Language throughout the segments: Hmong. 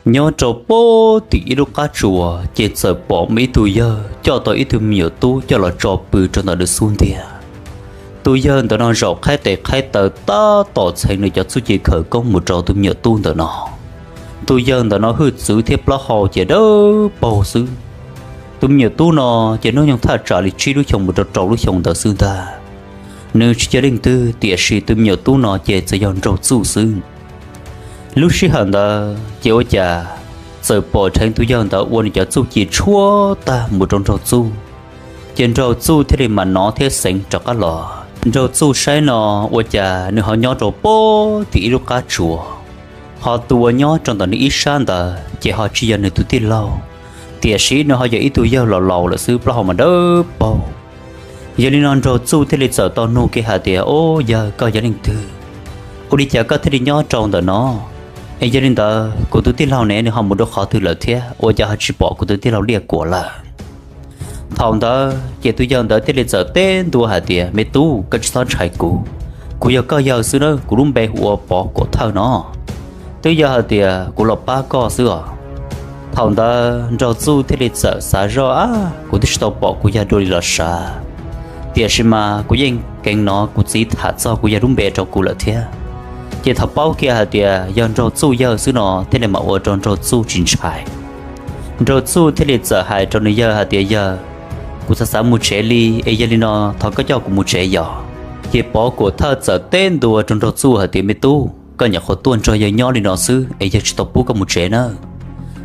Nyob rau puag tim ib lub qab tsuas ces txawm pom muaj ib tug yawg coj tau ib tug me nyuam tub coj los tso pw rau ntawm lub xub ntiag. Tus yawg ntawm no zaum qhaib tes qhaib taw tab tom txheev nws cov txuj ci khawv koob mus rau tus me nyuam tub ntawm no. Tus yawg ntawm no hwj txwv thiab plaub hau ces dawb paug xwb. Tus me nyuam tub no ces hnub nyoog thaj tsam li tsib lub xyoos mus rau rau lub xyoos ntawd xwb ntag. Nws tsis yog leej twg tiam sis tus me nyuam tub no ces txawm yog Nraug Txuj xwb. Lub sij hawm ntawd ces ua cas txawm pom dheev tus yawg ntawd ua nws cov txuj ci tshuab tag mus rau Nraug Txuj, ces Nraug Txuj thiaj li mam nov thiab xeev rov qab los. Nraug Txuj saib no ua cas nws ho nyob rau puag tim ib lub qab tsuas, ho tus uas nyob rau ntawm nws ib sab ntawd ces ho tsis yog nws tus tij laug, tiam sis nws ho yog ib tug yawg laus laus lawm xwb, plaub hau mas dawb paug. Yog li no Nraug Txuj thiaj li txawm tau nug kiag hais tias, Ub, yawg, koj yog leej twg? Ua li cas koj thiaj li nyob rau ntawm no? Es yog li ntawd kuv tus tij laug ne, nws ho mus rau qhov twg lawm thiab? Ua cas ho tsis pom kuv tus tij laug Liaj Kuam lawm? Thaum ntawd ces tus yawg ntawd thiaj li txawm teb ntua hais tias, Me tub, koj tsis txhob ntshai kuv. Kuv yog koj yawg xwb na, kuv lub npe hu ua Pov Kuam Thawj no. Twb yog hais tias kuv los pab koj xwb os. Thaum ntawd Nraug Txuj thiaj li txawm xav zoj, Ab, kuv twb tsis tau pom kuv yawg dua li los sav, tiam sis mas kuv yeej keev hnov kuv txiv tham txog kuv yawg lub npe rau kuv lawm thiab. Ces thaum paub kiag hais tias yog Nraug Txuj yawg xwb no thiaj li mam ua rau Nraug Txuj tsis ntshai. Nraug Txuj thiaj li txawm hais rau nws yawg hais tias, Yawg, kuv xav xav mus tsev li, es yog li no thov koj coj kuv mus tsev yom. Ces Pov Kuam Thawj txawm teb ntua rau Nraug Txuj hais tias, Me tub, koj nyuam qhuav tuaj nrog yawg nyob li no xwb es yawg tsis tau pub koj mus tsev na.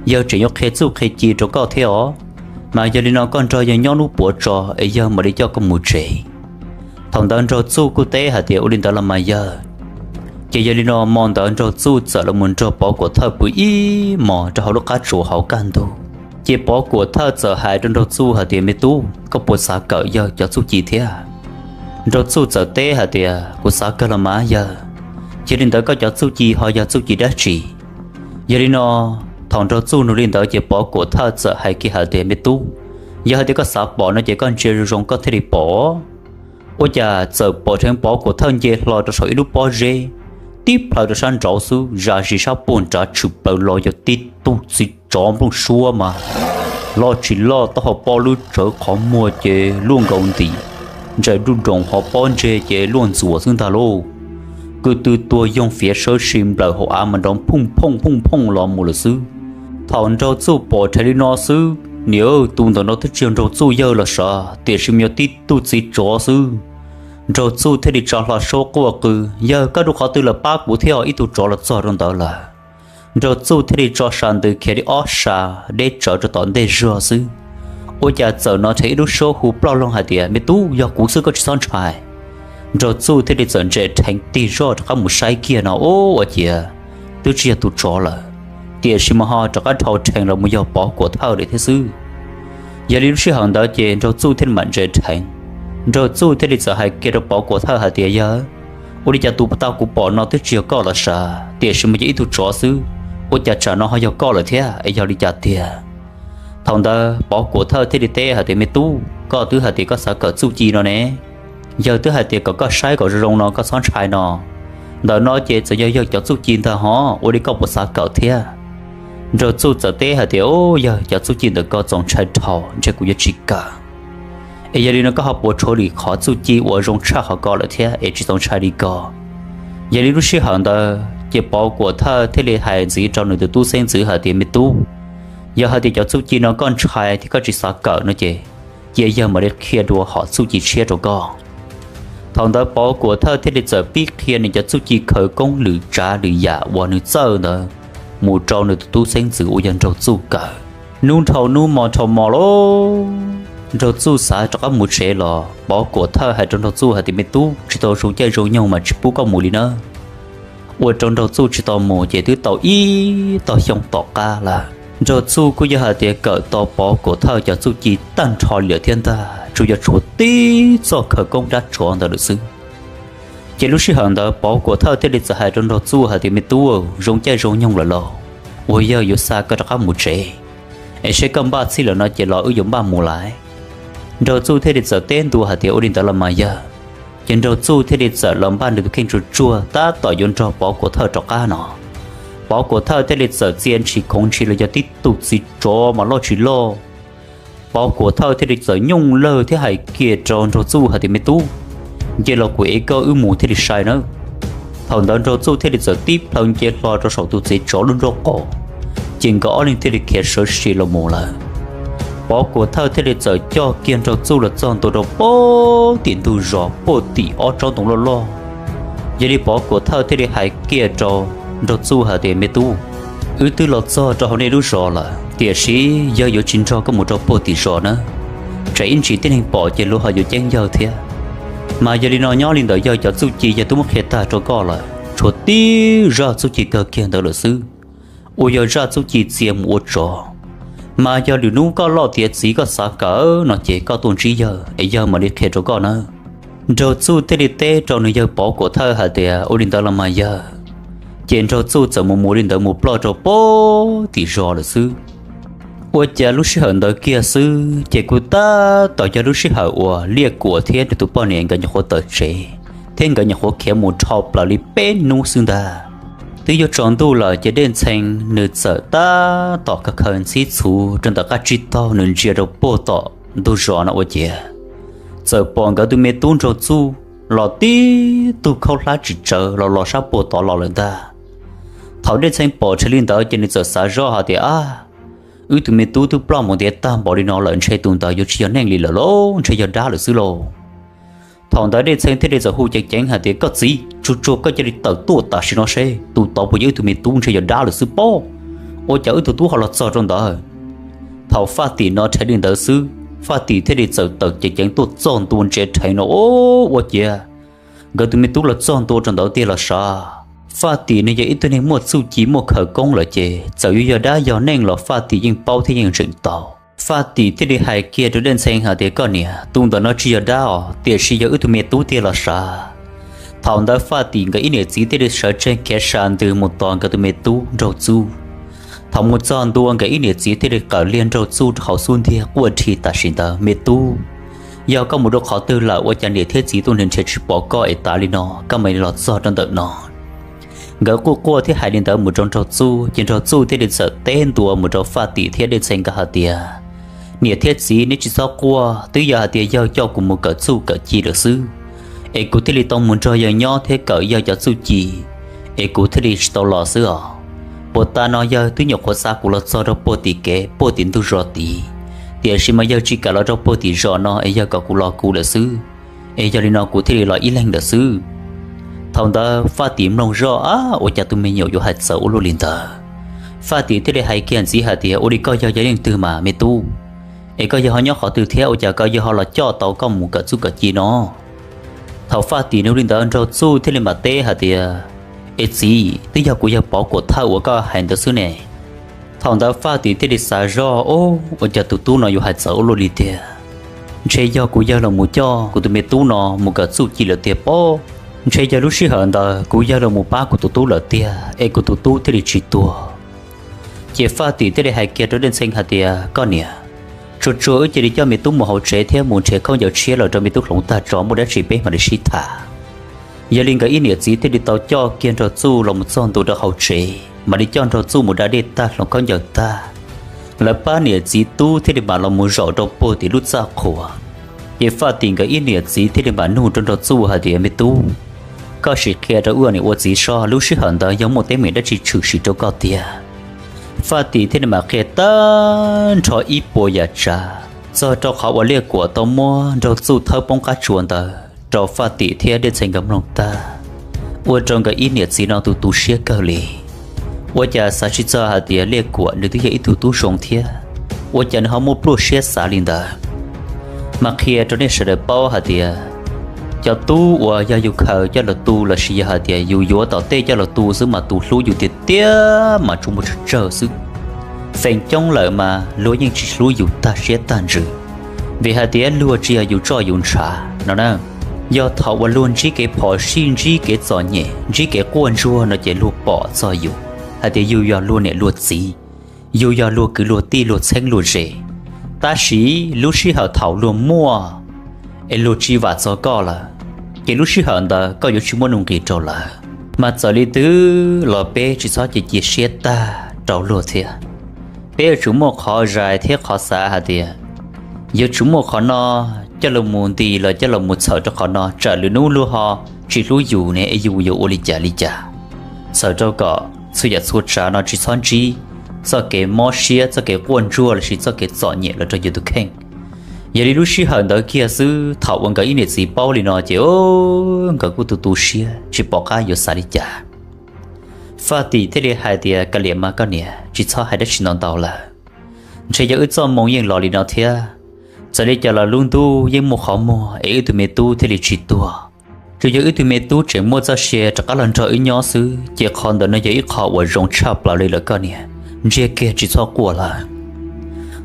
Yawg tseem yuav qhia txuj qhia ci rau koj thiab os. Mas yog li no koj nrog yawg nyob hnub puav tso es yawg mam li coj koj mus tsev. Thaum ntawd Nraug Txuj kuj teb hais tias, Ua li ntawd los mas yawg. Ces yog li no hmo ntawd Nraug Txuj txawm los mus nrog Pov Kuam Thawj pw ib hmos rau hauv lub qab tsuas hauv kaj ntug. Ces Pov Kuam Thawj txawm hais rau Nraug Txuj hais tias, Me tub, koj puas xav kawm yawg cov txuj ci thiab? Nraug Txuj txawm teb hais tias, Kuv xav kawg los mas yawg. Yog li ntawd koj cov txuj ci ho yog txuj ci dab tsi? Yog li no, thaum Nraug Txuj nug li ntawd ces Pov Kuam Thawj txawm hais kiag hais tias, Me tub, yog hais tias koj xav pom no ces koj ntsia zoo zoo koj thiaj li pom. Ua cas txawm pom dheev Pov Kuam Thawj nce hlo rau saum ib lub pob zeb, tib plhaw rau sab nraud xwb, zam zis sab puag nrad tshwm plaws los yog tib tug txiv tsov nplooj suab mas loj tsis loj, taub hau pob lwb tsawv, qhov muag ces luaj nkaus ntim ntsais nruj nroos, ho pob ntseg ces luaj ntxuam xwb ntag lauj. Kwv tw tuag yoog fiav sawv si nplawm hauv av mas nrov phooj phooj phooj phooj los mus lawm xwb. Thaum Nraug Txuj pom dheev li no xwb, niam, tus ntawm no twb tsis yog Nraug Txuj yawg los sav, tiam sis mas yog tib tug txiv tsov xwb. Nraug Txuj thiaj li tsa hlo suab quaj qw, Yawg, koj rau qhov twg los pab kuv thiab, ib tug tsov los txog rau ntawd lawm. Nraug Txuj thiaj li tso sa ntws khiav li ob sa deb tsawv rau tom ntej zog xwb. Ua cas txawm hnov dheev ib lub suab hu ploj loog hais tias, Me tub, yog kuv xwb, koj tsis txhob ntshai. Nraug Txuj thiaj li txawm ntsais dheev tig zoj rov qab mus saib kiag no, ub, ua ciav twb tsis yog tus tsov lawm, tiam sis mas ho rov qab dhau dheev los mus yog Pov Kuam Thawj lawm thiab xwb. Yog li lub sij hawm ntawd ces Nraug Txuj thiaj li mam ntsais dheev. Nraug Txuj thiaj li txawm hais kiag rau Pov Kuam Thawj hais tias, Yawg, ua li cas tus tau kuv pom no twb tsis yog koj los sav, tiam sis mas yog ib tug tsov xwb, ua cas tsam no ho yog koj lawm thiab, es yog li cas tiag? Thaum ntawd Pov Kuam Thawj thiaj li teb hais tias, Me tub, koj twb hais tias koj xav kawm txuj ci no ne, yawg twb hais tias kom koj saib kom zoo zoo no, koj txhob ntshai no. Ntawm no ces txawm yog yawg cov txuj ci ntag hov, ua li koj puas xav kawm thiab? Nraug Txuj txawm teb hais tias, Ub, yawg, cov txuj ci ntawm ko txaus ntshai dhau, ntshe kuv yuav tsis kawm. Es yog li no koj ho puas tshuav lwm qhov txuj ci uas zoo tshaj qhov ko lawm thiab es tsis txaus ntshai li ko? Yog li lub sij hawm ntawd ces Pov Kuam Thawj thiaj li hais ntxiv rau nws tus tub xeeb ntxwv hais tias, Me tub, yog hais tias cov txuj ci no koj ntshai thiab koj tsis xav kawm no ces cia yawg mam li qhia dua hom txuj ci tshiab rau koj. Thaum ntawd Pov Kuam Thawj thiaj li txawm pib qhia nws cov txuj ci khawv koob lwm tsav lwm yam uas nws txawj ntawd mus rau nws tus tub xeeb ntxwv uas yog Nraug Txuj kawm. Hnub dhau hnub, hmo dhau hmo lauj, Nraug Txuj xav rov qab mus tsev los Pov Kuam Thawj hais rau Nraug Txuj hais tias, Me tub, tsis tau zoo caij zoo nyoog mas tsis pub koj mus li na. Ua rau Nraug Txuj tsis tau mus ces twb tau ib tog xyoo tom qab lawm. Nraug Txuj kuj yog hais tias kawm tau Pov Kuam Thawj cov txuj ci tag nrho li lawm thiab ntag, tsuas yog tshuav tib txoj khawv koob dab tsov ntawd lawm xwb. Ces lub sij hawm ntawd Pov Kuam Thawj thiaj li txawm hais rau Nraug Txuj hais tias, Me tub, zoo caij zoo nyoog lawm lauj, uas yawg yuav xa koj rov qab mus tsev, es seb koj npaj txhij lawm no ces los wb yuav npaj mus lawm. Nraug Txuj thiaj li txawm teb ntua hais tias, Ua li ntawd los mas yawg. Ces Nraug Txuj thiaj li txawm los npaj nws tus kheej tsuag tsuag tab tom yuav nrog Pov Kuam Thawj rov qab no. Pov Kuam Thawj thiaj li txawm txia ntshis khoov ntshis los yog tib tug txiv tsov mas loj tsis loj. Pov Kuam Thawj thiaj li txawm nyooj lawg thiab hais kiag rau Nraug Txuj hais tias, Me tub, nce los kuv ev koj wb mus thiaj li sai nawb. Thaum ntawd Nraug Txuj thiaj li txawm tib plhaw nce hlo rau saum tus txiv tsov lub nrob qaum, ces nkawd ob leeg thiaj li khiav sawv sim los mus lawm. Pov Kuam Thawj thiaj li txawm coj kiag Nraug Txuj los txog ntua rau puag tim ntug zos puag tim ob tsob ntoo loj loj. Yog li Pov Kuam Thawj thiaj li hais kiag rau Nraug Txuj hais tias, Me tub, wb twb los txog rau hauv nej lub zos lawm, tiam sis yawg yuav tsis nrog koj mus rau puag tim zos nawb, tsam ib ntsis tib neeg pom ces luag ho yuav ceeb yawg thiab. Mas yog li no nyob li ntawd yawg cov txuj ci yawg twb muab qhia tag rau koj lawm, tshuav tib zaj txuj ci kawg kiag ntawd lawm xwb, uas yog zaj txuj ci txia mus ua tsov. Mas yog lwm hnub koj loj tiav txiv koj xav kawm no ces koj tuaj ntsib yawg es yawg mam li qhia rau koj nawb. Nraug Txuj thiaj li teb rau nws yawg Pov Kuam Thawj hais tias, Ua li ntawd los mas yawg. Ces Nraug Txuj txawm mus mus li ntawd mus ploj rau puag tim zos lawm xwb. Ua cas lub sij hawm ntawd kiag xwb ces kuj tab tom yog lub sij hawm uas Liaj Kuam thiab nws tus poj niam nkawd nyuam qhuav tawm tsev, thiab nkawd nyuam qhuav khiav mus dhau plaws li peb hnub xwb ntag. Twb yuav tsaus ntuj lawm ces Dej Ntxhee nws txawm tab tom khaws khaws ntxhib txhuv rau ntawm qab tsib taug nws ntsia rau puag tom ntug zos no ua ciav txawm pom nkawd tus me tub Nraug Txuj los tib tug khaub hlab tsis tsawv los los sab puag tod los lawm ntag. Thaum Dej Ntxhee pom tsheej li ntawd ces nws txawm xav zoj hais tias, Ab, wb tus me tub twb ploj mus ntiav tag npaum li no lawm, ntshe tus ntawd yuav tsis yog neeg li lawm lauj, ntshe yog dab lawm xwb lauj. Thaum ntawd Dej Ntxhee thiaj li txawm hu ceev ceev hais tias, Koj txiv, tsuag tsuag koj cia li tawm tuaj tam sim no seb tus tod puas yog wb tus me tub, ntshe yog dab lawm xwb pob. Ua cas wb tus tub ho los txog rau ntawd? Thaum Faj Tim no rhe li ntawd xwb, Faj Tim thiaj li txawm tawm ceev ceev tuaj txog ntua ntsia rheev no, ua ciav nkawd tus me tub los txog ntua rau ntawd tiag los sav. Faj Tim nws yog ib tug neeg muaj txuj ci muaj khawv koob lawm ces txawm yuav yog dab yog neeg los Faj Tim yeej paub thiab yeej ntseeg tau. Faj Tim thiaj li hais kiag rau Dej Ntxhee hais tias, Koj niam, tus ntawm no tsis yog dab os, tiam sis yog wb tus me tub tiag los sav. Thaum ntawd Faj Tim nkawd ib niam txiv thiaj li sawv tsees khiav sa ntws mus tos nkawd tus me tub Nraug Txuj. Thaum mus txog ntua nkawd ib niam txiv thiaj li qawm liag Nraug Txuj rau hauv xub ntiag quaj dhi tam sim ntawd, Me tub, yog koj mus rau qhov twg lawm ua cas niam thiab txiv tuaj nrhiav nrhiav tsis pom koj es tav li no, koj mam li los txog rau ntawm no? Nkawd quaj quaj thiab hais li ntawd mus rau Nraug Txuj ces Nraug Txuj thiaj li txawm teb ntua mus rau Faj Tim thiab Dej Ntxhee nkawd hais tias, Niam thiab txiv, neb tsis txhob quaj, twb yog hais tias yawg coj kuv mus kawm txuj kawm ci lawm xwb, es kuv thiaj li tau mus nrog yawg nyob thiab kawm yawg cov txuj ci, es kuv thiaj li tsis tau los xwb os. Puag ta no yawg twb nyuam qhuav xa kuv los txog rau puag tim kev puag tim ntug zos tid, tiam sis mas yawg tsis kam los rau puag tim zos no es yawg kom kuv los kuv lawm xwb, es yog li no kuv thiaj li los ib leeg lawm xwb. Thaum ntawd Faj Tim mloog zoj, Ab, ua cas tus me nyuam yuav hais txawv ua luaj li ntawd? Faj Tim thiaj li hais kiag ntxiv hais tias, Ua li koj yog yog leej twg mas me tub, es koj yog ho nyob qhov twg thiab ua cas koj yawg ho los coj tau koj mus kawm txuj kawm ci no? Thaum Faj Tim nug li ntawd Nraug Txuj thiaj li mam teb hais tias, Es txiv, twb yog kuv yawg Pov Kuam Thawj uas koj hais ntawd xwb ne. Thaum ntawd Faj Tim thiaj li xav zoj, Ua cas tus tub no yuav hais txawv ua luaj li tiag? Ntshe yog kuv yawg los mus coj kuv tus me tub no mus kawm txuj ci lawm tiag pob. Ntshe yog lub sij hawm ntawd kuv yawg los mus pab kuv tus tub lawm tiag es kuv tus tub thiaj li tsis tuag. Ces Faj Tim thiaj li hais kiag rau Dej Ntxhee hais tias, Koj niam, tsuag tsuag wb cia li coj me tub mus hauv tsev thiab mus nrhiav khaub ncaws tshiab los rau me tub hloov tag tso, muaj dab tsi peb mam li sib tham. Yog li nkawd ib niam txiv thiaj li tau coj kiag Nraug Txuj los mus txog ntua rau hauv tsev, mam li coj Nraug Txuj mus da dej tag hloov khaub ncaws tag, lawv pab niam txiv tub thiaj li mam los mus zaum rau puag tim lub txaj qhua. Ces Faj Tim nkawd ib niam txiv thiaj li mam nug rau Nraug Txuj hais tias, Me tub, koj sim qhia rau wb niam ua txiv soj, lub sij hawm ntawd yog muaj teeb meem dab tsi tshwm sim rau koj tiag? Faj Tim thiaj li mam qhia tag nrho ib puas yam tsav txog rau qhov uas Liaj Kuam tau muab Nraug Txuj thawb poob qab tsuas ntawd rau Faj Tim thiab Dej Ntxhee nkawd mloog tag, ua rau nkawd ib niam txiv no tu tu siab kawg li. Ua cas xav tsis txog hais tias Liaj Kuam nws twb yog ib tug tub zoo thiab, ua cas nws ho muaj pluaj siab xav li ntawd. Mas qhia rau nej sawv daws paub hais tias cov tub uas yog yus khaws coj los tu lossis yog hais tias yus yuav tom tej coj los tu xwb mas tus hlub yus tiag tiag mas tsuas muaj tsawg tsawg xwb. Feem coob lawm mas luag yeej tsis hlub yus tag siab tag ntsws, vim hais tias luag tsis yog yus roj yus ntshav no na. Yog thaum uas luag ntsib kev phom sij, ntsib kev txom nyem, ntsib kev quaj ntsuag no ces luag pom txog yus hais tias yus yog luag niam luag txiv, yus yog luag kwv luag tij luag txheeb luag ze. Tab sis lub sij hawm thaum luag muaj es luag tsis vam txog koj lawm, ces lub sij hawm ntawd koj yuav tsis muaj nuj nqis rau lawv. Mas txawm li twg los peb tsis txhob cia cia siab tag rau luag thiab. Peb yuav tsum muaj qhov zais thiab qhov xav hais tias yuav tsum muaj qhov no coj los mus nti los coj los mus txhawm rau qhov no tsam lwm hnub luag ho tsis hlub yus ne es yus yuav ua li cas li cas. Txhawm rau kom txhua yam txhua tsav no tsis txhob ntsib txoj kev mob siab, txoj kev quaj ntsuag lossis txoj kev txom nyem los rau yus tus kheej. Yog li lub sij hawm ntawd kiag xwb thaum uas nkawd ib niam txiv paub li no ces nkawd kuj tu tu siab tsis pom qab yuav xav li cas. Faj Tim thiaj li hais tias, Kav liam mas koj niam, tsis txhob hais dab tsi ntau ntau lawm. Ntshe yog wb txoj moo yeej los li no thiab. Txawm li cas los lub ntuj yeej muaj qhov muag es wb tug me tub thiaj li tsis tuag. Tsuas yog wb tug me tub tseem muaj txoj sia rov qab los nrog wb nyob xwb ces qhov ntawd no yog ib qho uas zoo tshaj plaws li lawm koj niam. Ntsiag kiag tsis txhob quaj lawm.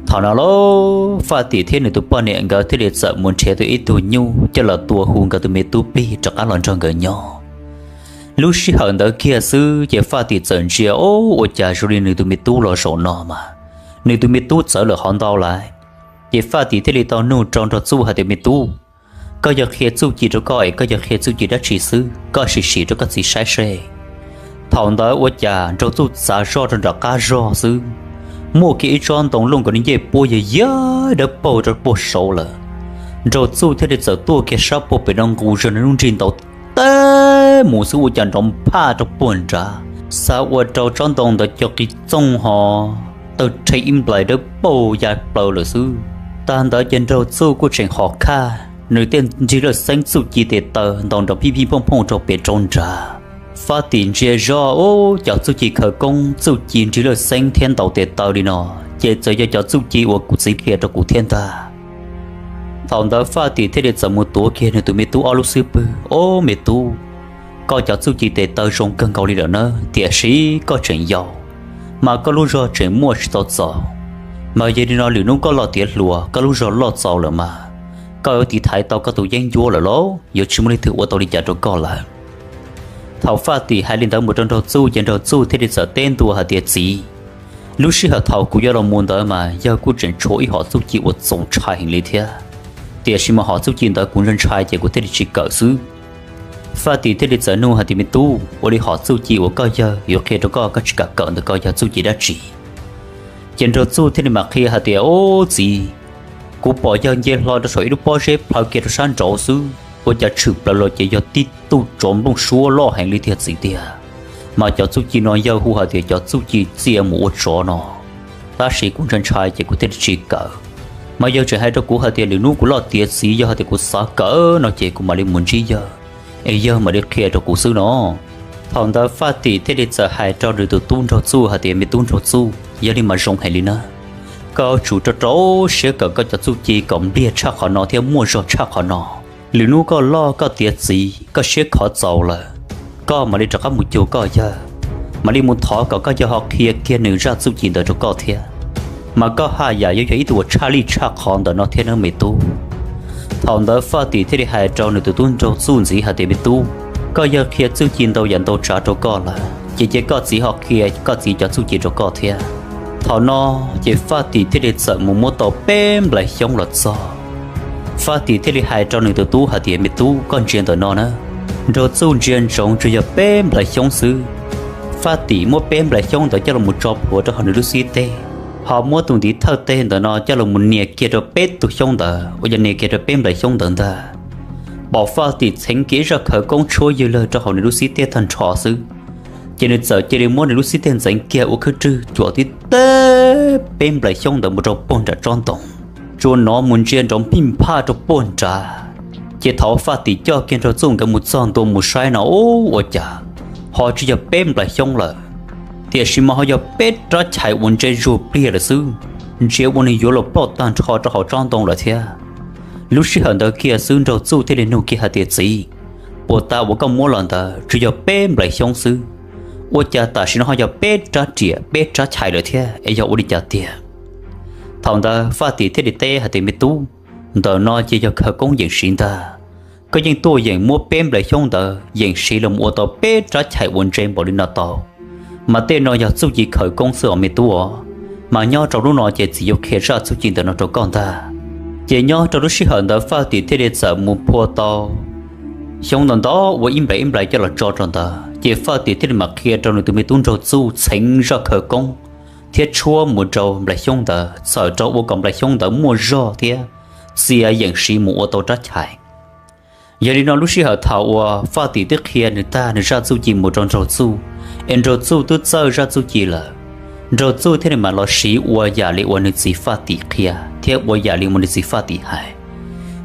Thaum no lauj, Faj Tim thiab nws tus poj niam nkawd thiaj li txawm mus nrhiav tau ib tug nyuj coj los tua hu nkawd tus me tub plig rov qab los nrog nkawd nyob. Lub sij hawm ntawd kiag xwb ces Faj Tim txawm ntsia, o, ua cas zoo li nws tus me tub los zaum no mas nws tus me tub txawv lawm hov ntau lawm. Ces Faj Tim thiaj li tau nug rau Nraug Txuj hais tias, Me tub, koj yog qhia txuj ci rau koj es koj yog qhia txuj ci dab tsi xwb, koj sim sim rau koj txiv saib seb. Thaum ntawd ua cas Nraug Txuj txav zoj rau nram qab zog xwb, muaj kiag ib tsob ntoo looj nkaus li ncej puab yog yog dawb paug rau puag saud lawm. Nraug Txuj thiaj li txawm tuaj kiag sab puag pem no nqus zog nws lub nrig ntaus teb mus xwb ua cas nrov nphaj rau puag nrad, xav ua rau tsob ntoo ntawd co qis txooj ho tawg rhe ib nplais dawb paug ya plaws lawm xwb. Tag ntawd ces Nraug Txuj kuj tseem hom khaj nws tej nrig lawj xeeb txuj ci tes taw ntaus nrov phij phij phooj phooj rau pem rau nrad. Faj Tim ntsia zoj, ub, cov txuj ci khawv koob txuj ci nrig lawj xeeb thiab ntaus tes taw li no ces txawm yog cov txuj ci uas kuv txiv qhia rau kuv thiab ntag. Thaum ntawd Faj Tim thiaj li txawm mus tuav kiag nws tus me tub ob lub xub pwg, Ob, me tub, koj cov txuj ci tes taw zoo kawg nkaus li lawm na, tiam sis koj tseem yau, mas koj lub zog tseem muaj tsis tau txaus. Mas yog li no lwm hnub koj loj tiav hluas koj lub zog loj txaus lawm mas koj yuav tiv thaiv tau koj tus yeeb ncuab lawm lauj, yuav tsis muaj leej twg ua tau li cas rau koj lawm. Thaum Faj Tim hais li ntawd mus rau Nraug Txuj ces Nraug Txuj thiaj li txawm teb ntua hais tias, Txiv, lub sij hawm thaum kuv yuav los mus ntawd mas yawg kuj tseem tshuav ib hom txuj ci uas txaus ntshai heev li thiab, tiam sis mas hom txuj ci ntawd kuv ntshai ntshai ces kuv thiaj li tsis kawm xwb. Faj Tim thiaj li txawm nug hais tias, Me tub, ua li hom txuj ci uas koj yawg yuav qhia rau koj koj tsis kam kawm ntawd koj yog txuj ci dab tsi? Ces Nraug Txuj thiaj li mam qhia hais tias, Ob, txiv, kuv pom yawg nce hlo rau saum ib lub pob zeb plhaw kiag rau sab nraud xwb ua cas tshwm plaws los ces yog tib tug tsov nplooj suab loj heev li tiag txiv tiag. Mas cov txuj ci no yawg hu hais tias cov txuj ci txia mus ua tsov no, tab sis kuv ntshai ntshai ces kuv thiaj li tsis kawm. Mas yawg tseem hais rau kuv hais tias lwm hnub kuv loj tiav txiv yog hais tias kuv xav kawm no ces kuv mam li mus ntsib yawg es yawg mam li qhia rau kuv xwb no. Thaum ntawd Faj Tim thiaj li txawm hais rau nws tus tub Nraug Txuj hais tias, Me tub Nraug Txuj, yog li mas zoo heev li na, koj yuav tsum rau rau siab kawm koj cov txuj ci kom npliag tshaj qhov no thiab muaj zog tshaj qhov no. Lwm hnub koj loj koj tiav txiv koj siab khov txaus lawm, koj mam li rov qab mus cuag koj yawg, mam li mus thov kom koj yawg ho qhia kiag nws zaj txuj ci ntawd rau koj thiab, mas koj haj yam yuav yog ib tug uas tshaj lij tshaj qhov ntawm no thiab nawb me tub. Thaum ntawd Faj Tim thiaj li hais rau nws tus tub Nraug Txuj ntxiv hais tias, Me tub, koj yawg qhia txuj ci ntau yam ntau tsav rau koj lawm ces cia koj txiv ho qhia koj txiv cov txuj ci rau koj thiab. Thaum no ces Faj Tim thiaj li txawm mus muab tau peb nplaim xyoob los txog. Faj Tim thiaj li hais rau nws tus tub hais tias, Me tub, koj ntsia ntawm no na. Nraug Txuj ntsia ntsoov tsuas yog peb nplaim xyoob xwb. Faj Tim muab peb nplaim xyoob ntawd coj los mus tso plhuav rau hauv nws lub xib teg, ho muab tus ntiv thawj teg ntawm no coj los mus nias kiag rau peb tug xyoob ntawd uas yog nias kiag rau peb nplaim xyoob ntawd ntag. Pom Faj Tim txheev kiag ib zaj khawv koob tshuab ywg lawg rau hauv nws lub xib teg tag nrho xwb, ces nws txawm cia li muab nws lub xib teg ntxeev kiag ua khwb rwg cuam tib teb peb nplaim xyoob ntawd mus rau puag nram tsob ntoo, tsuas hnov mus ntsia nrov nphij nphaj rau puag nrad. Ces thaum Faj Tim coj kiag Nraug Txuj nkawd mus txog ntua mus saib no, ub, ua cas ho tsis yog peb nplaim xyoob lawm, tiam sis mas ho yog peb rab chais uas ntse zuag pliag lawm xwb, ntsia ua nws yuav luag ploj tag nrho rau hauv tsob ntoo lawm thiab. Lub sij hawm ntawd kiag xwb Nraug Txuj thiaj li nug kiag hais tias, Txiv, puas tas uas koj muab los ntawd tsis yog peb nplaim xyoob xwb, ua cas tam sim no ho yog peb rab riam peb rab chais lawm thiab es yog ua li cas tiag? Thaum ntawd Faj Tim thiaj li teb hais tias, Me tub, ntawm no ces yog khawv koob yeem siv ntag. Koj yeej tuaj yeem muab peb nplaim xyoob ntawd yeem siv los ua tau peb rab chais uas ntse npaum li no tau, mas tej no yog txuj ci khawv koob xwb os me tub os. Mas nyob rau hnub no ces txiv yuav qhia zaj txuj ci ntawm no rau koj ntag. Ces nyob rau lub sij hawm ntawd Faj Tim thiaj li txawm mus phua tau Xyoob ntawd ntau ua ib nplais ib nplais coj los tso rau ntawd, ces Faj Tim thiaj li mam qhia rau nws tus me tub Nraug Txuj txheev zaj khawv koob thiab tshuab mus rau nplais xyoob ntawd, txhawm rau ua kom nplais xyoob ntawd muaj zog thiab txia yeem siv mus ua tau rab chais. Yog li no lub sij hawm thaum uas Faj Tim twb qhia nws tag nws zaj txuj ci mus rau Nraug Txuj, es Nraug Txuj twb txawj zaj txuj ci lawm, Nraug Txuj thiaj li mam los siv ua yam li uas nws txiv Faj Tim qhia thiab ua yam li uas nws txiv Faj Tim hais.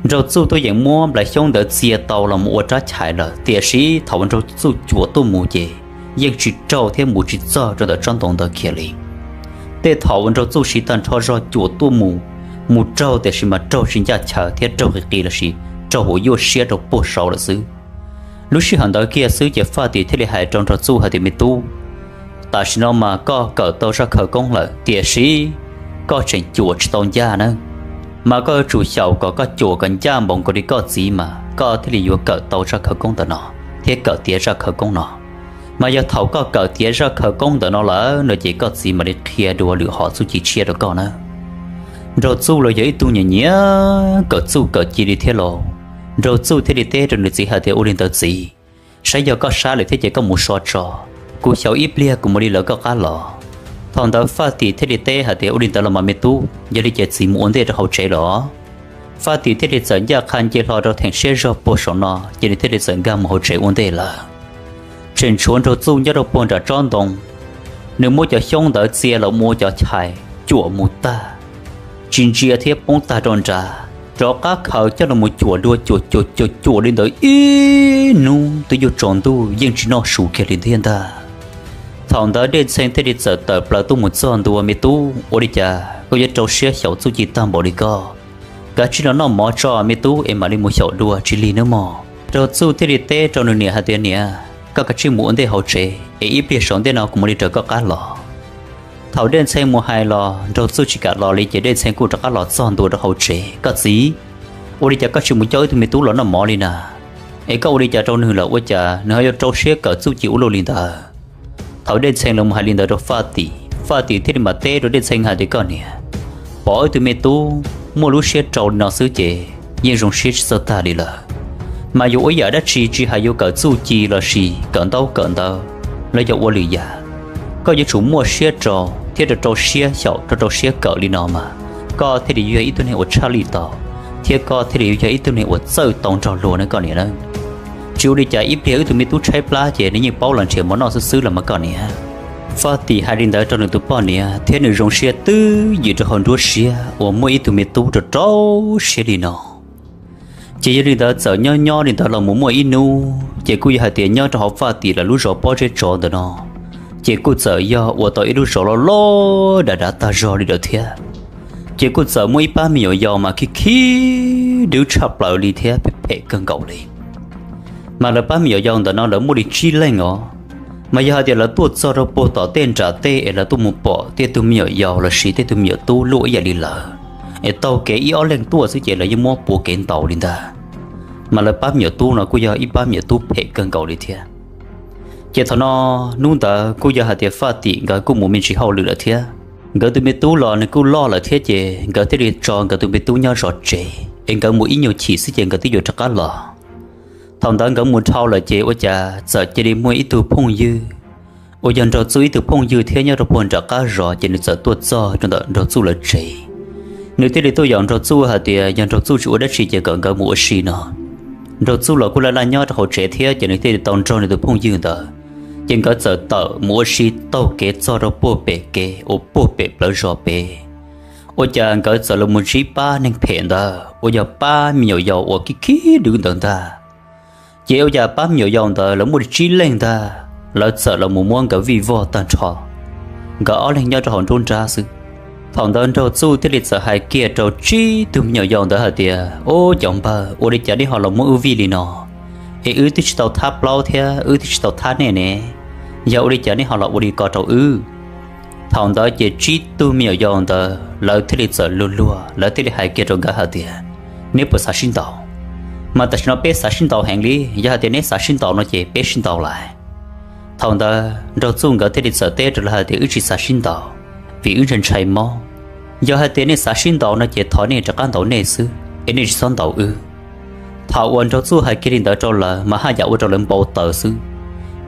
Nraug Txuj twb yeem muab nplais xyoob ntawd txia tau los mus ua rab chais lawm, tiam sis thaum uas Nraug Txuj cuam tuaj mus ces yeej tsis raug thiab mus tsis txog rau ntawm tsob ntoo ntawd kiag li. Tej thaum uas Nraug Txuj siv tag nrho zog cuam tuaj mus, mus raug tiam sis mas raug tsis ncaj chaw thiab raug qis qis lossis raug huv yuaj siab rau puag saud lawm xwb. Lub sij hawm ntawd kiag xwb ces Faj Tim thiaj li hais rau Nraug Txuj hais tias, Me tub, tam sim no mas koj kawm tau zaj khawv koob lawm tiam sis koj tseem cuam tsis tau ncaj na. Mas koj yuav tsum xyaum kom koj cuam kom ncaj npaum nkaus li koj txiv mas koj thiaj li yuav kawm tau zaj khawv koob ntawm no thiab kawm tiav zaj khawv koob no. Mas yog thaum koj kawm tiav zaj khawv koob ntawm no lawm no ces koj txiv mam li qhia dua lwm hom txuj ci tshiab rau koj na. Nraug Txuj los yog ib tug nyiam nyiam kawm txuj kawm ci li thiab los, Nraug Txuj thiaj li teb rau nws txiv hais tias, Ua li ntawd txiv, saib yog koj sab lawm thiab ces koj mus so tso, kuv xyaum ib pliag kuv mam li lawv koj qab los. Thaum ntawd Faj Tim thiaj li teb hais tias, Ua li ntawd los mas me tub, yog li ces txiv mus ua ntej rau hauv tsev los. Faj Tim thiaj li txawm ncaj qha nce hlo rau theem siab zog puag saum no ces nws thiaj li txawm nkag mus hauv tsev ua ntej lawm. Tseem tshuav Nraug Txuj nyob rau puag nram tsob ntoo, nws muab cov xyoob ntawd txia los mus ua cov chais cuam mus tag, tsis ntsia thiab poob tag rau nrad, rov qab khaws coj los mus cuam dua cuam cuam cuam cuam li ntawd ib hnub twb yuav tsaus ntuj yeej tsis noj su kiag li thiab ntag. Thaum ntawd Dej Ntxhee thiaj li txawm tawm plaws tuaj mus txog ntua, Me tub, ua li cas koj yuav rau siab xyaum txuj ci tag npaum li koj? Kav tsij los noj mov tso me tub es mam li mus xyaum dua tsis lig nawb mog. Nraug Txuj thiaj li teb rau nws niam hais tias, Niam, koj kav tsij mus ua ntej hauv tsev es ib pliag saum ntej no kuv mam li raws koj qab los. Thaum Dej Ntxhee mus hais los Nraug Txuj tsis kam los li ces Dej Ntxhee kuj rov qab los txog ntua rau hauv tsev, Koj txiv, ua li cas koj tsis mus coj wb tug me tub los noj mov li na? Es koj ua li cas rau nws lawm ua cas nws ho yuav rau siab kawm txuj ci ua luaj li ntawd? Thaum Dej Ntxhee los mus hais li ntawd rau Faj Tim, Faj Tim thiaj li mam teb rau Dej Ntxhee hais tias, Koj niam, pom wb tug me tub muaj lub siab rau li no xwb ces yeej zoo siab tsis txawj tag li lawm. Mas yuav ua yam dab tsi tsis hais yuav kawm txuj ci lossis kawm ntaub kawm ntawv los yog ua lwm yam, koj yuav tsum muaj siab rau thiab rau rau siab xyaum rau rau siab kawm li no mas koj thiaj li yuav yog ib tug neeg uas tshaj lij tau, thiab koj thiaj li yuav yog ib tug neeg uas txawj tau nrog luag na koj niam na. Tsis ua li cas ib pliag wb tug me tub tshaib plab ces nws yeej paub los nrhiav mov noj xwb xwb los mas koj niam. Faj Tim hais li ntawd rau nws tus poj niam thiab nws zoo siab twb ywm rau hauv nruab siab uas muaj ib tug me tub rau rau siab li no. Ces yog li ntawd txawm nyob nyob li ntawd los mus muaj ib hnub ces kuj yog hais tias nyob rau hauv Faj Tim lawv lub zos Pob Zeb Tsov ntawm no, ces kuj txawm yog ua tau ib lub zos loj loj dav dav tag zog li ntawd thiab. Ces kuj txawm muaj ib pab me nyuam yaus mas khib khib dub tshaj plaws li thiab phem phem kawg nkaus li. Mas lawv pab me nyuam yaus ntawm no lawv muaj li tsib leeg os. Mas yog hais tias lawv tuaj txog rau puag tom tej nram tej es lawv tuaj mus pom tej tug me nyuam yaus lossis tej tug me nyuam tub luaj ib yam li lawv, es taug kev ib ob leeg tuaj xwb ces lawv yeej muab puav kev ntaus li ntag. Mas lawv pab me nyuam tub no kuj yog ib pab me nyuam tub phem kawg nkaus li thiab. Ces thaum no, hnub ntawd kuj yog hais tias Faj Tim nkawd kuj mus me ntsis hauj lwm lawm thiab, nkawd tus me tub los nws kuj loj lawm thiab ces nkawd thiaj li tso nkawd tus me tub nyob zov tsev es nkawd mus ib nyuag chim xwb ces nkawd twb yuav rov qab los. Thaum ntawd nkawd mus dhau lawm ces ua cas txawm cia li muaj ib tug phooj ywg uas yog Nraug Txuj ib tug phooj ywg thiab nyob rau puag nram qab zos ces nws txawm tuaj txog rau ntawm Nraug Txuj lawv tsev. Nws thiaj li tuaj yaum Nraug Txuj hais tias yog Nraug Txuj tsis ua dab tsi ces kom nkawd mus ua si no. Nraug Txuj los kuj laj laj nyob rau hauv tsev thiab ces nws thiaj li tau nrog nws tus phooj ywg ntawd, ces nkawd txawm tawm mus ua si taug kev txog rau puag pem kev uas puag pem plawv zos pem. Ua cas nkawd txawm los mus ntsib pab neeg phem ntawd uas yog pab me nyuam yaus uas khib khib dub ntawd ntag. Ces ua cas pab me nyuam yaus ntawd lawv muaj li tsib leeg ntag, lawv txawm los mus muab nkawd vij vog tag nrho, nkawd ob leeg nyob rau hauv nruab nrab xwb. Thaum ntawd Nraug Txuj thiaj li txawm hais kiag rau tsib tug me nyuam yaus ntawd hais tias, Ub, cov npawg, ua li cas neb ho los muab wb vij li no? Es wb twb tsis tau thab plaub thiab wb twb tsis tau thab nej ne, yog ua li cas neb ho los ua li ko rau wb? Thaum ntawd ces tsib tug me nyuam yaus ntawd lawv thiaj li txawm luag luag, lawv thiaj li hais kiag rau nkawd hais tias, Neb puas xav sib ntaus? Mas tam sim no peb xav sib ntaus heev li, yog hais tias neb xav sib ntaus no ces peb sib ntaus lawm. Thaum ntawd Nraug Txuj nkawd thiaj li txawm teb rau lawv hais tias, Wb tsis xav sib ntaus, vim wb ntshai ntshai mob. Yog hais tias nej xav sib ntaus no ces thov nej rov qab ntaus nej xwb es nej tsis txhob ntaus wb. Thaum uas Nraug Txuj hais kiag li ntawd rau lawv mas haj yam ua rau lawv npau taws xwb,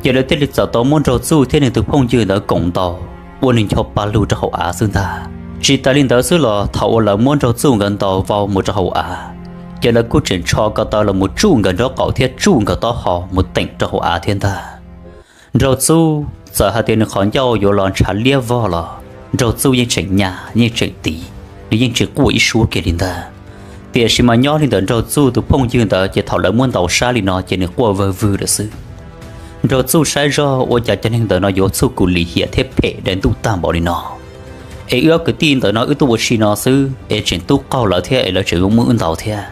ces lawv thiaj li txawm tau muab Nraug Txuj thiab nws tus phooj ywg ntawd koom ntaus ua nws ncho pa lug rau hauv av xwb ntag. Tsis tas li ntawd xwb los thaum uas lawv muab Nraug Txuj nkawd ntaus vau mus rau hauv av, ces lawv kuj tseem tsho ko taw los mus tsuj nkawd nraub qaum thiab tsuj nkawd taub hau mus teem rau hauv av thiab ntag. Nraug Txuj txawm hais tias nws qhov ncauj yuav los ntshav liab vog los Nraug Txuj yeej tseem nyas yeej tseem tiv, nws yeej tsis quaj ib suab kiag li ntag. Tiam sis mas nyob li ntawm Nraug Txuj tus phooj ywg ntawd ces thaum lawv muab ntaus sab li no ces nws quaj vawg vwg lawm xwb. Nraug Txuj saib zog ua cas cov neeg ntawm no yuav txhum kum lim hiam thiab phem daim ntuj tag npaum li no. Es wb ob kwv tij ntawm no wb tuaj ua si no xwb es tseem tub qaug lawv thiab es lawv tseem yuav muab wb ntaus thiab.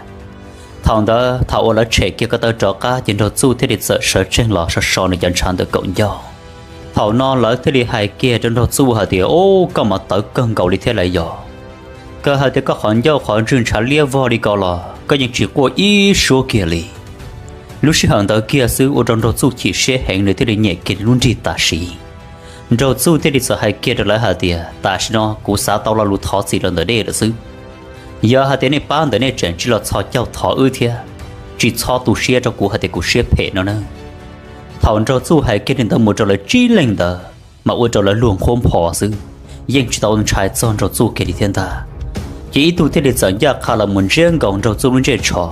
Thaum ntawd thaum uas lawv tshem kiag ko taw rov qab ces Nraug Txuj thiaj li txawm sawv tsees los so so nws cov ntshav ntawm kaum ncauj. Thaum no lawv thiaj li hais kiag rau Nraug Txuj hais tias, Ub, koj mas tawv kawg nkaus li thiab lauj yog. Kawg hais tias koj qhov ncauj qhov ntswg ntshav liab vog li ko los koj yeej tsis quaj ib suab kiag li. Lub sij hawm ntawd kiag xwb ua rau Nraug Txuj chim siab heev, nws thiaj li nyem kiag lub nrig tam sim. Nraug Txuj thiaj li txawm hais kiag rau lawv hais tias, Tam sim no kuv xav tau lo lus thov txim los ntawm nej lawm xwb. Yog hais tias nej pab ntawm nej tseem tsis los txhos caug thov wb thiab, tsis txhob tu siab rau kuv hais tias kuv siab phem no na. Thaum Nraug Txuj hais kiag li ntawd mus rau lawv tsib leeg ntawd mas ua rau lawv luag nqhuab npho xwb, yeej tsis tau ntshai txog Nraug Txuj kiag li thiab ntag. Ces ib tug thiaj li txawm ncaj qha los mus ntsiab nkaus Nraug Txuj lub ntsej tsho,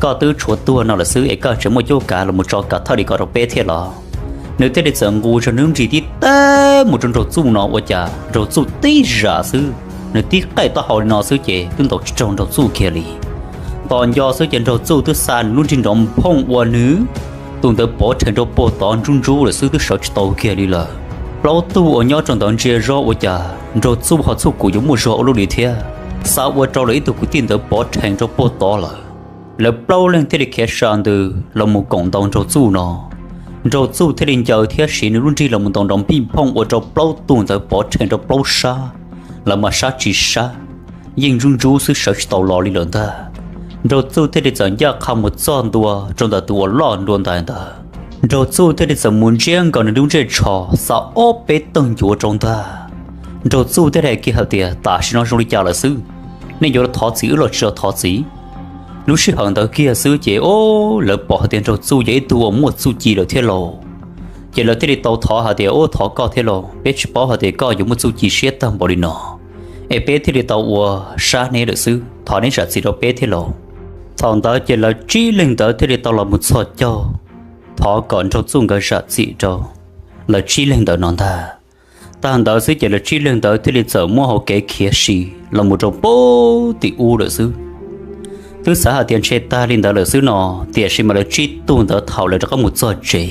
Koj twb tshuav tuag no lawm xwb es koj tseem muaj cuab kav los mus tso kav thawj li ko rau peb thiab los? Nws thiaj li txawm nqus zog nws lub nrig tib teb mus rau Nraug Txuj no ua cas Nraug Txuj tib zam xwb, nws tib qaij taub hau li no xwb ces twb ntaus tsis raug Nraug Txuj kiag li. Tos nco xwb ces Nraug Txuj twb xa nws lub nrig nrov nphooj ua nws tus ntawd pov rhees rau puag tod ntsub ntsub lawm xwb twb sawv tsis tau kiag li lawm. Plaub tug uas nyob rau ntawd ntsia zog ua cas Nraug Txuj ho txhum kum yuav muaj zog ua luaj li thiab, xa ua rau lawv ib tug kwv tij ntawd pov rhees rau puag tod lawm. Lawv plaub leeg thiaj li khiav sa ntws los mus koom ntaus Nraug Txuj no. Nraug Txuj thiaj li ncaws thiab siv nws lub nrig los mus ntaus nrov npij nphooj ua rau plaub tug ntawd pov rhees rau plaub sab, lawv mas sab tsis sab, yeej ntsub ntsub xwb sawv tsis tau los li lawm ntag. Nraug Txuj thiaj li txawm ncaj qha mus txog ntua rau ntawm tus uas loj nruas ntais ntawd. Nraug Txuj thiaj li txawm mus ntsiab nkaus nws lub ntsej tsho xa ob peb tawg ncuav rau ntag. Nraug Txuj thiaj hais kiag hais tias, Tam sim no zoo li cas lawm xwb? Nej yuav los thov txim wb los tsis los thov txim? Lub sij hawm ntawd kiag xwb ces o, lawv pom hais tias Nraug Txuj yog ib tug uas muaj txuj ci lawm thiab lauj. Ces lawv thiaj li tau thov hais tias, Ub, thov koj thiab lauj, peb tsis paub hais tias koj yuav muaj txuj ci siab tag npaum li no, es peb thiaj li tau ua sab neb lawm xwb, thov neb zam txim rau peb thiab lauj. Thaum ntawd ces lawv tsib leeg ntawd thiaj li tau los mus txhos caug thov kom Nraug Txuj nkawd zam txim rau lawv tsib leeg ntawd no ntag. Tag ntawd xwb ces lawv tsib leeg ntawd thiaj li txawm muab hauv kev khiav si los mus rau puag tim ub lawm xwb. Twb xav hais tias ntshe tag li ntawd lawm xwb no, tiam sis mas lawv tsib tug ntawd thaum lawv rov qab mus txog tsev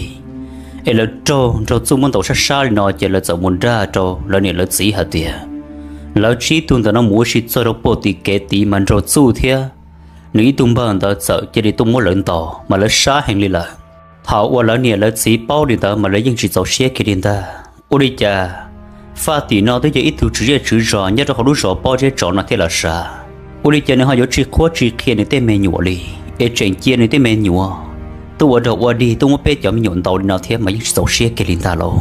es lawv raug Nraug Txuj muab ntaus sab sab li no ces lawv txawm mus dag rau lawv niam lawv txiv hais tias lawv tsib tug ntawm no mus ua si txog rau puag tim kev tid mas Nraug Txuj thiab nws ib tug npawg ntawd txawm cia li tuaj muab lawv ntaus mas lawv sab heev li lawm. Thaum uas lawv niam lawv txiv paub li ntawd mas lawv yeej tsis txaus siab kiag li ntag. Ua li cas Faj Tim no twb yog ib tug tswv zej tswv zos nyob rau hauv lub zos Pob Zeb Tsov no thiab los sav, ua li cas nws ho yuav tsis qhuab tsis qhia nws tej me nyuam li, es tseem cia nws tej me nyuam tuaj ua dog ua dig tuaj muab peb cov me nyuam ntaus li no thiab mas yeej tsis txaus siab kiag li ntag lauj.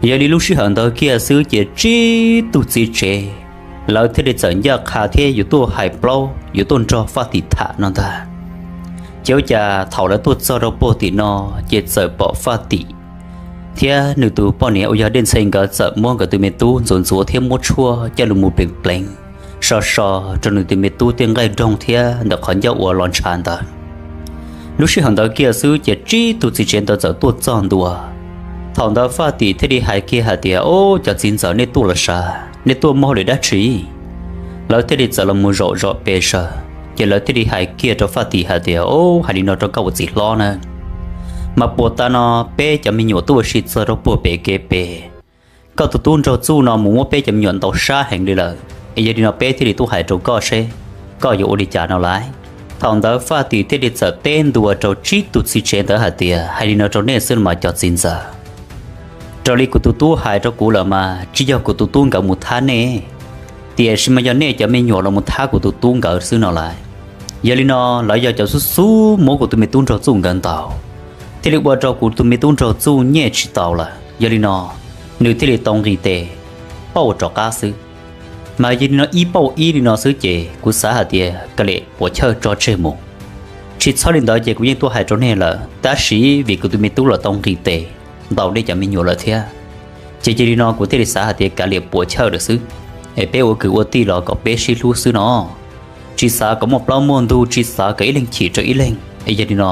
Yog li lub sij hawm ntawd kiag xwb ces tsib tug txiv tsev lawv thiaj li txawm ncaj qha thiab yuav tuaj hais plaub yuav tuaj nrog Faj Tim tham no ntag. Ces ua cas thaum lawv tuaj txog rau puag tim no ces txawm pom Faj Tim thiab nws tus poj niam uas yog Dej Ntxhee nkawd txawm muab nkawd tus me tub ntxuav ntxuav thiab muab tshuaj coj los mus pleev pleev so so rau nws tus me tub tej nqaij doog thiab ntawm qhov ncauj uas los ntshav ntawd. Lub sij hawm ntawd kiag xwb ces tsib tug txiv tsev ntawd txawm tuaj txog ntua. Thaum ntawd Faj Tim thiaj li hais kiag hais tias, Ub, cov txiv ntxawm, nej tuaj los sav, nej tuaj muaj hauj lwm dab tsi? Lawv thiaj li txawm los mus zaum zom pes sawv, ces lawv thiaj li hais kiag rau Faj Tim hais tias, Ub, hais li no rau koj ua txiv hlob na, mas puag ta no peb cov me nyuam tuaj ua si txog rau puag pem kev pem, koj tus tub Nraug Txuj no mus muab peb cov me nyuam ntaus sab heev li lawm, es yog li no peb thiaj li tuaj hais rau koj seb koj yuav ua li cas no lauj. Thaum ntawd Faj Tim thiaj li txawm teb ntua rau tsib tug txiv tsev ntawd hais tias, Hais li no rau nej xwb los mas cov txiv ntxawm, raws li kuv tus tub hais rau kuv lawm mas tsis yog kuv tus tub nkawd mus thab nej, tiam sis mas yog nej cov me nyuam los mus thab kuv tus tub nkawd xwb no lauj. Yog li no lawv yog cov xub xub muab kuv tus me tub Nraug Txuj nkawd ntaus, thiaj li ua rau kuv tus me tub Nraug Txuj nyiaj tsis tau lawm. Yog li no nws thiaj li tau nqis tes pauj rov qab xwb. Mas yog li no ib pauj ib li no xwb ces kuv xav hais tias kav liam puas chawj tso tseg mus. Tsis txhob li ntawd ces kuv yeej tuaj hais rau nej lawm, tab sis vim kuv tus me tub los tau nqis tes ntaus nej cov me nyuam lawm thiab, ces cia li no kuv thiaj li xav hais tias kav liam puas chawj lawm xwb, es peb ua kwv ua tij los kom peb sib hlub xwb no. Tsis xav kom muaj plaub muaj ntug, tsis xav kom ib leeg chim rau ib leeg, es yog li no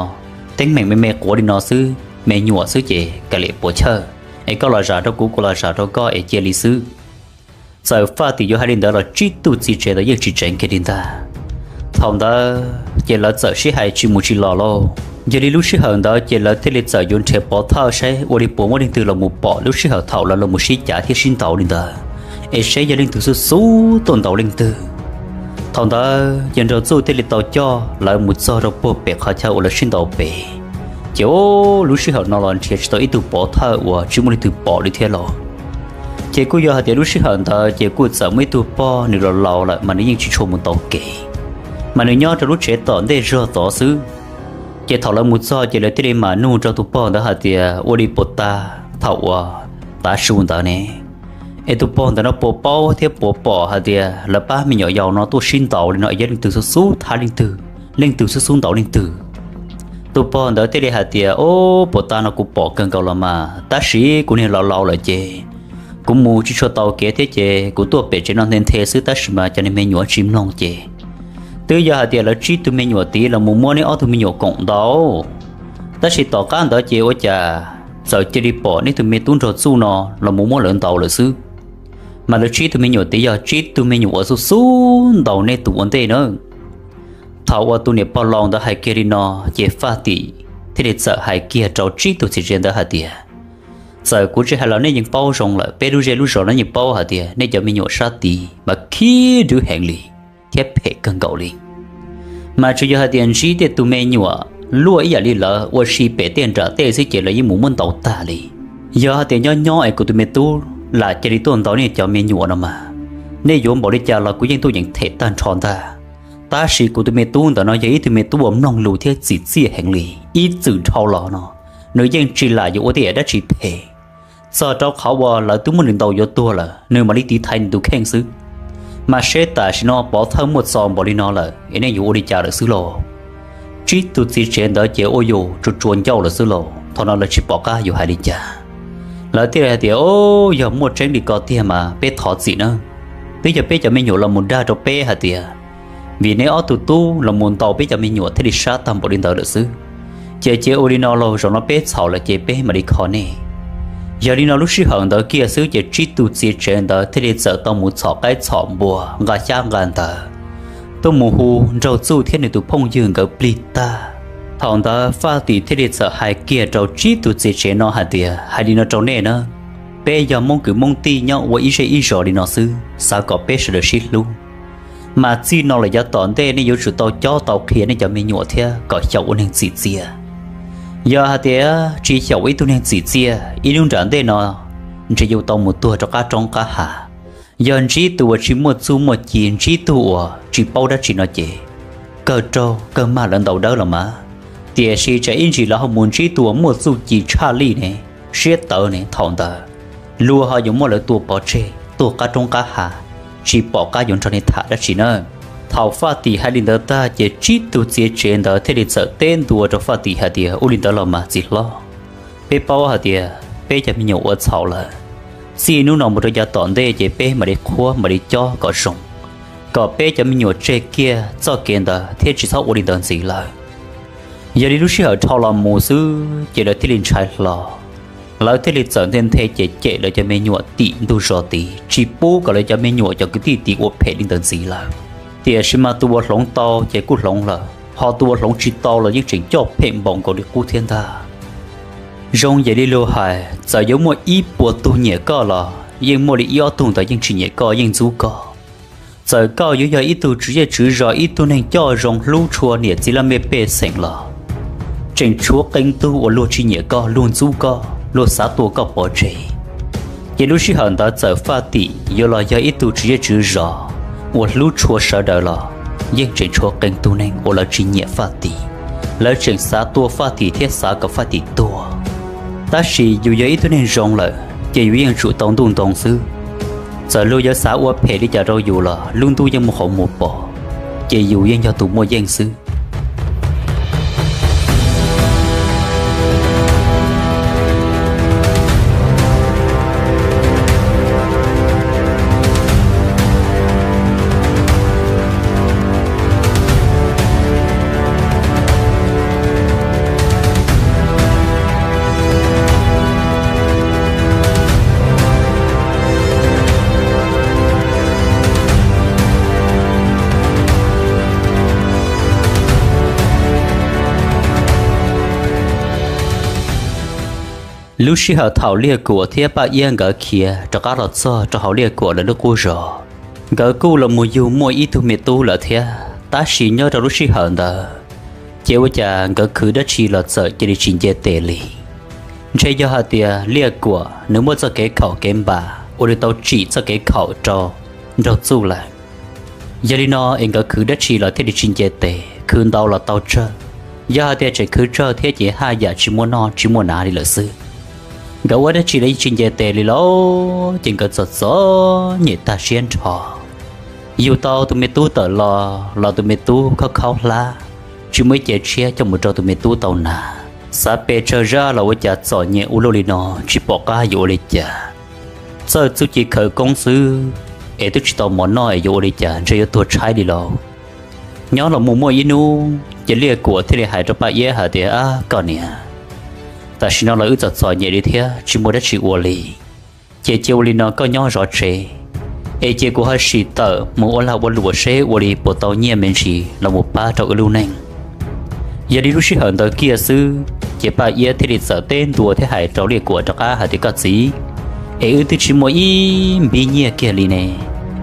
teeb meem me me quav li no xwb, me nyuam xwb ces kav liam puas chawj, es koj los zam rau kuv, kuv los zam rau koj es cia li xwb. Txawm Faj Tim yuav hais li ntawd los tsib tug txiv tsev ntawd yeej tsis tseev kiag li ntag. Thaum ntawd ces lawv txawm sib hais tsis mus tsis los lauj. Yog li lub sij hawm ntawd ces lawv thiaj li txawm yuav nrhiav pov thawj saib ua li puas muaj leej twg los mus pom lub sij hawm thaum lawv los mus sib cav thiab sib ntaus li ntawd, es saib yog leej twg xub xub tuaj ntaus leej twg. Thaum ntawd ces Nraug Txuj thiaj li tau coj lawv mus txog rau puag pem qhov chaw uas lawv sib ntaus pem. Ces lub sij hawm no los nrhiav tsis tau ib tug pov thawj uas tsis muaj leej twg pom li thiab los. Ces kuj yog hais tias lub sij hawm ntawd ces kuj txawm muaj ib tug pog nws los laus lawm mas nws yeej tsis tshua mus taus kev, mas nws nyob rau lub tsev tom ntej zog tod xwb. Ces thaum lawv mus txog ces lawv thiaj li mam nug rau tus pog ntawd hais tias ua li puas tas thaum uas tav su ntawd ne, es tus pog ntawd no puas paub thiab puas pom hais tias lawv pab me nyuam yaus no tuaj sib ntaus li no es yog leej twg xub xub thab leej twg, leej twg xub xub ntaus leej twg. Tus pog ntawd thiaj li hais tias o, puas tas no kuv pom kawg nkaus los mas, tab sis kuv niag laus laus lawm ces kuv mus tsis tshua taus kev thiab ces kuv tuaj pem tsev no nthe nthe xwb, tab sis mas cov niag me nyuam tsis mloog ces twb yog hais tias lawv tsib tug me nyuam tid los mus muab neb ob tug me nyuam koom ntaus. Tab sis tom qab ntawd ces ua cas txawm cia li pom neb tus me tub Nraug Txuj no los mus muab lawv ntaus lawm xwb. Mas lawv tsib tug me nyuam tid yog tsib tug me nyuam uas xub xub ntaus nej tus ua ntej na. Thaum uas tus niam pog laus ntawd hais kiag li no, ces Faj Tim thiaj li txawm hais kiag rau tsib tug txiv tsev ntawd hais tias txawm kuv tsis hais los nej yeej paub zoo lawm, peb lub zej lub zos no yeej paub hais tias nej cov me nyuam sab tid mas khib nrwv heev li thiab phem kawg nkaus li. Mas tsuas yog hais tias ntsib tej tus me nyuam luaj ib yam li lawv ua si pem tej nram tej xwb ces lawv yeej mus muab ntaus tag li. Yog hais tias nyob nyob es kuv tus me tub lam cia li tuaj ntaus nej cov me nyuam no mas, nej yuav npaum li cas los kuv yeej tuaj yeem them tag nrho ntag. Tab sis kuv tus me tub ntawm no yog ib tug me tub uas mloog lus thiab txim txiaj heev li, ib txwm dhau los no nws yeej tsis lam yuav ua tej yam dab tsi phem. Txog rau qhov uas lawv twb muab nws ntaus yuav tuag lawm nws mam li tiv thaiv nws tus kheej xwb. Mas seb tam sim no pov thawj muaj txo npaum li no lawm es nej yuav ua li cas lawm xwb lauj? Tsib tug txiv tsev ntawd ces ua yus tsuas tsuas ncauj lawm xwb lauj, thaum no lawv tsis pom qab yuav hais li cas. Lawv thiaj li hais tias o, yog muaj tseeb li ko tiag mas peb thov txim nawb. Twb yog peb cov me nyuam los mus dag rau peb hais tias vim neb ob tug tub los mus ntaus peb cov me nyuam thiaj li sab tag npaum li ntawd lawm xwb. Ces cia ua li no lauj, zaum no peb txhaum lawm ces peb mam li kho nej. Yog li no lub sij hawm ntawd kiag xwb ces tsib tug txiv tsev ntawd thiaj li txawm tau mus txhom qaib txhom npua, nqa xyab nqa ntawv tuaj mus hu Nraug Txuj thiab nws tus phooj ywg nkawd plig tag. Thaum ntawd Faj Tim thiaj li txawm hais kiag rau tsib tug txiv tsev no hais tias hais li no rau nej na, peb yog Hmoob kwv Hmoob tij nyob ua ib zej ib zos li no xwb, xav kom peb sawv daws sib hlub. Mas txij no lawm yav tom ntej nej yuav tsum tau cob tau qhia nej cov me nyuam thiab kom xyaum ua neeg txim txiaj. Yog hais tias tsis xyaum ua ib tug neeg txim txiaj, ib hnub nram ntej no ntshe yuav tau mus tuag rau qab roob qab hav. Yog ntsib tus uas tsis muaj txuj muaj ci, ntsib tug uas tsis paub dab tsi no ces kawg raug kawg mag lawv ntaus dawb los mas. Tiam sis tsam ib ntsis lawv ho mus ntsib tus uas muaj txuj ci tshaj lij ne, siab tawv ne, thaum ntawd luag ho yuav muab lawv tua pov tseg tuag qab roob qab hav, tsis pom qab yuav nrog nej tham dab tsi na. Thaum Faj Tim hais li ntawd tag ces tsib tug txiv tsev ntawd thiaj li txawm teb ntua rau Faj Tim hais tias ua li ntawd los mas txiv hlob, peb paub hais tias peb cov me nyuam ua txhaum lawm. Txij hnub no mus rau yav tom ntej ces peb mam li qhuab mam li cob kom zoo, kom peb cov me nyuam tseg kiag txoj kev ntawd thiab tsis txhob ua li ntawd ntxiv lawm. Yog li lub sij hawm dhau los mus xwb ces lawv thiaj li ntshai hlo. Lawv thiaj li txawm nthe nthe cem cem lawv cov me nyuam tim ntug zos tid, tsis pub kom lawv cov me nyuam cov kwv tij tid ua phem li ntawd ntxiv lawm. Tiam sis mas tus uas hloov tau ces kuj hloov lawm, ho tus uas hloov tsis tau los yeej tseem coj phem npaum nkaus li qub thiab ntag. Zoo yam li luag hais, txawm yuav muaj ib puas tug nyiam koj los yeej muaj li ib ob tug ntawd yeej tsis nyiam koj, yeej ntxub koj. Txawm koj yuav yog ib tug tswv zej tswv zos, ib tug neeg coj zoo hlub tshua niam txiv laj mej pej xeem los tseem tshuav qee tug uas luag tsis nyiam koj, luag ntxub koj, luag xav tua koj pov tseg. Ces lub sij hawm ntawd txawm Faj Tim yuav los yog ib tug tswv zej tswv zos uas hlub tshua sawv daws los yeej tseem tshuav qee tug neeg uas lawv tsis nyiam Faj Tim, lawv tseem xav tua Faj Tim thiab xav kom Faj Tim tuag. Tab sis yus yog ib tug neeg zoo lawm ces yus yeej tsum tau ntuj ntoo xwb. Txawm luag yuav xav ua phem li cas rau yus los lub ntuj yeej muaj qhov muag pom, ces yus yeej yog tus muaj yeej xwb. Lub sij hawm thaum Liaj Kuam thiab Paj Iab nkawd khiav rov qab los txog rau hauv Liaj Kuam lawv lub qub zos, nkawd kuj los mus yug muaj ib tug me tub lawm thiab. Tab sis nyob rau lub sij hawm ntawd, ces ua cas nkawd khwv dab tsi los txawm cia li tsis nce tes li. Ntshe yog hais tias Liaj Kuam nws muaj txoj kev khaum kev npam ua li tau tsim txoj kev khaum rau nraug txuj lawm. Yog li no es nkawd khwv dab tsi los thiaj li tsis nce tes, khwv ntau los tau tsawg. Yog hais tias tseem khwv tsawg thiab ces haj yam tsis muaj noj tsis muaj hnav li lawm xwb. Nkawd ua dab tsi los yeej tsis nce tes li lauj, ces nkawd txom txom nyem tag siab nrho. Yug tau tus me tub tawm los los tus me tub khaub khaub hlab, tsis muaj ib ce tshiab coj mus rau tus me tub tau hnav. Xav pes tsawg zaj los ua cas txom nyem ua luaj li no, tsis pom qab yuav ua li cas. Txawj txuj ci khawv koob xwb es twb tsis tau mov noj es yuav ua li cas, ntshe yuav tuag tshaib li lauj. Nyob los mus muaj ib hnub ces Liaj Kuam thiaj li hais rau Paj Iab hais tias, Ab koj niam, tam sim no los wb txom txom nyem li thiab tsis muaj dab tsi ua li. Ces cia ua li no, koj nyob zov tsev, es cia kuv ho sim tawm mus ua lag ua luam seb ua li puas tau nyiaj me ntsis los mus pab rau wb lub neej. Yog li lub sij hawm ntawd kiag xwb ces Paj Iab thiaj li txawm teb ntua thiab hais rau Liaj Kuam rov qab hais tias, Koj txiv, es wb twb tsis muaj ib npib nyiaj kiag li ne,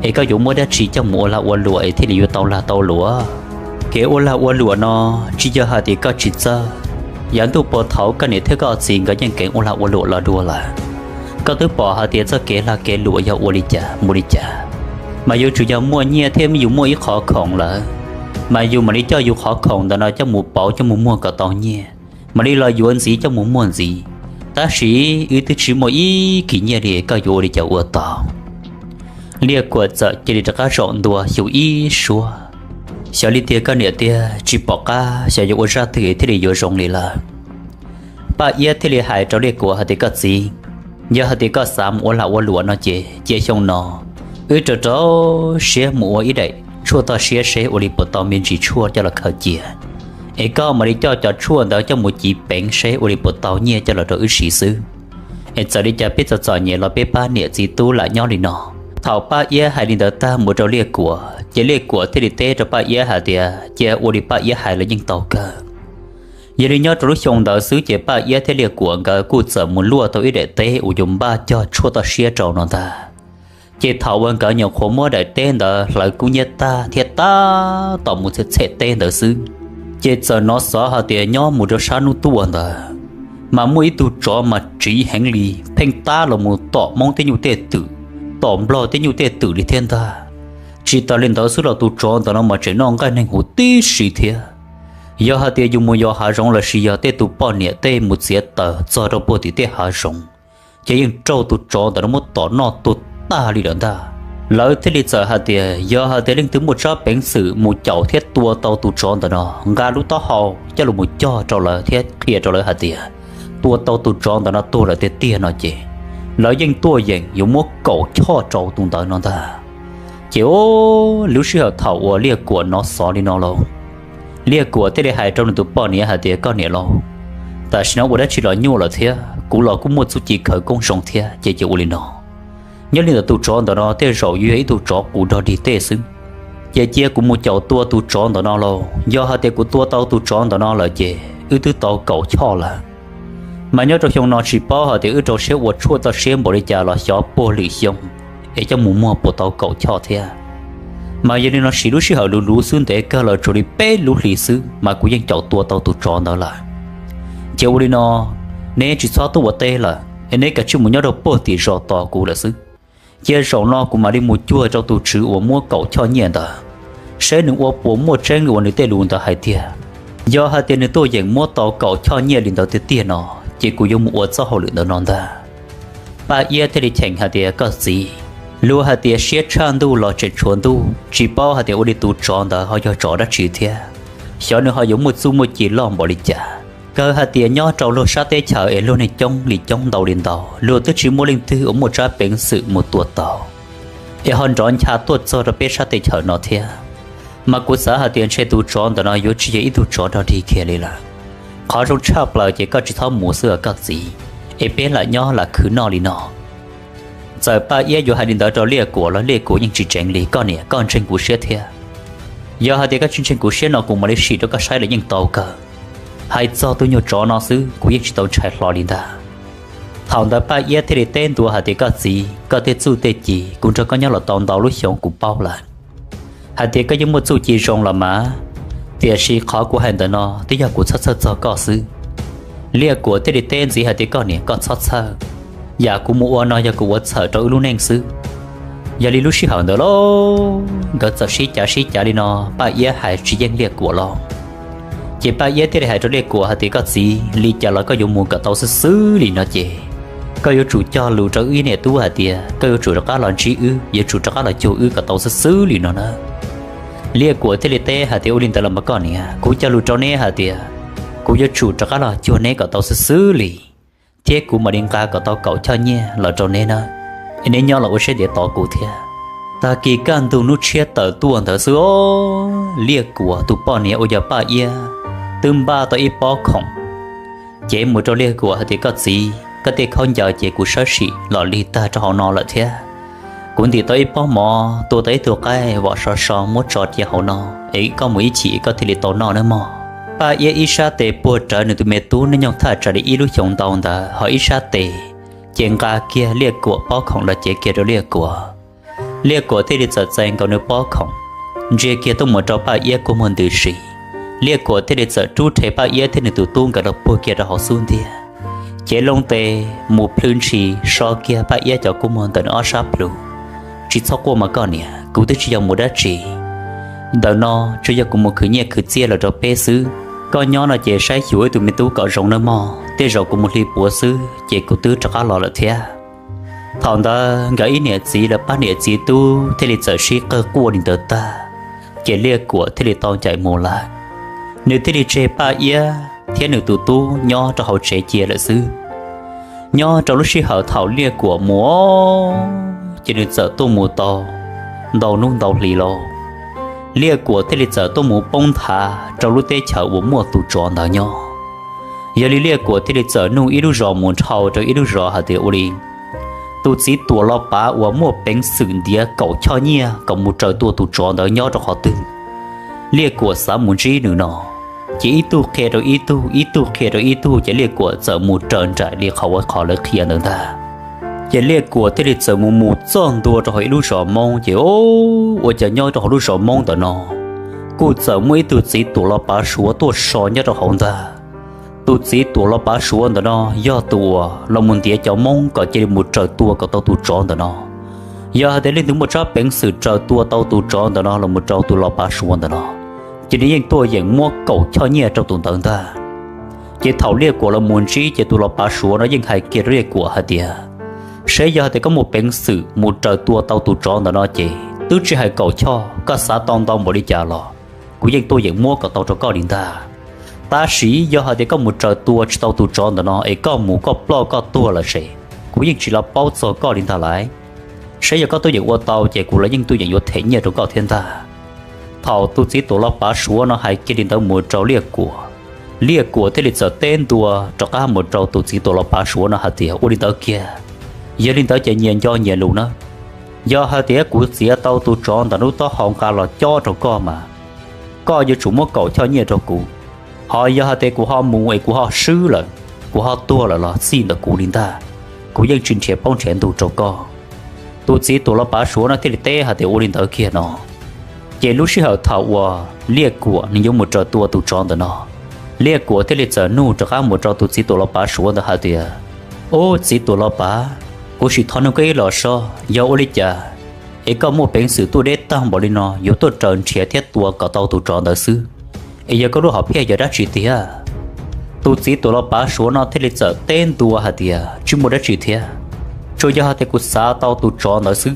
es koj yuav muab dab tsi coj mus ua lag ua luam es thiaj li yuav tau lag tau luam? Kev ua lag ua luam no tsis yog hais tias koj tsis txawj, yav ntuj puag thaum ub koj niam thiab koj txiv nkawd yeej keev ua lag ua luam los dua lawm. Koj twb pom hais tias txoj kev lag kev luam yog ua li cas mus li cas, mas yus tsuas yog muaj nyiaj thiab yus muaj ib qhov khoom lawm, mas yus mam li coj yus qhov khoom ntawd no coj mus pauv coj mus muag kom tau nyiaj, mam li los yuav ntxiv coj mus muag ntxiv. Tab sis wb twb tsis muaj ib kis nyiaj li, koj yuav ua li cas ua tau? Liaj Kuam txawm cia li rov qab zaum ntua xyu ib suab, xyov li tiag koj niam tiag, tsis pom qab xyov yuav ua zaj twg thiaj li yuav zoo li lawm. Paj Iab thiaj li hais rau Liaj Kuam hais tias, Koj txiv, yog hais tias koj xav mus ua lag ua luam no ces cia xyoo no wb rau rau siab mus ua ib daim tshuaj toj siab seb ua li puas tau me ntsis tshuaj coj los khaws cia, es koj mam li coj cov tshuaj ntawd coj mus civ peev seb ua li puas tau nyiaj coj los rau wb siv xwb. Es txawm li cas peb txom txom nyem los peb pab niam txiv tub lam nyob li no. Thaum Paj Iab hais li ntawd tag mus rau Liaj Kuam ces Liaj Kuam thiaj li teb rau Paj Iab hais tias, Cia ua li Paj Iab hais los yeej tau kawg. Yog li nyob rau lub xyoo ntawd xwb ces Paj Iab thiab Liaj Kuam nkawd kuj txawm mus luaj tau ib daim teb uas yuav npaj cog tshuaj toj siab rau no ntag. Ces thaum uas nkawd nyuam qhuav muab daim teb ntawd hlawv kub hnyiab tag thiab tab tom mus txhem txhem teb ntawd xwb, ces txawm hnov xov hais tias nyob mus rau sab hnub tuaj ntawd, mas muaj ib tug tsov mas tsiv heev li, pheej tab los mus tom Hmoob tej nyuj tej twm, tom Nplog tej nyuj tej twm li thiab ntag. Tsis tas li ntawd xwb los tus tsov ntawm no mas tseem noj nqaij neeg huv tib si thiab. Yog hais tias yus mus yos hav zoov lossis yog tej tus poj niam tej mus txiav taws txog rau puag tim tej hav zoov, ces yeej raug tus tsov ntawm no muab tom noj tuag tag li lawm ntag. Lawv thiaj li txawm hais tias yog hais tias leej twg muaj tsab peev xwm mus caum thiab tua tau tus tsov ntawm no, nqa lub taub hau coj los mus cog rau lawv thiab qhia rau lawv hais tias tua tau tus tsov ntawm no tuag lawm tiag tiag no ces lawv yeej tuaj yeem yuav muab kaum choj rau tus ntawd no ntag. Ces lub sij hawm thaum uas Liaj Kuam hnov xov li no lauj, Liaj Kuam thiaj li hais rau nws tus poj niam hais tias, Koj niam lauj, tam sim no ua dab tsi los nyuaj lawm thiab, kuv los kuj muaj txuj ci khawv koob zoo thiab, ces cia ua li no, nyob li ntawm tus tsov ntawm no tej zaum yuav yog ib tug tsov qus dog dig tej xwb, ces cia kuv mus caum tua tus tsov ntawm no lauj. Yog hais tias kuv tua tau tus tsov ntawm no lawm ces wb twb tau kaum choj lawm. Mas nyob rau xyoo no tsis paub hais tias wb rau siab ua tshuaj toj siab npaum li cas los xyov puag lwm xyoo es coj mus muag puas tau kaum choj thiab. Mas yog li no siv lub sij hawm luv luv xwb ntev kawg los tsuas li peb lub hlis xwb mas kuv yeej caum tua tau tus tsov ntawd lawm. Ces ua li no, neb tsis txhob tuaj ua teb lawm es neb kav tsij mus nyob rau puag tim zos tos kuv lawm xwb. Cia zaum no kuv mam li mus cuag rau tus tswv uas muab kaum choj nyiaj ntawd, saib nws ua puas muaj tseeb li uas nws tej lus ntawd hais tiag. Yog hais tias nws tuaj yeem muab tau kaum choj nyiaj li ntawd tiag tiag no, ces kuv yuav mus ua txoj hauj lwm ntawd no ntag. Paj Iab thiaj li cheem hais tias, Koj txiv, luag hais tias siab tshaj ntuj los tseem tshuav ntuj, tsis paub hais tias ua li tus tsov ntawd ho yog tsov dab tsi thiab, xyov nws ho yuav muaj txuj muaj ci loj npaum li cas. Kawg hais tias nyob rau luag sab teb chaws es luag neeg coob li coob ntau li ntau, luag twb tsis muaj leej twg uas muaj tsab peev xwm mus tua tau, es ho nrov ncha tuaj txog rau peb sab teb chaws no thiab. Mas kuv xav hais tias ntshe tus tsov ntawm no yuav tsis yog ib tug tsov dog dig kiag li lawm. Qhov zoo tshaj plaws ces koj tsis txhob mus xwb os koj txiv, es peb lam nyob lam khwv noj li no. Txawm Paj Iab yuav hais li ntawd rau Liaj Kuam los Liaj Kuam yeej tsis tseev li, Koj niam, koj ntseeg kuv siab thiab. Yog hais tias koj tsis ntseeg kuv siab no kuv mam li sim rau koj saib los yeej tau kawg. Hais txog tus nyuag tsov no xwb kuv yeej tsis tau ntshai hlo li ntag. Thaum ntawd Paj Iab thiaj li teb ntua hais tias, Koj txiv, koj tej txuj tej ci kuv nrog koj nyob los tau ntau lub xyoo kuv paub lawm hais tias koj yeej muaj txuj ci zoo los mas, tiam sis qhov kuv hais ntawm no twb yog kuv txhawj txhawj txog koj xwb. Liaj Kuam thiaj li teb ntxiv hais tias, Koj niam, koj txhob txhawj, yam kuv mus ua no yog kuv ua txhawm rau wb lub neej xwb. Yog li lub sij hawm ntawd lauj, nkawd txawm sib cav sib cav li no, Paj Iab hais tsis yeej Liaj Kuam lauj. Ces Paj Iab thiaj li hais rau Liaj Kuam hais tias, Koj txiv, li cas los koj yuav mus kom tau xwb xwb li no ces, koj yuav tsum cog lus rau wb ib niam tub hais tias koj yuav tsum rov qab los ntsib wb, yuav tsum rov qab los cuag wb kom tau xwb xwb li no na. Liaj Kuam thiaj li teb hais tias, Ua li ntawd los mas koj niam, kuv cog lus rau neb hais tias kuv yuav tsum rov qab los cuag neb kom tau xwb xwb li, thiab kuv mam li nqa kom tau kaum choj nyiaj los rau neb na, es neb nyob los ua siab ntev tos kuv thiab. Tag kis kaj ntug hnub tshiab tawm tuaj ntawd xwb, Liaj Kuam tus poj niam uas yog Paj Iab twb npaj tau ib pob khoom, ces mus rau Liaj Kuam hais tias, Koj txiv, koj tej khaub ncaws ces kuv sawb sim los lig tag rau hauv no lawm thiab. Kuv ntim tau ib pob mov, tua tau ib tug qaib vom so so muab tso cia hauv no, es koj mus ib chim koj thiaj li tau noj nawb mog. Paj Iab ib sab tes puag rawv nws tus me tub neej nyoog thaj tsam li ib lub xyoos ntau ntawd, ho ib sab tes ces nqa kiag Liaj Kuam pob khoom los cev kiag rau Liaj Kuam. Liaj Kuam thiaj li txawm txais nkaus nws pob khoom, ntsia kiag tuaj mus rau Paj Iab kua muag ntws si. Liaj Kuam thiaj li txawm rub rhe Paj Iab thiab nws tus tub nkawd los puag kiag rau hauv xub ntiag, cev loo tes mus plhws ntshis so kiag Paj Iab cov kua muag ntawm nws ob sab plhu. Tsis txhob quaj mas koj niam, kuv twb tsis yog mus dab tsi. Ntawm no tsuas yog kuv mus khwv nyiaj khwv txiaj los rau peb xwb. Koj nyob no ces saib xyuas wb tus me tub kom zoo nawb mog, tej zaum kuv mus hli puav xwb ces kuv twb rov qab los lawm thiab. Thaum ntawd nkawd ib niam txiv lawv pab niam txiv tub thiaj li txawm sib qawg quaj li ntawd tag, ces Liaj Kuam thiaj li tau ncaim mus lawm. Nws thiaj li tseg Paj Iab thiab nws tus tub nyob rau hauv tsev cia lawm xwb. Nyob rau lub sij hawm thaum Liaj Kuam mus, ces nws txawm tuaj mus tau ntau hnub ntau hlis lauj, Liaj Kuam thiaj li txawm tuaj mus poob nthav rau lub teb chaws uas muaj tus tsov ntawd nyob. Yog li Liaj Kuam thiaj li txawm nug ib lub zos mus dhau rau ib lub zos hais tias, Ua li tus txiv Tuam Los Pav uas muaj peev xwm ntiav kaum choj nyiaj kom mus raws tua tus tsov ntawd nyob rau qhov twg? Liaj Kuam xav mus ntsib nws no. Ces ib tug qhia rau ib tug, ib tug qhia rau ib tug, ces Liaj Kuam txawm mus raws nraim li qhov uas qhov lawv qhia ntawd ntag. Ces Liaj Kuam thiaj li txawm mus mus txog ntua rau hauv ib lub zos Hmoob, ces ua cas nyob rau hauv lub zos Hmoob ntawm no kuj txawm muaj ib tug txiv Tuam Los Pav Suav tuaj so nyob rau hauv ntag. Tus txiv Tuam Los Pav Suav ntawm no yog tus uas los mus ntiav cov Hmoob kom cia li mus raws tua kom tau tus tsov ntawm no. Yog hais tias leej twg muaj tsab peev xwm raws tua tau tus tsov ntawm no los mus rau tus Los Pav Suav ntawm no, ces nws yeej tuaj yeem muab kaum choj nyiaj rau tus ntawd ntag. Ces thaum Liaj Kuam los mus ntsib, ces tus Los Pav Suav no yeej hais kiag rau Liaj Kuam hais tias, Seb yog hais tias koj muaj peev xwm mus raws tua tau tus tsov ntawm no ces twb tsis hais kaum choj, koj xav tau ntau npaum li cas los kuv yeej tuaj yeem muab kom tau rau koj li ntag. Tab sis yog hais tias koj mus raws tua tsis tau tus tsov ntawm no es koj mus koj ploj koj tuag lawm ces kuv yeej tsis los paub txog koj li ntag lauj. Seb yog koj tuaj yeem ua tau ces kuv los yeej tuaj yeem yuav them nyiaj rau koj thiab ntag. Thaum tus txiv Tuam Los Pav Suav no hais kiag li ntawd mus rau Liaj Kuam, Liaj Kuam thiaj li txawm teb ntua rov qab mus rau tus txiv Tuam Los Pav Suav no hais tias, Ua li ntawd kiag, yog li ntawd ces nyias nco nyias lus na. Yog hais tias kuv txiav tau tus tsov ntawm lub taub hau nqa los cob rau koj mas koj yuav tsum muab kaum choj nyiaj rau kuv. Ho yog hais tias kuv ho mus es kuv ho swb lawm, kuv ho tuag lawm los txij ntawm kuv li ntag, kuv yeej tsis nrhiav plaub nrhiav ntug rau koj. Tus txiv Tuam Los Pav Suav no thiaj li teb hais tias, Ua li ntawd kiag no. Ces lub sij hawm thaum uas Liaj Kuam nws yuav mus raws tua tus tsov ntawm no, Liaj Kuam thiaj li txawm nug rov qab mus rau tus txiv Tuam Los Pav Suav ntawd hais tias, Ub, txiv Tuam Los Pav, kuv sim thov nug koj ib los soj, yog ua li cas es koj muaj peev xwm tuaj deb tag npaum li no yuav tuaj raws nrhiav thiab tua kom tau tus tsov ntawd xwb, es yog koj lub hom phiaj yog dab tsi tiag? Tus txiv Tuam Los Pav Suav no thiaj li txawm teb ntua hais tias, Tsis muaj dab tsi thiab, tsuas yog hais tias kuv xav tau tus tsov ntawd xwb.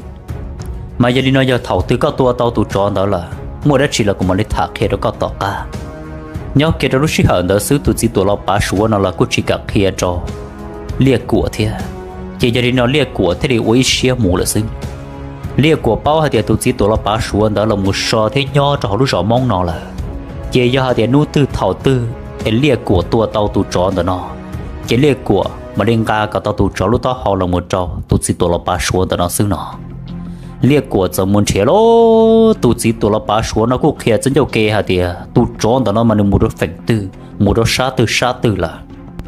Mas yog li no yog thaum twg koj tua tau tus tsov ntawd lawm, muaj dab tsi los kuv mam li tham qhia rau koj tom qab. Nyob kiag rau lub sij hawm ntawd xwb tus txiv Tuam Los Pav Suav no los kuj tsis kam qhia rau Liaj Kuam thiab. Ces yog li no Liaj Kuam thiaj li ua ib siab mus lawm xwb. Liaj Kuam paub hais tias tus txiv Tuam Los Pav Suav ntawd los mus so thiab nyob rau hauv lub zos Hmoob no lawm, ces yog hais tias hnub twg thaum twg es Liaj Kuam tua tau tus tsov ntawm no, ces Liaj Kuam mam li nqa kom tau tus tsov lub taub hau los mus rau tus txiv Tuam Los Pav Suav ntawm no xwb no. Liaj Kuam txawm mus nrhiav lauj, tus txiv Tuam Los Pav Suav no kuj qhia txij ncauj ke hais tias tus tsov ntawm no mas nws mus rau feem twg, mus rau sab twg sab twg lawm.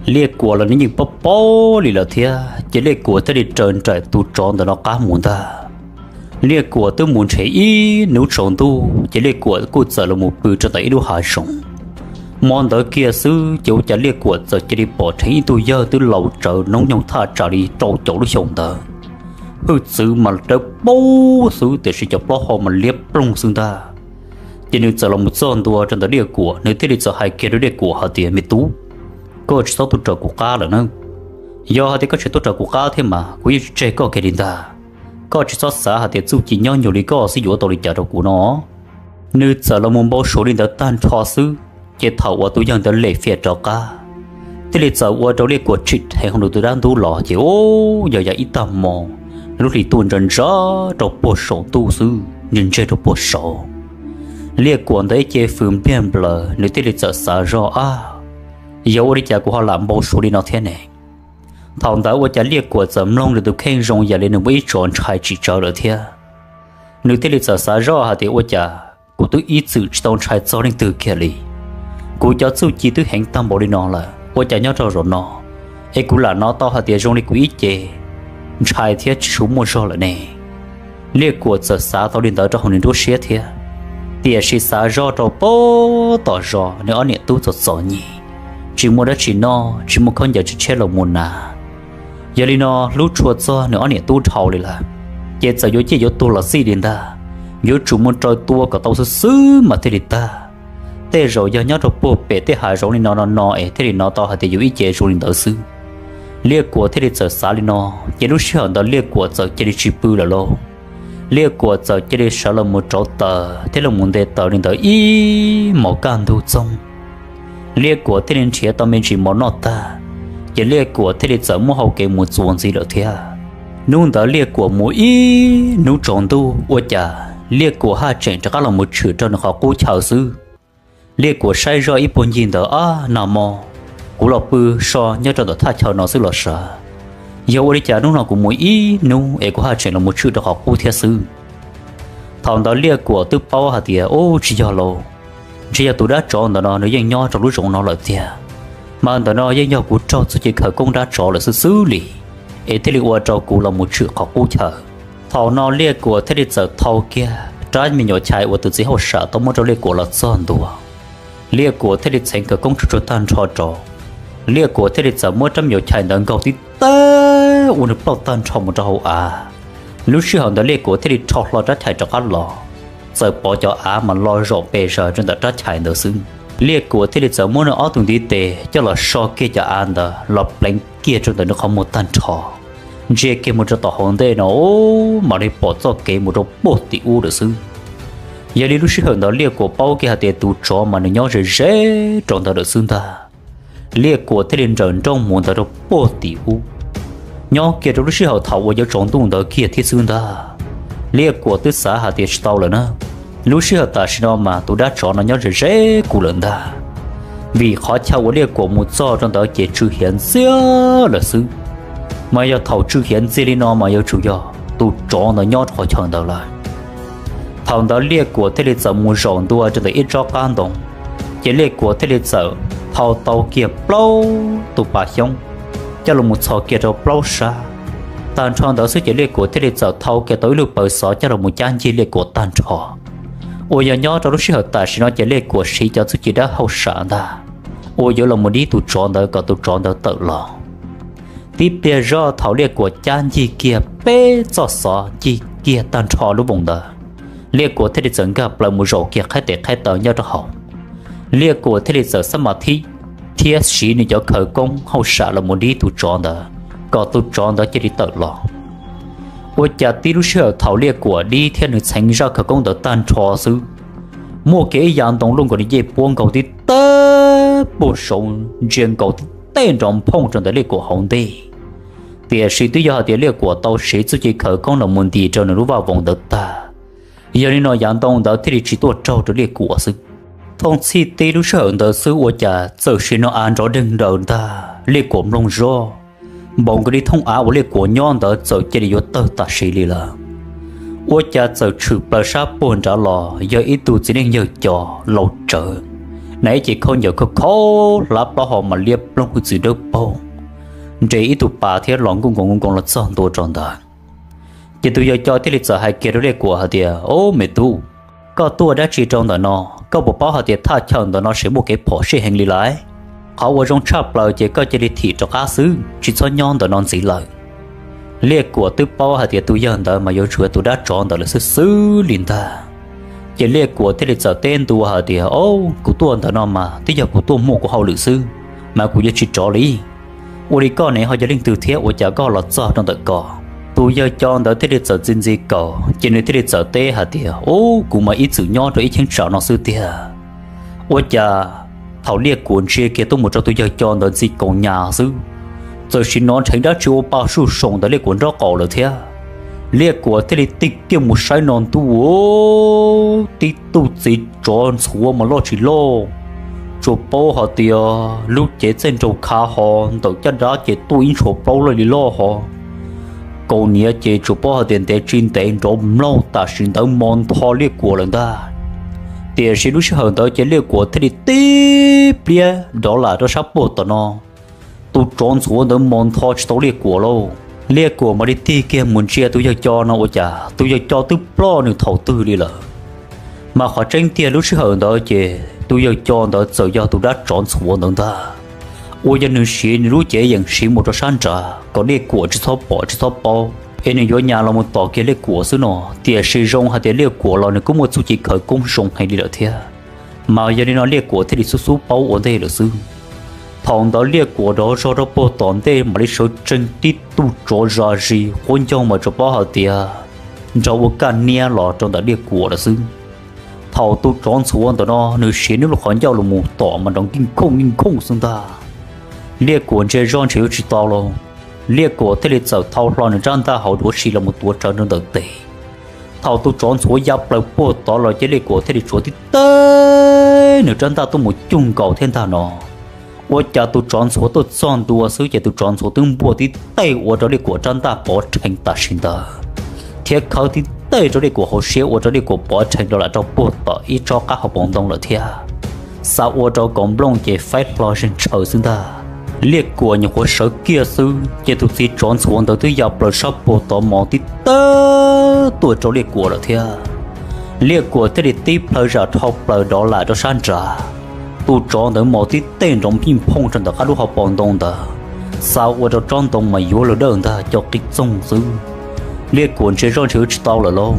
Liaj Kuam los nws yeej paub paub li lawm thiab, ces Liaj Kuam thiaj li raws nraim tus tsov ntawm no qab mus ntag. Liaj Kuam twb mus nrhiav ib hnub tsaus ntuj, ces Liaj Kuam kuj txawm los mus pw rau ntawm ib lub hav zoov. Hmo ntawd kiag xwb ces ua cas Liaj Kuam txawm cia li pom dheev ib tug yawg twb laus tsawv noob nyoog thaj tsam li rau caum lub xyoo ntawd, hwj txwv mas dawb paug xwb tiam sis cov plaub hau mas liab ploog xwb ntag. Ces nws txawm los mus txog ntua rau ntawm Liaj Kuam, nws thiaj li txawm hais kiag rau Liaj Kuam hais tias, Me tub, koj tsis txhob tuaj raws kuv qab lawm na. Yog hais tias koj tseem tuaj raws kuv qab thiab mas kuv yeej tsis tseg koj kiag li ntag. Koj tsis txhob xav hais tias txuj ci nyob nyuag li koj xwb yuav ua tau li cas rau kuv no. Nws txawm los mus npau suav li ntawd tag nrho xwb, ces thaum uas tus yawg ntawd lem fiam rov qab, thiaj li txawm ua rau Liaj Kuam tsim dheev hauv nws tus dab ntub los ces, u, yog yam ib tag hmo lub hlis tuaj ntsa ntsa rau puag saum ntuj xwb, ntseg ntseg rau puag saud. Liaj Kuam ntawd ib ce fws npiag nplaws, nws thiaj li txawm xav zoj, Ab, yog ua li cas kuv ho lam npau suav li no thiab ne? Thaum ntawd ua cas Liaj Kuam txawm mloog nws tus kheej zoo yam li nws muaj ib tso ntshai tsis tsawv lawm thiab. Nws thiaj li txawm xav zoj hais tias, Ua cas kuv twb ib txwm tsis tau ntshai txog leej twg kiag li? Kuv cov txuj ci twb heev tag npaum li no lawm, ua cas nyob rau zaum no es kuv lam hnov tau hais tias zoo li kuv ib ce ntshai thiab tsis tshua muaj zog lawm ne? Liaj Kuam txawm xav tau li ntawd rau hauv nws nruab siab thiab, tiam sis xav zoj rau puag tom zos nws ob niam tub txom txom nyem, tsis muaj dab tsi noj, tsis muaj khaub ncaws tshiab los mus hnav. Yog li no hlub tshua txog nws ob niam tub dhau li lawm, ces txawm yuav ciaj yuav tuag los xij li ntag, yuav tsum mus raws tua kom tau xwb xwb mas thiaj li tag. Tej zaum yog nyob rau puag pem tej hav zoov li no no no es thiaj li hnov tau hais tias yus ib ce zoo li ntawd xwb. Liaj Kuam thiaj li txawm xav li no, ces lub sij hawm ntawd Liaj Kuam txawm cia li tsis pw lawm lauj. Liaj Kuam txawm cia li sawv los mus rauv taws thiab los mus nte taws li ntawd ib hmos kaj ntug txoog. Liaj Kuam thiaj li nrhiav tau me ntsis mov noj tag, ces Liaj Kuam thiaj li txawm muab hau kev mus txuas ntxiv lawm thiab. Hnub ntawd Liaj Kuam mus ib hnub tsaus ntuj ua cas Liaj Kuam haj tseem rov qab los mus tshwm rau nws qhov qub chaw xwb. Liaj Kuam saib zoj ib puag ncig ntawd, Ab, nag hmo kuv los pw so nyob rau ntawm thaj chaw no xwb los sav, yog ua li cas hnub no kuv mus ib hnub es kuv haj tseem los mus tshwm rau qhov qub thiab xwb. Thaum ntawd Liaj Kuam twb paub hais tias, Ub, tsis yog lauj, ntshe yog tus dab tsov ntawm no nws yeej nyob rau lub zoov no lawm tiag, mas ntawm no yeej yog kuv raug txuj ci khawv koob dab tsov lawm xwb xwb li, es thiaj li ua rau kuv los mus tshwm qhov qub chaw. Thaum no Liaj Kuam thiaj li txawm thau kiag rab me nyuam chais uas tus txiv hauj sam tau muab rau Liaj Kuam los txog ntua. Liaj Kuam thiaj li txheev khawv koob tsuj tsuag tag nrho rau. Liaj Kuam thiaj li txawm muab rab me nyuam chais ntawd nkaug tib teg ua nws ploj tag nrho mus rau hauv av. Lub sij hawm ntawd Liaj Kuam thiaj li rho hlo rab chais rov qab los, txawm pov cov av mas lo zaum pes zaws rau ntawm rab chais ntawd xwb. Liaj Kuam thiaj li txawm muab nws ob tug ntiv tes coj los so kiag cov av ntawd los pleev kiag rau ntawm nws qhov muag tag nrho, ntsia kiag mus rau tom hauv ntej no, ub, mam li pom txoj kev mus rau puag tim ub lawm xwb. Yog li lub sij hawm ntawd Liaj Kuam paub kiag hais tias tus tsov mas nws nyob ze ze rau ntawd lawm xwb ntag. Liaj Kuam thiaj li nrawm nrooj mus ntawd rau puag tim ub. Nyob kiag rau lub sij hawm thaum uas yuav tsaus ntuj ntawd kiag thiab xwb ntag. Liaj Kuam twb xav hais tias tsis tau lawm na, lub sij hawm tam sim no mas tus dab tsov no nyob ze ze kuv lawm ntag. Vim qhov chaw uas Liaj Kuam mus txog rau ntawd ces tsw hiav ntxiag lawm xwb, mas yog thaum tsw hiav ntxiag li no mas yuav tsum yog tus tsov ntawd nyob rau qhov chaw ntawd lawm. Thaum ntawd Liaj Kuam thiaj li txawm mus zaum ntua rau ntawm ib tsob qab ntoo, ces Liaj Kuam thiaj li txawm thau tau kiag plaub tus pas xyoob coj los mus txhos kiag rau plaub sab. Tag nrho ntawd xwb ces Liaj Kuam thiaj li txawm thau kiag tau ib lub pawg xov coj los mus cab ncig Liaj Kuam tag nrho. Uas yog nyob rau lub sij hawm tam sim no ces Liaj Kuam siv cov txuj ci dab hauj sam ntag, uas yuav los mus dib tus tsov ntawd kom tus tsov ntawd tawm los. Tib pliag zoj thaum Liaj Kuam cab ncig kiag peb txoj xov ncig kiag tag nrho lub voos ntawd, Liaj Kuam thiaj li txawm nkag plaws mus zaum kiag qhaib tes qhaib taw nyob rau hauv. Liaj Kuam thiaj li txawm xab mas thib thiab siv nws cov khawv koob hauj sam los mus dib tus tsov ntawd kom tus tsov ntawd cia li tawm los. Ua cas tib lub sij hawm thaum Liaj Kuam dib thiab nws txheev zaj khawv koob ntawd tag nrho xwb, muaj kiag ib yav ntoo luaj nkaus li ncej puab nkaug tib teg puag saud ntsia nkaus tib teg nrov nphooj rau ntawm Liaj Kuam hauv ntej. Tiam sis twb yog hais tias Liaj Kuam tau siv txuj ci khawv koob los mus ntim rau nws lub vaj voos ntawd tag, yog li no yav ntoo ntawd thiaj li tsis tuaj raug rau Liaj Kuam xwb. Thooj txhij tib lub sij hawm ntawd xwb ua cas txawm sim no av nrov deeg nraws ntag, Liaj Kuam mloog zoj, npaum nkaus li thooj av uas Liaj Kuam nyob ntawd txawm cia li yuav tawg tam sim li lawm. Ua cas txawm tshwm plaws sab puag nrad los yog ib tug txiv neej yawg cov laus tsawv, Nws ib ce khaub ncaws khaub kho hlab plaub hau mas liab ploog hwj txwv dawb paug, nres ib tug pas thiab los nkuj nkoos nkuj nkoos los txog ntua rau ntawd. Ces tus yawg co thiaj li txawm hais kiag rau Liaj Kuam hais tias, Ob me tub, koj tuaj dab tsi rau ntawm no? Koj puas paub hais tias thaj chaw ntawm no tseem muaj kev phom sij heev li lawm? Qhov uas zoo tshaj plaws ces koj cia li thim rov qab xwb, tsis txhob nyob ntawm no ntxiv lawm. Liaj Kuam twb paub hais tias tus yawg ntawd mas yuav tsum yog tus dab tsov ntawd lawm xwb xwb li ntag. Ces Liaj Kuam thiaj li txawm teb ntua hais tias, Ob, kuv tuaj ntawm no mas twb yog kuv tuaj muaj kuv hauj lwm xwb, mas kuv yuav tsis rov li. Ua li koj ne ho yog leej twg thiab ua cas koj los txog rau ntawm ko? Tus yawg co ntawd thiaj li txawm txi ntxi kaus, ces nws thiaj li txawm teb hais tias, Ub, kuv mas ib txwm nyob rau ib cheeb tsam no xwb tiag. Ua cas thaum Liaj Kuam ntsia kiag tuaj mus rau tus yawg co ntawd ntxi kaus nyas xwb, txawm sim hnov dheev dab tsi ua pa suj soom ntawm Liaj Kuam nraub qaum lawm thiab. Liaj Kuam thiaj li tig kiag mus saib no ntuj, tib tug txiv tsov ntxhuav mas loj tsis loj, tsuas paub hais tias lub cev txaij nraug khav ho, ntawm caj dab ces tuaj ib ntshuas plaub laj li loj ho, kaus hniav ces tsuas paub hais tias ntev tsis ntev nrov mloog tam sim ntawd mos ntho Liaj Kuam lawm ntag. Tiam sis lub sij hawm ntawd ces Liaj Kuam thiaj li tib pliag dov lam rau sab puag tom no, tus tsov ntxhuav ntawd mos ntho tsis tau Liaj Kuam lauj. Liaj Kuam mam li tig kiag mus ntsia tus yawg co no ua cas tus yawg co twb ploj nws thaum twg li lawm. Mas qhov tseeb tiag lub sij hawm ntawd ces tus yawg co ntawd txawm yog tus dab tsov ntxhuav ntawd ntag, uas yog nws siv nws lub cev yeem siv mus rau sab nrad kom Liaj Kuam tsis txhob pom tsis txhob paub, es nws yuav nyas los mus tom kiag Liaj Kuam xwb no. Tiam sis zoo hais tias Liaj Kuam los nws kuj muaj txuj ci khawv koob zoo heev li lawm thiab, mas yog li no Liaj Kuam thiaj li xub xub paub ua ntej lawm xwb. Thaum ntawd Liaj Kuam rov zog rau puag tom ntej mam li sawv tsees tib tug tsov zas zis quab ncaug mas tsuas paub hais tias nrog ua kaj niab los rau ntawm Liaj Kuam lawm xwb. Thaum tus tsov ntxhuav ntawm no nws siv nws lub qhov ncauj los mus tom mas nrov nkij nkhooj nkij nkhooj xwb ntag. Liaj Kuam ntsia zoj ntshe yuav tsis tau los, Liaj Kuam thiaj li txawm thau hlo nws rab ntaj hauv duav si los mus tuav rawv rau ntawm tes. Thaum tus tsov ntxhuav ya plaws puag tod los ces Liaj Kuam thiaj li tsuav tib teg nws rab ntaj tuaj mus cuj nkaus thiab ntag no. Ua cas tus tsov ntxhuav tuaj txog ntua xwb ces tus tsov ntxhuav twb npuaj tib teg ua rau Liaj Kuam rab ntaj pov rhees tam sim ntawd, thiab khawb tib teg rau Liaj Kuam hauv siab ua rau Liaj Kuam pov rhees rau lam rau puag tom ib tsob qab hauv paus ntoo lawm thiab. Xa ua rau kaus nplooj ces faib hlo zeeg ntshaw xwb ntag. Liaj Kuam nyuam qhuav sawv kiag xwb ces tus txiv tsov ntxhuav ntawd twb ya plaws sab puag tod mos tib teg tuaj rau Liaj Kuam lawm thiab. Liaj Kuam thiaj li tib plhaw zam dhau plaws dov lam rau sab nrad. Tus tsov ntawd mos tib teg nrov npij nphooj rau ntawm qab lub hauv paus ntoo ntawd, xa ua rau tsob ntoo mas yuav luag dawj ntag co qig txoog xwb. Liaj Kuam ntsia zoj ntshe yuav tsis tau lawm lauj.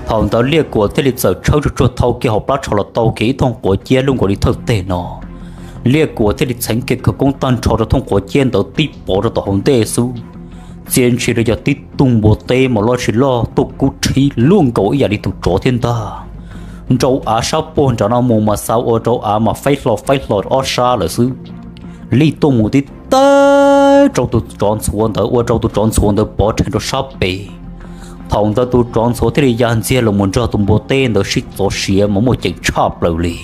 Thaum ntawd Liaj Kuam thiaj li txawm tshawb tsuag tsuag thau kiag hauv plab tsho los tau kiag ib thooj quav ciab lub nkaus li thawj teg no. Liaj Kuam thiaj li txheev kiag khawv koob tag nrho rau thooj quav ciab ntawd tib pov rau tom hauv ntej xwb, txia ntshis rau yog tib tug npua teb mas loj tsis loj tuaj kub rhib luaj nkaus ib yam li tus tsov thiab ntag. Nrau av sab puag nram no mus mas xa ua rau av mas faib hlo faib hlo ob sab lawm xwb, li tuaj mus tib teg rau tus tsov ntxhuav ntawd ua rau tus tsov ntxhuav ntawd pov rhees rau sab pem. Thaum ntawd tus tsov ntxhuav thiaj li ya ntxiag los mus nrog tus npua teb ntawd sib txov siav mas muaj ceem tshaj plaws li.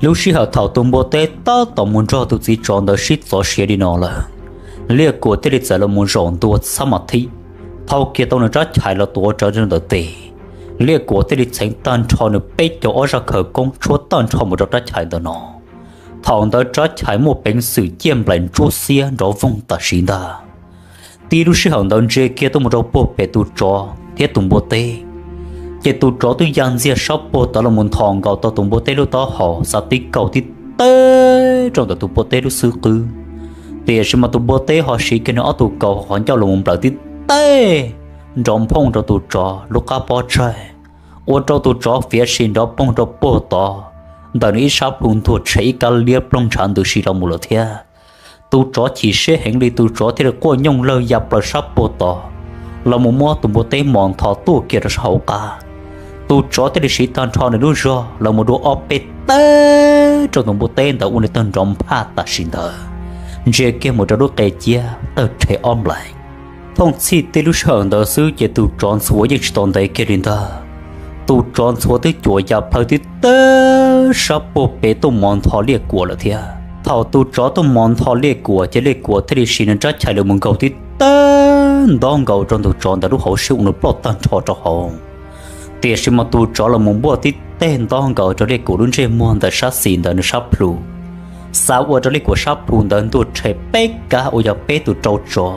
Lub sij hawm thaum tus npua teb tab tom mus nrog tus txiv tsov ntawd sib txov siav li no lawm, Liaj Kuam thiaj li txawm los mus zaum ntua txhab mas thib, thau kiag tau nws rab chais los tuav rawv rau ntawm tes. Liaj Kuam thiaj li txheev tag nrho nws peb caug ob zaj khawv koob tshuab tag nrho mus rau rab chais ntawm no. Thaum ntawd rab chais muaj peev xwm ciaj nplaim ntsuab xiab nrov voog tam sim ntag. Tib lub sij hawm ntawd ntsia kiag tuaj mus rau puag pem tus tsov thiab tus npua teb, ces tus tsov twb ya ntxiag sab puag tod los mus nthos nkaus tau tus npua teb lub taub hau xa tib kaus tib teg rau ntawm tus npua teb lub xub qwb. Tiam sis mas tus npua teb ho siv kiag nws ob tug kaus qhov ncauj los mus nplawm tib teg nrov nphooj rau tus tsov lub qab pob tsaig, ua rau tus tsov fiav si nrov poog rau puag tod, ntawm nws ib sab plhu ntuag tshem ib kab liab ploog ntshav ntws si los mus lawm thiab. Tus tsov chim siab heev li tus tsov thiaj li quaj nyooj lawg ya plaws sab puag tod los mus muab tus npua teb mos ntho tuaj kiag rau sab hauv qab. Tus tsov thiaj li siv tag nrho nws lub zog los mus dua ob peb teg rau tus npua teb ntawd ua nws tawg nrov nphaj tam sim ntawd, ntsia kiag mus rau lub qe ciab tawg rhe ob nplais. Thooj txhij tib lub sij hawm ntawd xwb ces tus tsov ntxhuav yeej tsis tau ntev kiag li ntag. Tus tsov ntxhuav twb cuam ya plhaw tib teg sab puag pem tuaj mos ntho Liaj Kuam lawm thiab. Thaum tus tsov tuaj mos ntho Liaj Kuam ces Liaj Kuam thiaj li siv nws rab chais los mus nkaug tib teg ntob nkaus rau tus tsov ntawd lub hauv siab ua nws ploj tag nrho rau hauv. Tiam sis mas tus tsov los mus npuaj tib teg ntob nkaus rau Liaj Kuam lub ntsej muag ntawm sab xis ntawd nws sab plhu, xav ua rau Liaj Kuam sab plhu ntawd ntuag rhe peb kab uas yog peb tus rau tsov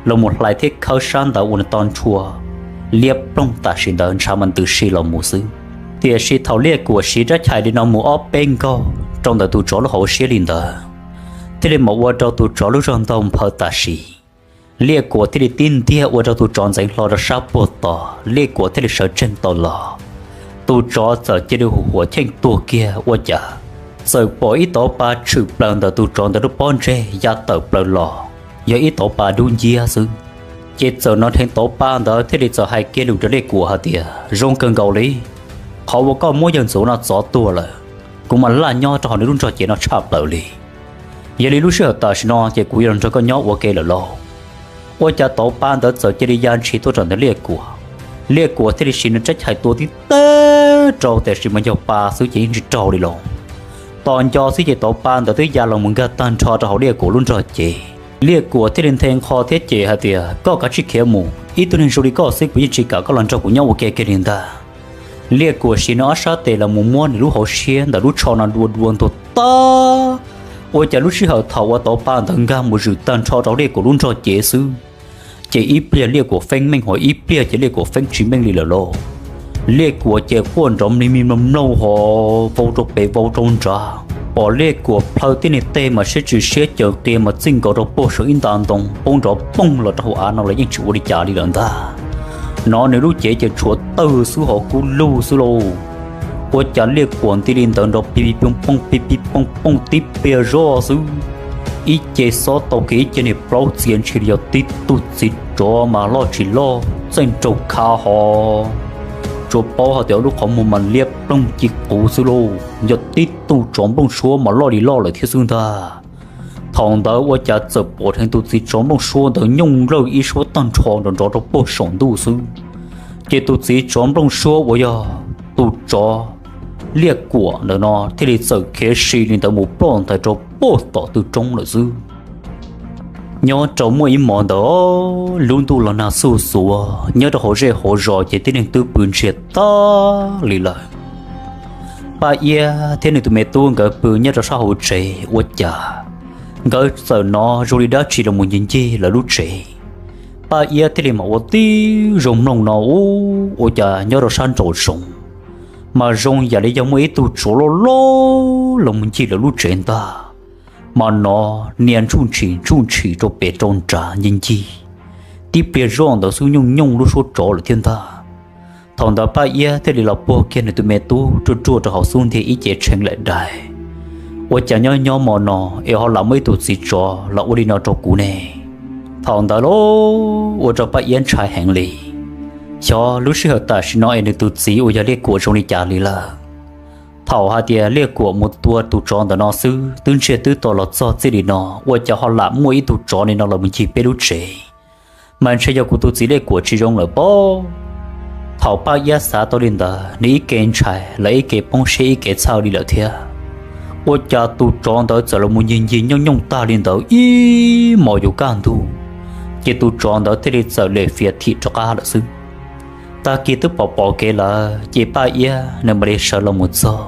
los mus hlais thiab khawb sab ntawd ua nws to nrhua liab ploog tam sim ntawd ntshav mas ntws si los mus xwb. Tiam sis thaum Liaj Kuam siv rab chais li no mus ob peb nkaug rau ntawm tus tsov lub hauv siab li ntawd, thiaj li mam ua rau tus tsov lub zog ntaug nphaw tam sim. Liaj Kuam thiaj li tib ntiag ua rau tus tsov ntxeev hlo rau sab puag tod, Liaj Kuam thiaj li sawv tsees tau los. Tus tsov txawm cia li hu huam cheej tuag kiag ua cas txawm pom ib tauv pa tshwm plaws ntawm tus tsov ntawd lub pob ntseg ya tawm plaws los, yog ib tauv pa dub nciab xwb. Ces txawm no dheev tauv pa ntawd thiaj li txawm hais kiag lus rau Liaj Kuam hais tias, Zoo kawg nkaus li, qhov uas koj muab yawg ntxwv no txov tuag lawm, kuv mas laj nyob rau hauv nws lub nrog cev no tshaj plaws li. Yog li lub sij hawm tam sim no ces kuv yuav los nrog koj nyob ua ke lawm lauj. Ua cas tauv pa ntawd txawm cia li ya ntshis tuaj rau ntawm Liaj Kuam. Liaj Kuam thiaj li siv nws rab chais tua tib teg rau, tiam sis mas yog pa xwb ces yeej tsis raug li los. Tos nco xwb ces tauv pa ntawd twb ya los mus nkag tag nrho rau hauv Liaj Kuam lub nrog cev. Liaj Kuam thiaj li nthe nqho thiab ces hais tias, Koj kav tsij khiav mus, ib tug neeg zoo li koj xwb kuv yeej tsis kam koj los nrog kuv nyob ua ke kiag li ntag. Liaj Kuam siv nws ob sab tes los mus muab nws lub hauv siab ntawm lub tsho no dua dua ntuag tag. Ua cas lub sij hawm thaum uas tauv pa ntawd nkag mus zwm tag nrho rau Liaj Kuam lub nrog cev xwb, ces ib pliag Liaj Kuam feeb meej, ho ib pliag ces Liaj Kuam feeb tsis meej li lawm lauj. Liaj Kuam ces quaj nrov mli mi mlo mlauj ho vau rau pem vau rau nrad, pom Liaj Kuam plhaw tib niag teg mas siab tsw siab caws qia mas txij nkaus rau puag saum ib nta ntoo poob nrov poog los rau hauv av no los yeej tsis ua li cas li lawm ntag. Nov nws lub cev ces tshuav tawg xwb ho kub lug xwb lauj. Ua cas Liaj Kuam nti li ntawd nrov pig pig pooj pooj pig pig pooj pooj tib pliag zoj xwb, ib ce xob tau kiag ib ce niag plaub txias ntshis li yog tib tug txiv tsov mas loj tsis loj txaij nraug khav ho. Tsuas paub hais tias lub qhov muag mas liab ploog ci quv xwb lauj, yog tib tug tsov nplooj suab mas loj li loj lawm thiab xwb ntag. Thaum ntawd ua cas txawm pom dheev tus txiv tsov nplooj suab ntawd nyooj nplawj ib suab tag nrho nrov nrov rau puag saum ntuj xwb. Ces tus txiv tsov nplooj suab uas yog tus tsov Liaj Kuam ntawm no thiaj li txawm khiav si li ntawd mus ploj ntais rau puag tom tw roob lawm xwb. Nyob rau muaj ib hmo ntawd, lub ntuj los nag xuj xuav nyob rau hauv zej hauv zos ces tib neeg twb pw ntsiag tag li lawm. Paj Iab thiab nws tus me tub nkawd pw nyob rau sab hauv tsev ua cas nkawd txawm hnov zoo li dab tsi los mus ncig ncig lawv lub tsev. Paj Iab thiaj li mam ua tib zoo mloog no, ua cas nyob rau sab nraum zoov mas zoo yam li yog muaj ib tug tsov loj loj los mus ncig lawv lub tsev ntag. Mas hnov nias ntsuj ntshis ntsuj ntshis rau pem rau nrad ncig ncig, tib pliag zoj ntawd xub nyooj nyooj lub suab tsov lawm thiab ntag. Thaum ntawd Paj Iab thiaj li los puag kiag nws tus me tub ruaj ruaj rau hauv xub ntiag ib ce tshee laim dais. Ua cas nyob nyob hmo no es ho lam muaj ib tug txiv tsov los ua li no rau kuv ne? Thaum ntawd lauj ua rau Paj Iab ntshai heev li. Xyov lub sij hawm tam sim no es nws tus txiv uas yog Liaj Kuam zoo li cas li lawm. Thaum hais tias Liaj Kuam mus tua tus tsov ntawm no xwb twb ntsiag twb to los txog txij li no, ua cas ho lam muaj ib tug tsov li no los mus ncig peb lub tsev? Mas ntshe yog kuv tus txiv Liaj Kuam tsis zoo lawm pob. Thaum Paj Iab xav tau li ntawd, nws ib ke ntshai los ib ke poob siab ib ke txhawj li lawm thiab. Ua cas tus tsov ntawd txawm los mus ncig ncig nyooj nyooj tag li ntawd ib hmos yuav kaj ntug, ces tus tsov ntawd thiaj li txawm lem fias thim rov qab lawm xwb. Tag kis twb pom pom kev lawm ces Paj Iab nws mam li sawv los mus txog.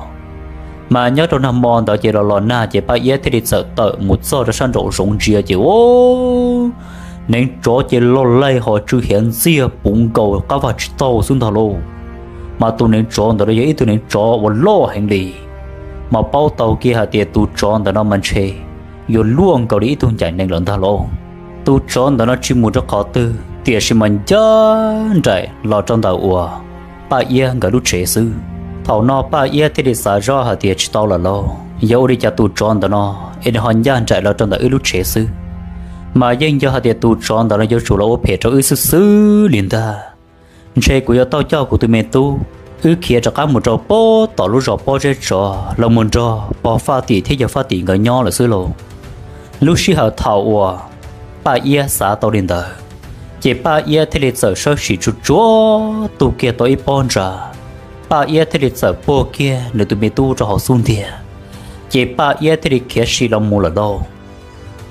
Mas nyob rau nag hmo ntawd ces los los nag ces Paj Iab thiaj li txawm tawm mus txog rau sab nraum zoov ntsia ces ua neev tsov ces loj laij ho tsw hiav ntxiag puv nkaus qab vaj tsis taug xwb ntag lauj. Mas tus neev tsov ntawd yog ib tug neev tsov uas loj heev li, mas paub tau kiag hais tias tus tsov ntawm no mas ntshe yuav luaj nkaus li ib tug ncaim nees lawm ntag lauj. Tus tsov ntawm no tsis mus rau qhov twg tiam sis mas ncaj nraim los rau ntawm uas Paj Iab nkawd lub tsev xwb. Thaum no Paj Iab thiaj li xav zoj hais tias tsis tau lawm lauj, yog ua li cas tus tsov ntawm no es nws ho ncaj nraim los rau ntawm wb lub tsev xwb, mas yeej yog hais tias tus tsov ntawm no yuav tsum los ua phem rau wb xwb xwb li ntag. Ntshe kuv yuav tau coj kuv tus me tub wb khiav rov qab mus rau puag tom lub zos Pob Zeb Tsov los mus nrog pog Faj Tim thiab yawg Faj Tim nkawd nyob lawm xwb lauj. Lub sij hawm thaum uas Paj Iab xav tau li ntawd, ces Paj Iab thiaj li txawm sawb sim tsuag tsuag tu kiag tau ib pob ntsa. Paj Iab thiaj li txawm puag kiag nws tus me tub rau hauv xub ntiag, ces Paj Iab thiaj li khiav si los mus lawm lauj.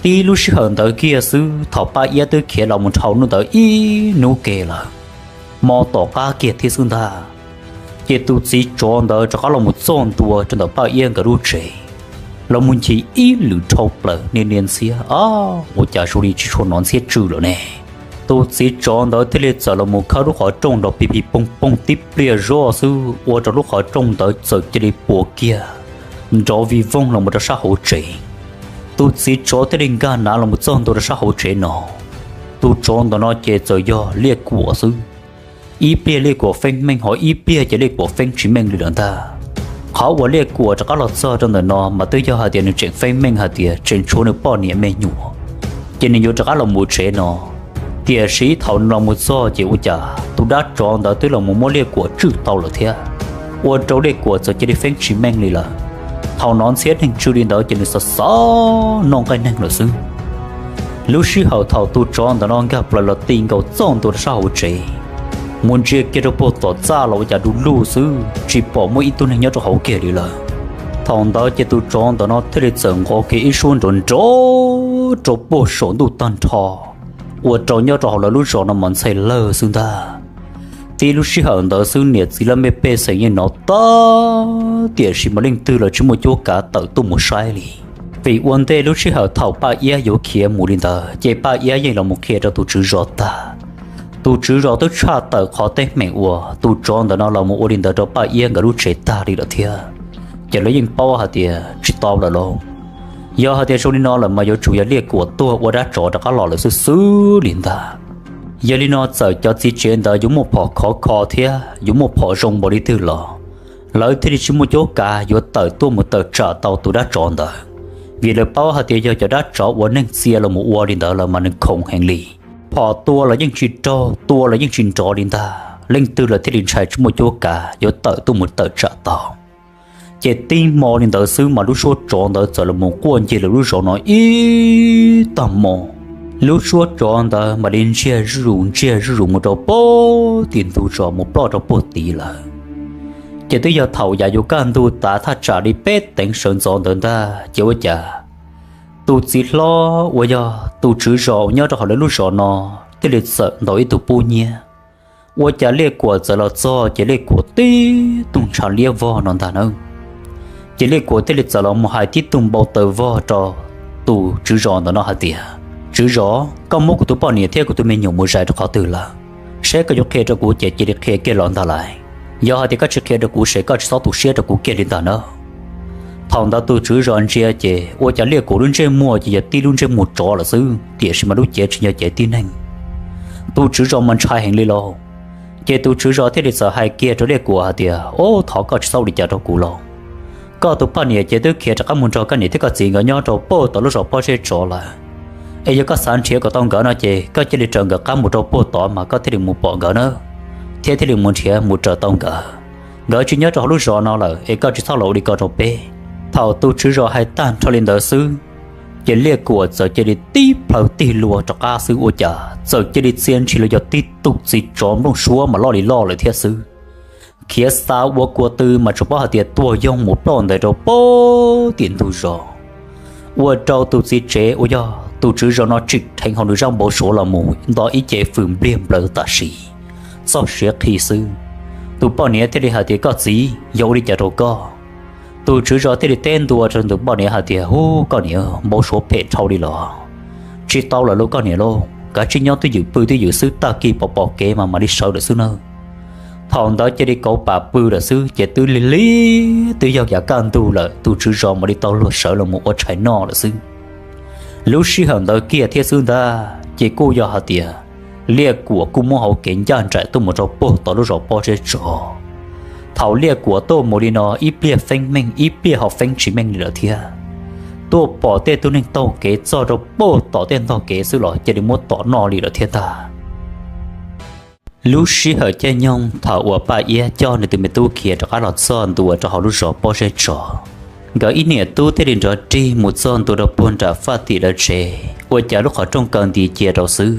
Tib lub sij hawm ntawd kiag xwb thaum Paj Iab twb khiav los mus dhau hnub ntawd ib hnub ke lawm, hmo tom qab kiag thiab xwb ntag, Ces tus txiv tsov ntawd rov qab los mus txog ntua rau ntawm Paj Iab nkawd lub tsev, los mus nchis ib lwm dhau plaws niaj niaj ntxhiab, o, ua cas zoo li tsis tshua hnov ntxhiab tsw lawm ne. Tus txiv tsov ntawd thiaj li txawm los mus khawb lub qhov rooj nrov pig pig poog poog tib pliag zoj xwb ua rau lub qhov rooj ntawd txawm cia li puas kiag nrov vij voog los mus rau sab hauv tsev. Tus txiv tsov thiaj li nkag nav los mus txog ntua rau sab hauv tsev no. Tus tsov ntawm no ces txawm yog Liaj Kuam xwb. Ib pliag Liaj Kuam feeb meej, ho ib pliag ces Liaj Kuam feeb tsis meej li lawm ntag. Qhov uas Liaj Kuam rov qab los txog rau ntawm no mas twb yog hais tias nws tseem feeb meej hais tias tseem tshuav nws poj niam me nyuam, ces nws yuav rov qab los mus tsev no. Tiam sis thaum nws los mus txog ces ua cas tus dab tsov ntawd twb los mus muab Liaj Kuam tswj tau lawm thiab, ua rau Liaj Kuam txawm cia li feeb tsis meej li lawm. Thaum hnov ntxhiab neeg tsw li ntawd ces nws xav xav noj nqaij neeg lawm xwb. Lub sij hawm thaum tus tsov ntawm no nkag plaws los ti nkaus txog ntua rau sab hauv tsev, mus ntsia kiag rau puag tom txaj los ua cas du lug xwb, tsis pom muaj ib tug neeg nyob rau hauv kiag li lawm. Thaum ntawd ces tus tsov ntawm no thiaj li txawm nqov kiag ib suab nrov nrov rau puag saum ntuj tag nrho, ua rau nyob rau hauv lawv lub zos no mas ntxhais lawg xwb ntag. Tib lub sij hawm ntawd xwb niam txiv laj mej pej xeem yeej hnov tag, tiam sis mas leej twg los tsis muaj cuab kav tawm tuaj mus saib li. Vim ua ntej lub sij hawm thaum Paj Iab yuav khiav mus li ntawd ces Paj Iab yeej los mus qhia rau tus tswv zos tag. Tus tswv zos twb tshaj tawm qhov teeb meem uas tus tsov ntawm no los mus ua li ntawd rau Paj Iab nkawd lub tsev tag li lawm thiab. Ces lawv yeej paub hais tias tsis tau lawm lauj. Yog hais tias zoo li no lawm mas yuav tsum yog Liaj Kuam tuag ua dab tsov rov qab los lawm xwb xwb li ntag. Yog li no txawm cov txiv tsev ntawd yuav muaj phom khov kho thiab yuav muaj phom zoo npaum li twg los lawv thiaj li tsis muaj cuab kav yuav tawm tuaj mus tawm tsam tau tus dab tsov ntawd, vim lawv paub hais tias yog cov dab tsov uas neeg txia los mus ua li ntawd lawm mas nws khoom heev li. Phom tua los yeej tsis raug, tua los yeej tsis nrov li ntag, leej twg los thiaj li ntshai tsis muaj cuab kav yuav tawm tuaj mus tawm tsam tau. Ces tib hmo li ntawd xwb mas lub suab tsov ntawd txawm los mus quaj ncig lawv lub zos no ib tag hmo. Lub suab tsov ntawd mam li ntsiag zuj zus ntsiag zuj zus mus rau puag tim ntug zos mus ploj rau puag tid lawm. Ces twb yog thaum yav yuav kaj ntug tav thaj tsam li peb teev sawv ntxov ntawd ntag ces ua cas tus txiv hlob uas yog tus tswv zos uas nyob rau hauv lawv lub zos no thiaj li txawm ntaus ib tug pub nyiab. Ua cas Liaj Kuam txawm los txog ces Liaj Kuam tib tug ntshav liab vog no ntag na. Ces Liaj Kuam thiaj li txawm los mus hais tib tug npau taws vog rau tus tswv zos ntawm no hais tias, Tswv zos, koj muab kuv tus poj niam thiab kuv tus me nyuam mus zais rau qhov twg lawm? Seb koj yuav qhia rau kuv ces cia li qhia kiag los ntag lauj. Yog hais tias koj tsis qhia rau kuv ces koj tsis txhob tu siab rau kuv kiag li ntag na. Thaum ntawd tus tswv zos ntsia ces ua cas Liaj Kuam lub ntsej muag ces yog tib lub ntsej muag tsov lawm xwb, tiam sis mas lub cev tsis yog cev tib neeg. Tus tswv zos mas ntshai heev li lauj. Ces tus tswv zos thiaj li txawm hais kiag rau Liaj Kuam hais tias, Ub, thov koj tsis txhob ua li cas rau kuv lauj. Koj tus poj niam ces twb khiav rov qab mus nrog koj niam thiab koj txiv nkawd nyob rau puag tom lub zos Pob Zeb Tsov lawm. Es yog koj xav nrhiav kom tau nkawd no ces koj cia li raws nkawd qab mus rau puag tod mas koj thiaj li mus pom nkawd na, thiab thiaj li mus nrhiav mus raws tau nkawd. Nkawd tsis nyob rau hauv lub zos no lawm es koj tsis txhob los ua li ko rau peb. Thaum tus tswv zos hais tag nrho li ntawd xwb, ces Liaj Kuam txawm cia li tib plhaw tig lua rov qab xwb ua cas txawm cia li txia ntshis los yog tib tug txiv tsov nplooj suab mas loj li loj lawm thiab xwb. Khiav xa ua kua tw mas tsuas paub hais tias tuag yoog mus ploj ntais rau puag tim ntug zos, ua rau tus txiv tsev uas yog tus tswv zos no tsim dheev hauv nws zaj npau suav los mus nto ib ce fws npliag nplaws tam sim, txoj siav qhi xwb. Tus poj niam thiaj li hais tias, Koj txiv, yog ua li cas rau koj? Tus tswv zos thiaj li teb ntua rau tus poj niam hais tias, Ub, koj niam, npau suav phem dhau li los? Tsis tau lawm lauj koj niam lauj, kav tsij nyob twj ywm pw twj ywm xwb, tag kis pom pom kev mas mam li sawv lawm xwb nawb. Thaum ntawd cia li kauv pam pw lawm xwb ces twb lig lig twb yog yav kaj ntug lawm tus tswv zos mam li tau luag sawv los mus ua tshais noj lawm xwb. Lub sij hawm ntawd kiag thiab xwb ntag ces kuj yog hais tias Liaj Kuam kuj muab hauv kev ncaj nraim tuaj mus rau puag tom lub zos Pob Zeb Tsov. Thaum Liaj Kuam tuaj mus li no ib pliag feeb meej ib pliag ho feeb tsis meej li lawm thiab. Tuaj pom tej tug neeg taug kev txog rau puag tom tej ntog kev xwb los cia li muab tom noj li lawm thiab ntag. Lub sij hawm caij nyoog thaum uas Paj Iab coj nws tus me tub khiav rov qab los txog ntua rau hauv lub zos Pob Zeb Tsov, nkawd ib niam tub thiaj li nrov rig mus txog ntua rau puag nram faj tim lawv tsev, ua cas lub qhov rooj kaw nti cia rau xwb.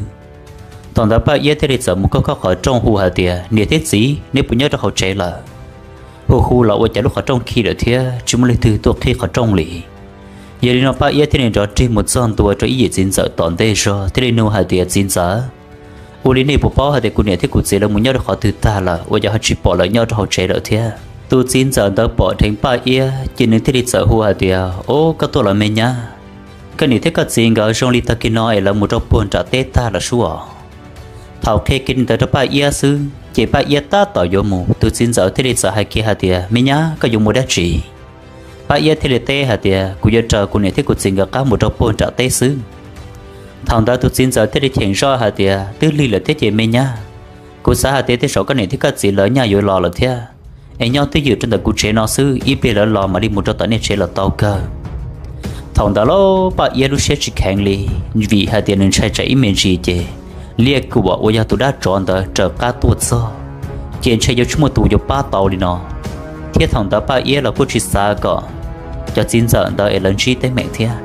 Thaum ntawd Paj Iab thiaj li txawm mus khob khob qhov rooj hu hais tias, Niam thiab txiv, neb puas nyob rau hauv tsev lawm? Hu hu los ua cas lub qhov rooj khi lawm thiab tsis muaj leej twg tuaj qhib qhov rooj li. Yog li no Paj Iab thiaj li nrov rig mus txog ntua rau ib yim txiv ntxawm tom ntej zog thiaj li nug hais tias, Txiv ntxawm, Ua li nej puas paub hais tias kuv niam thiab kuv txiv lawv mus nyob rau qhov twg tag lawm, ua cas ho tsis pom lawv nyob rau hauv tsev lawm thiab? Tus txiv ntxawm ntawd pom dheev Paj Iab ces nws thiaj li txawm hu hais tias, Ob, koj tuaj los me nyab? Koj niam thiab koj txiv nkawd zoo li tag kis no es lawv mus rau puag nram teb tag lawm sub os. Thaum qhia kiag li ntawd rau Paj Iab xwb ces Paj Iab tab tom yuav mus, tus txiv ntxawm thiaj li txawm hais kiag hais tias, Me nyab, koj yuav mus dab tsi? Paj Iab thiaj li teb hais tias, Kuv yuav raws kuv niam thiab kuv txiv nkawd qab mus rau puag nram teb xwb. Thaum ntawd tus txiv ntxawm thiaj li cheem zoj hais tias, Twb lig lawm thiab ces me nyab, kuv xav hais tias tej zaum koj niam thiab koj txiv lawv nyaj yuav los lawm thiab, es nyob twj ywm rau ntawm kuv tsev no xwb, ib pliag lawv los mam li mus rau tom nej tsev los tau kawg. Thaum ntawd lauj, Paj Iab lub siab tsis kheev li, vim hais tias nws ntshai tsam ib me ntsis ces Liaj Kuam uas yog tus dab tsov ntawd raws qab tuaj txog, ces ntshe yuav tsis muaj tus yuav pab tau li no. Thiab thaum ntawd Paj Iab los kuj tsis xav kom cov txiv ntxawm ntawd es lawv ntsib teeb meem thiab.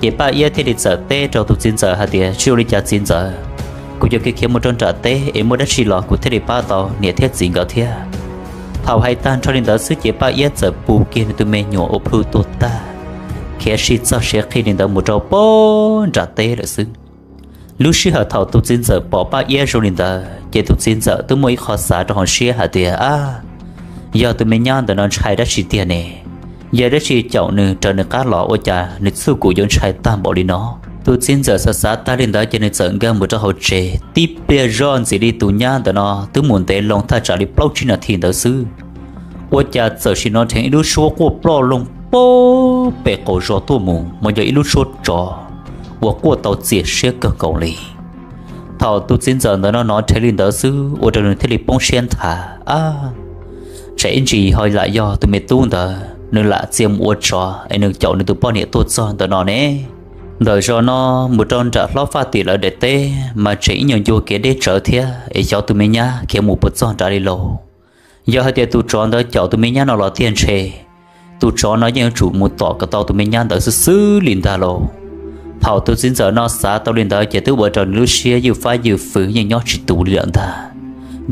Ces Paj Iab thiaj li txawm teb rau tus txiv ntxawm hais tias, Tsis ua li cas txiv ntxawm, kuv yuav khiav khiav mus rau nram teb es muaj dab tsi los kuv thiaj li pab tau niam thiab txiv nkawd thiab. Thaum hais tag nrho li ntawd xwb ces Paj Iab txawm pus kiag nws tus me nyuam ua plhu tuag tag, khiav sij txog siav qhi li ntawd mus rau puag nram teb lawm xwb. Lub sij hawm thaum tus txiv ntxawm pom Paj Iab zoo li ntawd ces tus txiv ntxawm twb muaj ib qho xav rau hauv siab hais tias, Ab, yog tus me nyab ntawm no ntshai dab tsi tiag ne? Yog dab tsi caum nws raws nws qab los ua cas nws txuj kum yuav ntshai tag npaum li no? Tus txiv ntxawm xav xav tag li ntawd ces nws txawm nkag mus rau hauv tsev. Tib pliag zoj ntxiv li tus nyab ntawm no twb mus ntev loo thaj tsam li plaub tsib nas this ntawd xwb, ua cas txawm sim hnov dheev ib lub suab quaj ploj loo pem qaum zos tuaj mus, mas yog ib lub suab tsov uas quaj tau txias siab kawg nkaus li. Thaum tus txiv ntxawm ntawm no hnov dheev li ntawd xwb ua rau nws thiaj li poob siab nthav, Ab, tsam ib ntsis ho lam yog tus me tub ntawd nws lam txia mus ua tsov es nws caum nws tus poj niam tuaj txog ntawm no ne. Ntawm zos no mus rau nram hlob Faj Tim lawv daim teb mas tseem ib nyuag ncua kev deb tsawv thiab es xyov tus me nyab khiav mus puas txog nrad li lauj. Yog hais tias tus tsov ntawd caum tus me nyab no los tiag ntshe tus tsov no yeej yuav tsum mus tom kom tau tus me nyab ntawd xwb xwb li ntag lauj. Thaum tus txiv ntxawm no xav tau li ntawd ces twb ua rau nws lub siab ywj fab ywj fwv yeej nyob tsis tus li lawm ntag.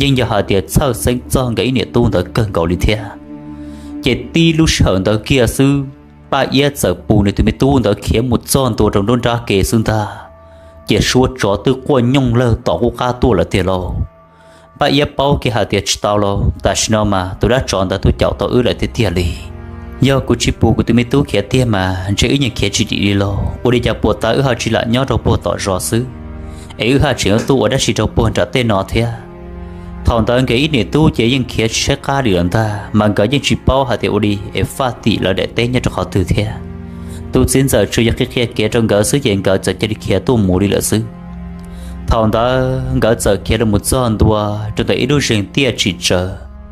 Yeej yog hais tias txhawj xeeb txog nkawd ib niam tub ntawd kawg nkaus li thiab. Ces tib lub sij hawm ntawd kiag xwb, Paj Iab txawm pus nws tus me tub ntawd khiav mus txog ntua rau nruab nrab ke xwb ntag, ces suab tsov twb quaj nyooj lawg tom qub qab tuaj lawm tiag lauj. Paj Iab paub kiag hais tias tsis tau lauj, tam sim no mas tus dab tsov ntawd twb caum tau wb lawm tiag tiag li. Yog kuv tsis pus kuv tus me tub khiav tiag mas ntshe wb yeej khiav tsis dim li lauj. Ua li cas puas tas wb ho tsis lam nyob rau puag tom zos xwb, es wb haj tseem yuav tuaj ua dab tsi rau puag nram tej no thiab? Thaum ntawd nkawd ib niam tub ces yeej khiav tsis saib qab li lawm ntag, mas nkawd yeej tsis paub hais tias ua li es Faj Tim lawv daim teb nyob rau qhov twg thiab. Tus txiv ntxawm tsuas yog qhia qhia kev rau nkawd xwb ces nkawd txawm cia li khiav tuaj mus li lawm xwb. Thaum ntawd nkawd txawm khiav los mus txog ntua rau ntawm ib lub zeeg tiaj tsim tsawv.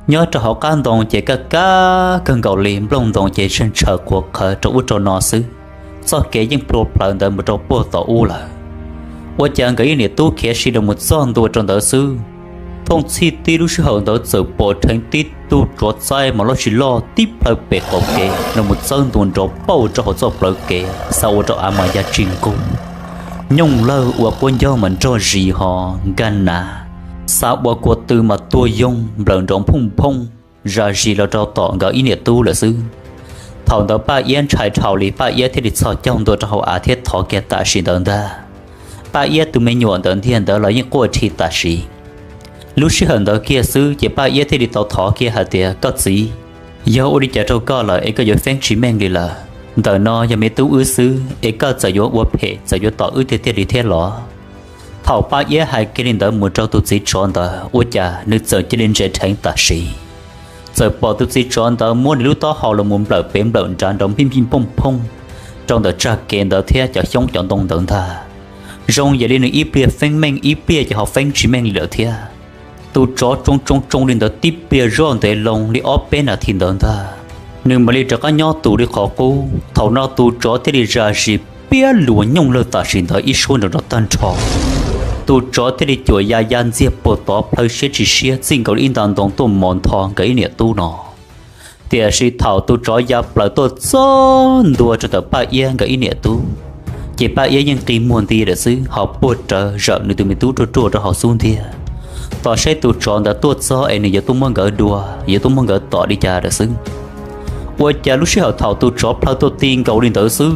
Nyob rau hauv qab ntoo ces kaj kab kawg nkaus li, nplooj ntoo ces tsheej tshaws qhuav qhawv rau ub rau no xwb. Txoj kev yeej plua plawv ntawd mus rau puag tom ub lawm. Ua cas nkawd ib niam tub khiav si los mus txog ntua rau ntawd xwb, thooj txhij tib lub sij hawm ntawd txawm pom dheev tib tug tsov txaij mas loj tsis loj tib plhaw pem qaum kev los mus txawb ntua nrov pauj rau hauv txoj plawv kev, xa ua rau av mas ya tsis nqug. Nyooj lawg ua quab ncaug mas nrog zis ho nkag nav, xa ua kua tw mas tuag yoog nplawm nrov phooj phooj zam zis los rau tom nkawd ib niam tub lawm xwb. Thaum ntawd Paj Iab ntshai dhau li, Paj Iab thiaj li txhos caug ntua rau hauv av thiab thov kiag tam sim ntawd ntag. Paj Iab tus me nyuam ntawd ntiag ntawd los yeej quaj rhi tam sim. Lub sij hawm ntawd kiag xwb ces Paj Iab thiaj li tau thov kiag hais tias, Koj txiv, yog ua li cas rau koj lawm es koj yuav feeb tsis meej li lawm? Ntawm no yog me tub wb xwb es koj txawm yuav ua phem txawm yuav tom wb tiag tiag li thiab los? Thaum Paj Iab hais kiag li ntawd mus rau tus txiv tsov ntawd ua cas nws txawm cia li ntsia dheev tam sim. Txawm pom tus txiv tsov ntawd muab nws lub taub hau los mus nplawm pem nplawm nrad nrov npij npij pooj phooj rau ntawm tsag kev ntawd thiab cov xyoob cov ntoo ntawd ntag. Zoo yam li nws ib pliag feeb meej ib pliag ces ho feeb tsis meej li lawm thiab. Tus tsov tsoo tsoo tsoo li ntawd tib pliag zoj ntev loo li ob peb nas this ntawd ntag, nws mam li rov qab nyob tus li qhov qub. Thaum no tus tsov thiaj li zam zis piab luas nyooj lawg tam sim ntawd ib suab nrov nrov tag nrho. Tus tsov thiaj li cuam ya ya ntxiag puag tod plhaw siab tsis siab txij nkaus li ib nta ntoo tuaj mos ntho nkawd ib niam tub no. Tiam sis thaum tus tsov ya plaws tuaj txog ntua rau ntawm Paj Iab nkawd ib niam tub, ces Paj Iab yeej qi muag nti lawm xwb ho puag rawv zawm nws tus me tub ruaj ruaj rau hauv xub ntiag, tos saib tus tsov ntawd tuaj txog es nws yuav tuaj muab nkawd dua, yuav tuaj muab nkawd tom li cas lawm xwb. Ua cas lub sij hawm thaum tus tsov plhaw tuaj ti nkaus li ntawd xwb,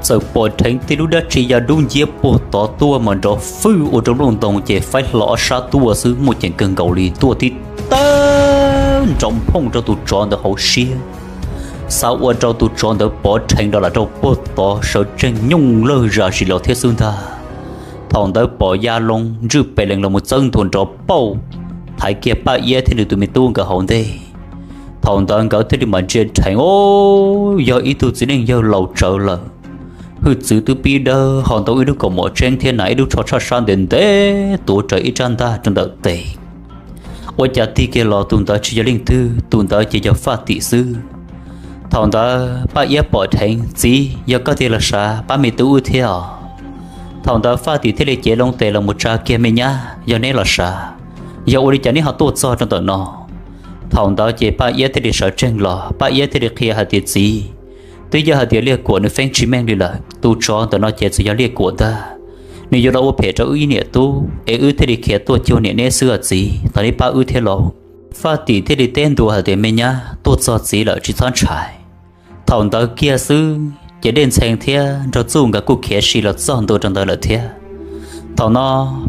Txawm pom dheev tej lub dab tsi ya dub nciab puag tod tuaj mas nrov fwj ua rau nplooj ntoo ces faib hlo ob sab tuaj xwb, muaj ceem kawg nkaus li, tuaj tib tawb nrov nphooj rau tus tsov ntawd hauv siab, xav ua rau tus tsov ntawd pov dheev rov los rau puag tod sawv tsees nyooj lawg zam zis los thiab xwb ntag. Thaum ntawd pom ya loo ntswj pes lees los mus txawb ntua nrov pauj, thaiv kiag Paj Iab thiab nws tus me tub nkawd hauv ntej. Thaum ntawd nkawd thiaj li mam ntsia dheev, o, yog ib tug txiv neej yawg laus tsawv lawm. Hwj txwv twb pib dawb, ho ntoo ib lub kaus mom tseeb thiab hnav ib lub tsho tshaj sab ntev ntev tuav rawv ib rab ntaj rau ntawm tes. Ua cas tig kiag los tus ntawd tsis yog leej twg, tus ntawd ces yog Faj Tim xwb. Thaum ntawd Paj Iab pom dheev, txiv, yog koj tiag los sav, pab me tub wb thiab os. Thaum ntawd Faj Tim thiaj li cev loo tes los mus tsa kiag me nyab, yog neb los sav, yog ua li cas neb ho tuaj txog rau ntawm no? Thaum ntawd ces Paj Iab thiaj li sawv tsees los, Paj Iab thiaj li qhia hais tias, txiv, twb yog hais tias Liaj Kuam nws feeb tsis meej li lawm, tus tsov ntawm no ces txawm yog Liaj Kuam ntag. Nws yuav los ua phem rau wb ib niam tub es wb thiaj li khiav tuaj cuag niam neb xwb os txiv, thov neb pab wb thiab lauj. Faj Tim thiaj li teb ntua hais tias, me nyab, tuaj txog txiv lawm tsis txhob ntshai. Thaum ntawd kiag xwb ces Dej Ntxhee thiab Nraug Txuj nkawd kuj khiav si los txog ntua rau ntawd lawm thiab. Thaum no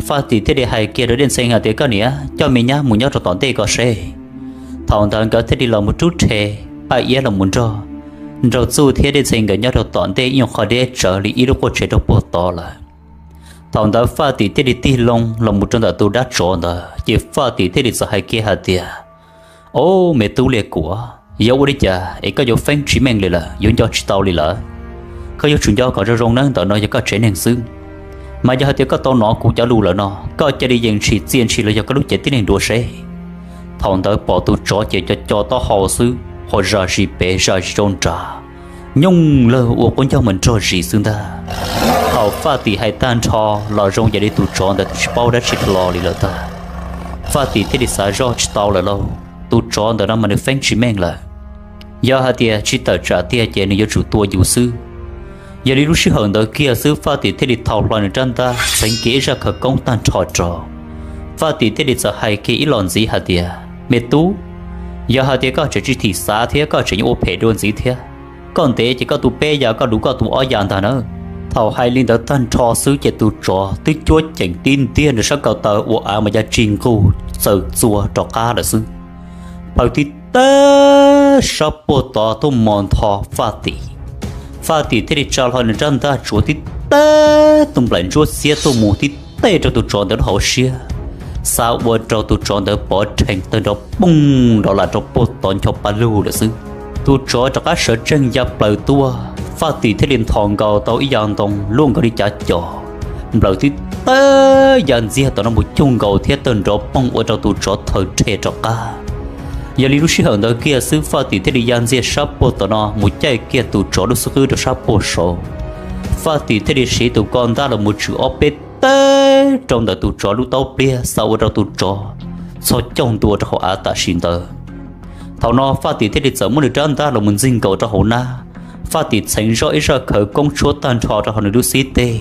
Faj Tim thiaj li hais kiag rau Dej Ntxhee hais tias, koj niam, coj me nyab mus nyob rau tom ntej ko seb. Thaum ntawd nkawd thiaj li los mus rub rhe, Paj Iab los mus nrog Nraug Txuj thiab Dej Ntxhee nkawd nyob rau tom ntej ib nyuag qhov deb tsawv li ib lub quaj tsev rau puag tod lawm. Thaum ntawd Faj Tim thiaj li tig loo los mus rau ntawm tus dab tsov ntawd ces Faj Tim thiaj li txawm hais kiag hais tias, o, me tub Liaj Kuam, yog ua li cas es koj yuav feeb tsis meej li lawm, yuav nco tsis tau li lawm? Koj yuav tsum nco kom zoo zoo nawb, ntawm no yog koj tsev neeg xwb. Mas yog hais tias koj tau hnov kuv cov lus lawm no, koj cia li yees ntshis txia ntshis los yog koj lub cev tib neeg dua seb. Thaum ntawd pom tus tsov ces co co taub hau xwb, ho zam zis pem zam zis rau nrad, nyooj lawg ua quab ncaug mas nrog zis xwb ntag. Thaum Faj Tim hais tag nrho los zoo yam li tus tsov ntawd twb tsis paub dab tsi hlo li lawm ntag. Faj Tim thiaj li xav zoj tsis tau lawm lauj, tus tsov ntawm no mas nws feeb tsis meej lawm. Yog hais tias tsis tawm tsam tiag ces nws yuav tsum tua yus xwb. Yog li lub sij hawm ntawd kiag xwb Faj Tim thiaj li thau hlo nws rab ntaj txheev kiag ib zaj khawv koob tag nrho rau. Faj Tim thiaj li txawm hais kiag ib los ntxiv hais tias, me tub, yog hais tias koj tseem tsis thim xav thiab koj tseem yuav ua phem dua ntxiv thiab, koj ntev ces koj tu peb ya, koj luv koj tu ob ya ntag nawb. Thaum hais li ntawd tag nrho xwb ces tus tsov twb cuab ceem tib ntiag nws sab ko taw ua av mas ya tsis nqug txawm txua rov qab lawm xwb. Plhawv tib teb sab puag tod tuaj mos ntho Faj Tim. Faj Tim thiaj li tsa hlo nws rab ntaj tsuav tib teb tus nplaim ntsuab xiab tuaj mus tib teb rau tus tsov ntawd lub hauv siab, xav ua rau tus tsov ntawd pov rhees tawg nrov poog nrov lam rau puag tod ncho pa lug lawm xwb. Tus tsov rov qab sawv tsees ya plaws tuaj, Faj Tim thiaj li nthos nkaus tau ib yav ntoo luaj nkaus li cav cos, nplawm tib teb ya ntxiag tom no mus cuag nkaus thiab tawg nrov poog ua rau tus tsov thaw rhe rov qab. Yog li lub sij hawm ntawd kiag xwb Faj Tim thiaj li ya ntxiag sab puag tom no mus caij kiag tus tsov lub xub qwb rau sab puag saud. Faj Tim thiaj li siv tus ko ntab los mus tswm ob peb teg rau ntawm tus tsov lub taub pliag xav ua rau tus tsov txhos caug ntua rau hauv av tam sim ntawd. Thaum no Faj Tim thiaj li txawm muab nws rab ntaj los mus ntxig nkaus rau hauv nab. Faj Tim txheev zoj ib zaj khawv koob tshuab tag nrho rau hauv nws lub xib teg.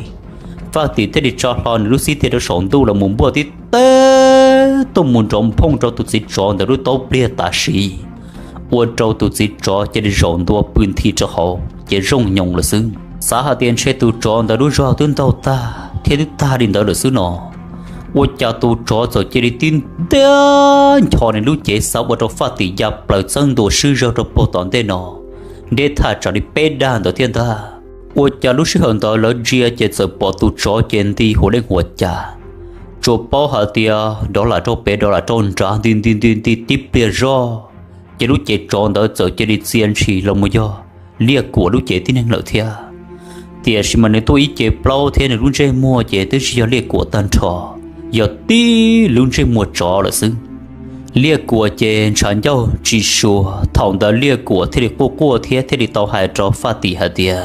Faj Tim thiaj li tsa hlo nws lub xib teg rau saum ntuj los mus npuaj tib teb tuaj mus nrov nphooj rau tus txiv tsov ntawd lub taub pliag tam sim, ua rau tus txiv tsov cia li zaum ntua pw nthi rau hauv ces zooj nyoos lawm xwb. Xav hais tias ntshe tus tsov ntawd lub zog twb ntaug tag thiab twb tag li ntawd lawm xwb no, ua cas tus tsov txawm cia li tib ntiag ncho nws lub cev xav ua rau Faj Tim ya plaws txawb ntua swb zawg rau puag tom ntej no, deb thaj tsam li peb dag ntawd thiab ntag. Ua cas lub sij hawm ntawd lawv ntsia ces txawm pom tus tsov ces nti huam leej huam cas, tsuas paub hais tias dov lam rau pem dov lam rau nrad nti nti nti nti tib pliag zoj, ces lub cev tsov ntawd txawm cia li txia ntshis los mus yog Liaj Kuam lub cev tib neeg lawm thiab. Tiam sis mas nws tuaj ib ce plaub thiab nws lub ntsej muag ces twb tsis yog Liaj Kuam tag nrho, yog tib lub ntsej muag tsov lawm xwb. Liaj Kuam ces ntshav ncauj tsis sua, thaum ntawd Liaj Kuam thiaj li quaj quaj thiab thiaj li tau hais rau Faj Tim hais tias,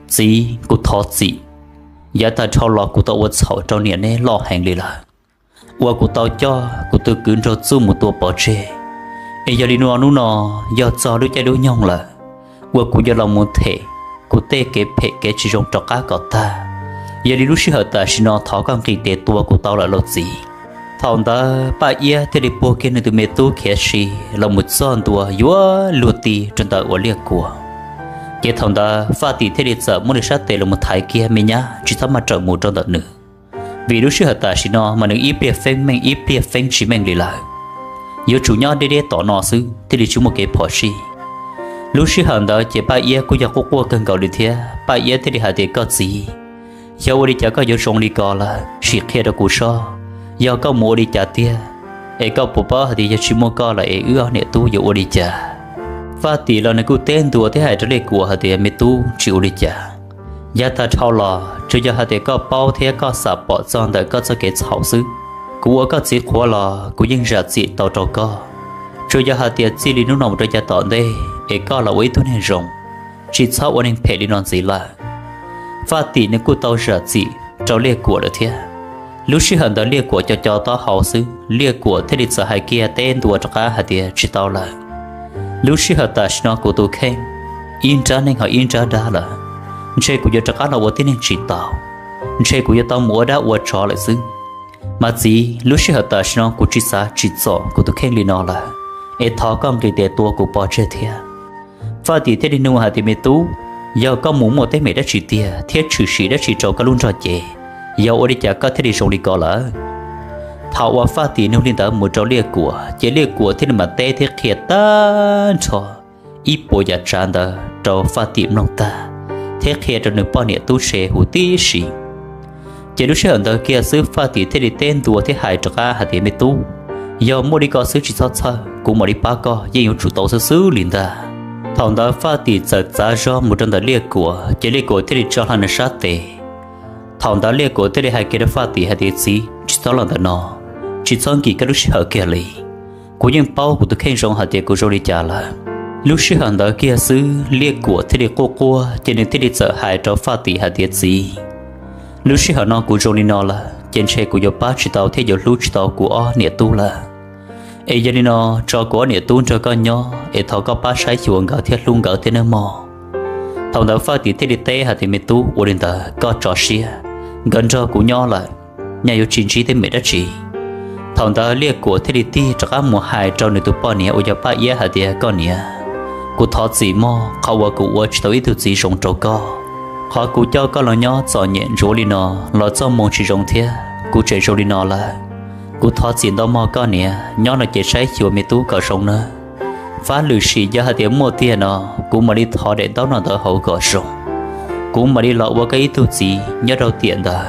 txiv, kuv thov txim. Yav tag dhau los kuv tau ua txhaum rau niam neb loj heev li lawm, uas kuv tau coj kuv tus kwv Nraug Txuj mus tua pov tseg. Es yog li no hnub no yog txog lub caij lub nyoog lawm uas kuv yuav los mus them kuv tej kev phem kev tsis zoo rov qab kom tag. Yog li lub sij hawm tam sim no thov koj nqis tes tua kuv tau lawm lauj txiv. Thaum ntawd Paj Iab thiaj li puag kiag nws tus me tub khiav si los mus txog ntua yuav luag ti rau ntawm uas Liaj Kuam. Ces thaum ntawd Faj Tim thiaj li txawm muab nws sab tes los mus thaiv kiag, Me nyab, tsis txhob maj rawm mus rau ntawm nws, vim lub sij hawm tam sim no mas nws ib pliag feeb meej ib pliag feeb tsis meej li lawm. Yuav tsum nyob deb deb tom no xwb thiaj li tsis muaj kev phom sij. Lub sij hawm ntawd ces Paj Iab kuj yog quaj quaj kawg nkaus li thiab. Paj Iab thiaj li hais tias, Koj txiv, yog ua li cas koj yuav zoo li ko lawm? Sim qhia rau kuv saib, yog koj mus ua li cas tiag, es koj puas paub hais tias yog tsis muaj koj lawm es wb ob niam tub yuav ua li cas? Faj Tim los nws kuj teb ntua thiab hais rau Liaj Kuam hais tias, Me tub, tsis ua li cas. Yav tag dhau los tsuas yog hais tias koj paub thiab koj xam pom txog ntawm koj txoj kev txhaum xwb. Kuv ua koj txiv qhuav los kuv yeej zam txim tau rau koj. Tsuas yog hais tias txij li hnub no mus rau yav tom ntej es koj los ua ib tug neeg zoo, tsis txhob ua neeg phem li no ntxiv lawm. Faj Tim nws kuj tau zam txim rau Liaj Kuam lawm thiab. Lub sij hawm ntawd Liaj Kuam co co taub hau xwb, Liaj Kuam thiaj li txawm hais kiag teb ntua rov qab hais tias, Tsis tau lawm. Lub sij hawm tam sim no kuv tus kheej ib nrab neeg ho ib nrab dab lawm, ntshe kuv yuav rov qab los ua tib neeg tsis tau, ntshe kuv yuav tau mus ua dab ua tsov lawm xwb. Mas txiv, lub sij hawm tam sim no kuv tsis xav tsim txom kuv tus kheej li no lawm, es thov koj nqis tes tua kuv pov tseg thiab. Faj Tim thiaj li nug hais tias, Me tub, yog koj mus muaj teeb meem dab tsi tiag thiab tshwm sim dab tsi rau koj lub nrog cev, yog ua li cas koj thiaj li zoo li ko lawm? Thaum uas Faj Tim nug li ntawd mus rau Liaj Kuam ces Liaj Kuam thiaj li mam teb thiab qhia tag nrho ib puas yam tsav ntawd rau Faj Tim mloog tag, thiab qhia rau nws poj niam tub se huv tib si. Ces lub sij hawm ntawd kiag xwb Faj Tim thiaj li teb ntua thiab hais rov qab hais tias, Me tub, yog muaj li ko xwb tsis txhob txhawj, kuv mam li pab koj yeej yuav tsum tau xwb xwb li ntag. Thaum ntawd Faj Tim txawm txav zog mus rau ntawm Liaj Kuam ces Liaj Kuam thiaj li tso hlo nws sab tes. Thaum ntawd Liaj Kuam thiaj li hais kiag rau Faj Tim hais tias, Txiv, tsis txhob los ntawm no, tsis txhob nkim koj lub sij hawm kiag li. Kuv yeej paub kuv tus kheej zoo hais tias kuv zoo li cas lawm. Lub sij hawm ntawd kiag xwb Liaj Kuam thiaj li quaj quaj ces nws thiaj li txawm hais rau Faj Tim hais tias, Txiv, lub sij hawm no kuv zoo li no lawm ces ntshe kuv yuav pab tsis tau thiab yuav hlub tsis tau kuv ob niam tub lawm. Es yog li no, tso kuv ob niam tub nrog koj nyob es thov koj pab saib xyuas nkawd thiab hlub nkawd thiab nawb mog. Thaum ntawd Faj Tim thiaj li teb hais tias, Me tub, ua li ntawd koj tso siab, nkawd nrog kuv nyob lawm, nyaj yuav tsis ntsib teeb meem dab tsi. Thaum ntawd Liaj Kuam thiaj li tig rov qab mus hais rau nws tus poj niam uas yog Paj Iab hais tias, Koj niam, kuv thov txim mog, qhov uas kuv ua tsis tau ib tug txiv zoo rau koj. Qhov kuv coj koj los nyob txom nyem ntsuav li no los txoj hmoo tsis zoo thiab kuv tseem zoo li no lawm. Kuv thov txim ntau mog koj niam, nyob no ces saib xyuas me tub kom zoo nawb. Fab lwm sim yog hais tias muaj tiag no, kuv mam li thov daim ntaub no ntawd hauv kom zoo. Kuv mam li los ua koj ib tug txiv nyob rau tiam ntawd,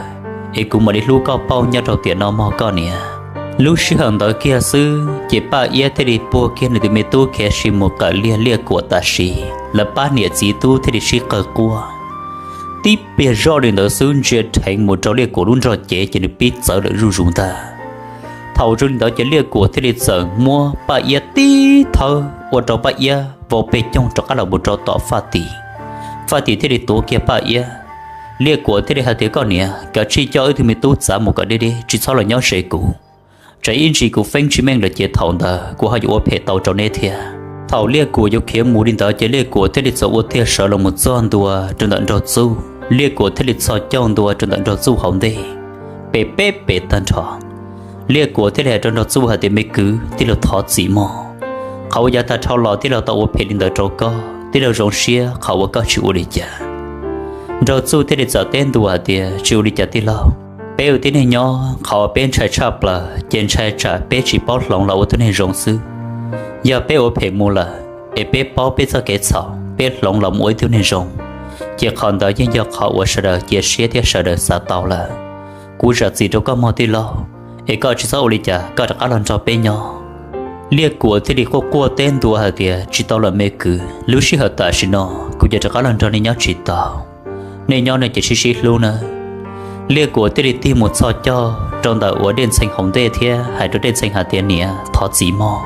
es kuv mam li hlub koj pauj nyob rau tiam no mog koj niam. Lub sij hawm ntawd kiag xwb ces Paj Iab thiaj li puag kiag nws tus me tub khiav sis mus qawm liag Liaj Kuam tam sim, lawv pab niam txiv tub thiaj li sib qawg quaj. Tib pliag zoj li ntawd xwb ntsia dheev mus rau Liaj Kuam lub nrog cev ces nws pib txawv lawm zuj zus ntag. Thaum zoo li ntawd ces Liaj Kuam thiaj li txawm muab Paj Iab tib thawb ua rau Paj Iab vau pes coog rov qab los mus rau tom Faj Tim. Faj Tim thiaj li tuav kiag Paj Iab. Liaj Kuam thiaj li hais tias, Koj niam, kav tsij coj wb tug me tub txav mus kom deb deb, tsis txhob los nyob ze kuv. Tsam ib ntsis kuv feeb tsis meej lawm ces thaum ntawd kuv ho yuav ua phem tau rau neb thiab. Thaum Liaj Kuam yuav khiav mus li ntawd ces Liaj Kuam thiaj li txawm ua tiag sawv los mus txog ntua rau ntawm Nraug Txuj. Liaj Kuam thiaj li txhos caug ntua rau ntawm Nraug Txuj hauv ntej, pes peb pes tag nrho. Liaj Kuam thiaj li hais rau Nraug Txuj hais tias, Me kwv, tij laug thov txim mog. Qhov uas yav tag dhau los tij laug tau ua phem li ntawd rau koj, tij laug zoo siab qhov uas koj tsis ua li cas. Nraug Txuj thiaj li txawm teb ntua hais tias, Tsis ua li cas tij laug, peb ua tib neeg nyob qhov uas peb ntshai tshaj plaws ces ntshai tsam peb tsis paub hloov los ua tug neeg zoo xwb. Yog peb ua phem mus lawm es peb paub peb txoj kev txhaum, peb hloov los mus ua ib tug neeg zoo, ces qhov ntawd yeej yog qhov uas sawv daws cia siab thiab sawv daws xav tau lawm. Kuv zam txim rau koj mog tij laug, es koj tsis txhob ua li cas, koj rov qab los nrog peb nyob. Liaj Kuam thiaj li quaj quaj teb ntua hais tias, Tsis tau lawm me kwv, lub sij hawm tam sim no kuv yuav rov qab los nrog nej nyob tsis tau. Nej nyob no ces sib sib hlub nawb. Liaj Kuam thiaj li tig mus txhos caug rau ntawm uas Dej Ntxhee hauv ntej thiab hais rau Dej Ntxhee hais tias, Niam, thov txim mog.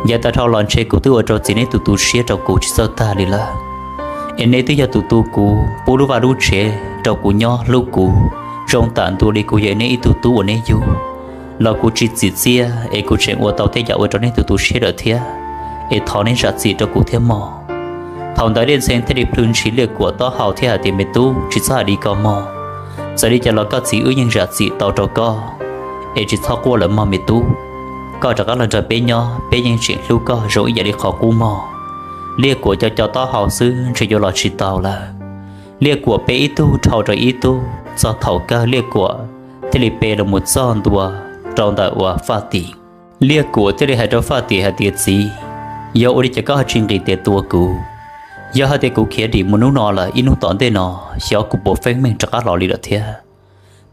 Yav tag dhau los ntshe kuv twb ua rau txiv neb tus tu siab rau kuv tsis txawj tag li lawm. Es neb twb yog tus tu kuv, pub lub vaj lub tsev rau kuv nyob, hlub kuv zoo tam ntua li kuv yog neb ib tug tub uas neb yug, los kuv tsis txim txiaj es kuv tseem ua tau tej yam ua rau neb tus tu siab lawm thiab, es thov neb zam txim rau kuv thiab mog. Thaum ntawd Dej Ntxhee thiaj li plhws ntshis Liaj Kuam taub hau thiab hais tias, Me tub, tsis txhob hais li ko mog. Txawm li cas los koj txiv wb yeej zam txim tau rau koj, es tsis txhob quaj lawm mog me tub. Koj rov qab los nrog peb nyob, peb yeej tseem hlub koj zoo ib yam li qhov qub mog. Liaj Kuam co co taub hau xwb ntshe yuav los tsis tau lawm. Liaj Kuam pe ib tug dhau rau ib tug, txog thaum kawg Liaj Kuam thiaj li pe los mus txog ntua rau ntawm uas Faj Tim. Liaj Kuam thiaj li hais rau Faj Tim hais tias, Txiv, yog ua li cas koj ho tsis nqis tes tua kuv? Yog hais tias kuv khiav dim mus hnub no lawm, ib hnub tom ntej no xyov kuv puas feeb meej rov qab los li lawm thiab.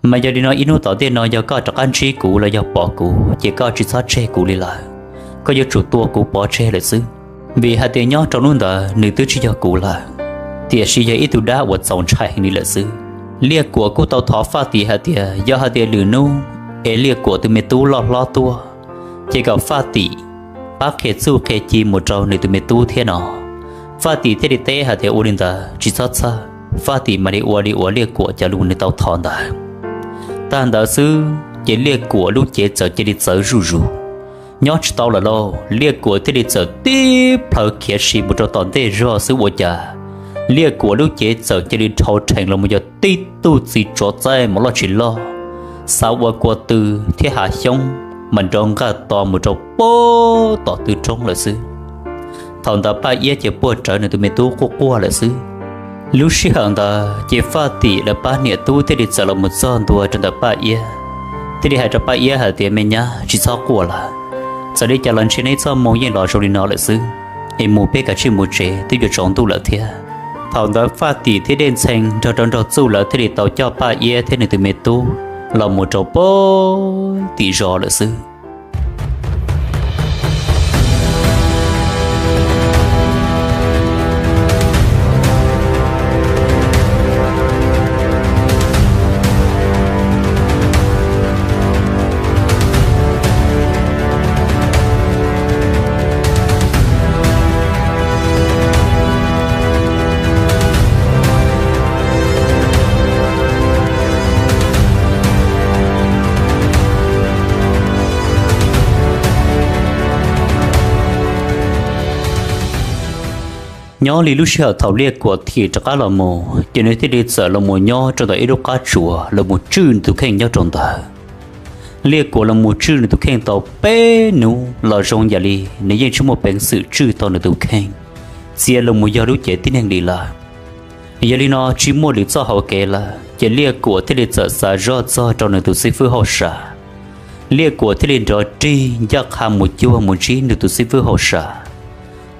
Mas yog li no ib hnub tom ntej no yog koj rov qab ntsib kuv los yog pom kuv ces koj tsis txhob tseg kuv li lawm, koj yuav tsum tua kuv pov tseg lawm xwb. Vim hais tias nyob rau hnub ntawd nws twb tsis yog kuv lawm, tiam sis yog ib tug dab uas txaus ntshai heev li lawm xwb. Liaj Kuam kuj tau thov Faj Tim hais tias yog hais tias lwm hnub es Liaj Kuam tus me tub loj hlob tuaj, ces kom Faj Tim pab qhia txuj qhia ci mus rau nws tus me tub thiab no. Faj Tim thiaj li teb hais tias, Ua li ntawd tsis txhob txhawj. Faj Tim mam li ua li uas Liaj Kuam cov lus nws tau thov ntawd. Tag ntawd xwb ces Liaj Kuam lub cev txawm cia li txawv zuj zus. Nyob tsis tau lawm lauj, Liaj Kuam thiaj li txawm tib plhaw khiav si mus rau tom ntej zog xwb ua cas Liaj Kuam lub cev txawm cia li dhau rhees los mus yog tib tug txiv tsov txaij mas loj tsis loj, xav ua kua tw thiab hav xyoob mas nrov nqaj to mus rau pem tom tw roob lawm xwb. Thaum ntawd Paj Iab ces puag rawv nws tus me tub quaj quaj lawm xwb. Lub sij hawm ntawd ces Faj Tim lawv pab niam tub thiaj li txawm los mus txog ntua rau ntawm Paj Iab, thiaj li hais rau Paj Iab hais tias, Me nyab, tsis txhob quaj lawm. Txawm li cas los ntshe neb txoj hmoo yeej los zoo li no lawm xwb, es mus peb kav tsij mus tsev, twb yuav tsaus ntuj lawm thiab. Thaum ntawd Faj Tim thiab Dej Ntxhee nrog rau nraug Txuj lawv thiaj li tau coj Paj Iab thiab nws tus me tub los mus rau pem tim zos lawm xwb. Nyob li lub sij hawm thaum Liaj Kuam thim rov qab los mus ces nws thiaj li txawm los mus nyob rau ntawm ib lub qab tsuas los mus tswj nws tus kheej nyob rau ntawd. Liaj Kuam los mus tswj nws tus kheej tau peb hnub los zoo yam li nws yeej tsis muaj peev xwm tswj tau nws tus kheej, txia los mus yog lub cev tib neeg li lawm. Yog li no tsis muaj lwm txoj hauv kev lawm ces Liaj Kuam thiaj li txawm xav zoj txog rau nws tus xib fwb hauj sam. Liaj Kuam thiaj li nrov rig ncaj qha mus cuag mus ntsib nws tus xib fwb hauj sam.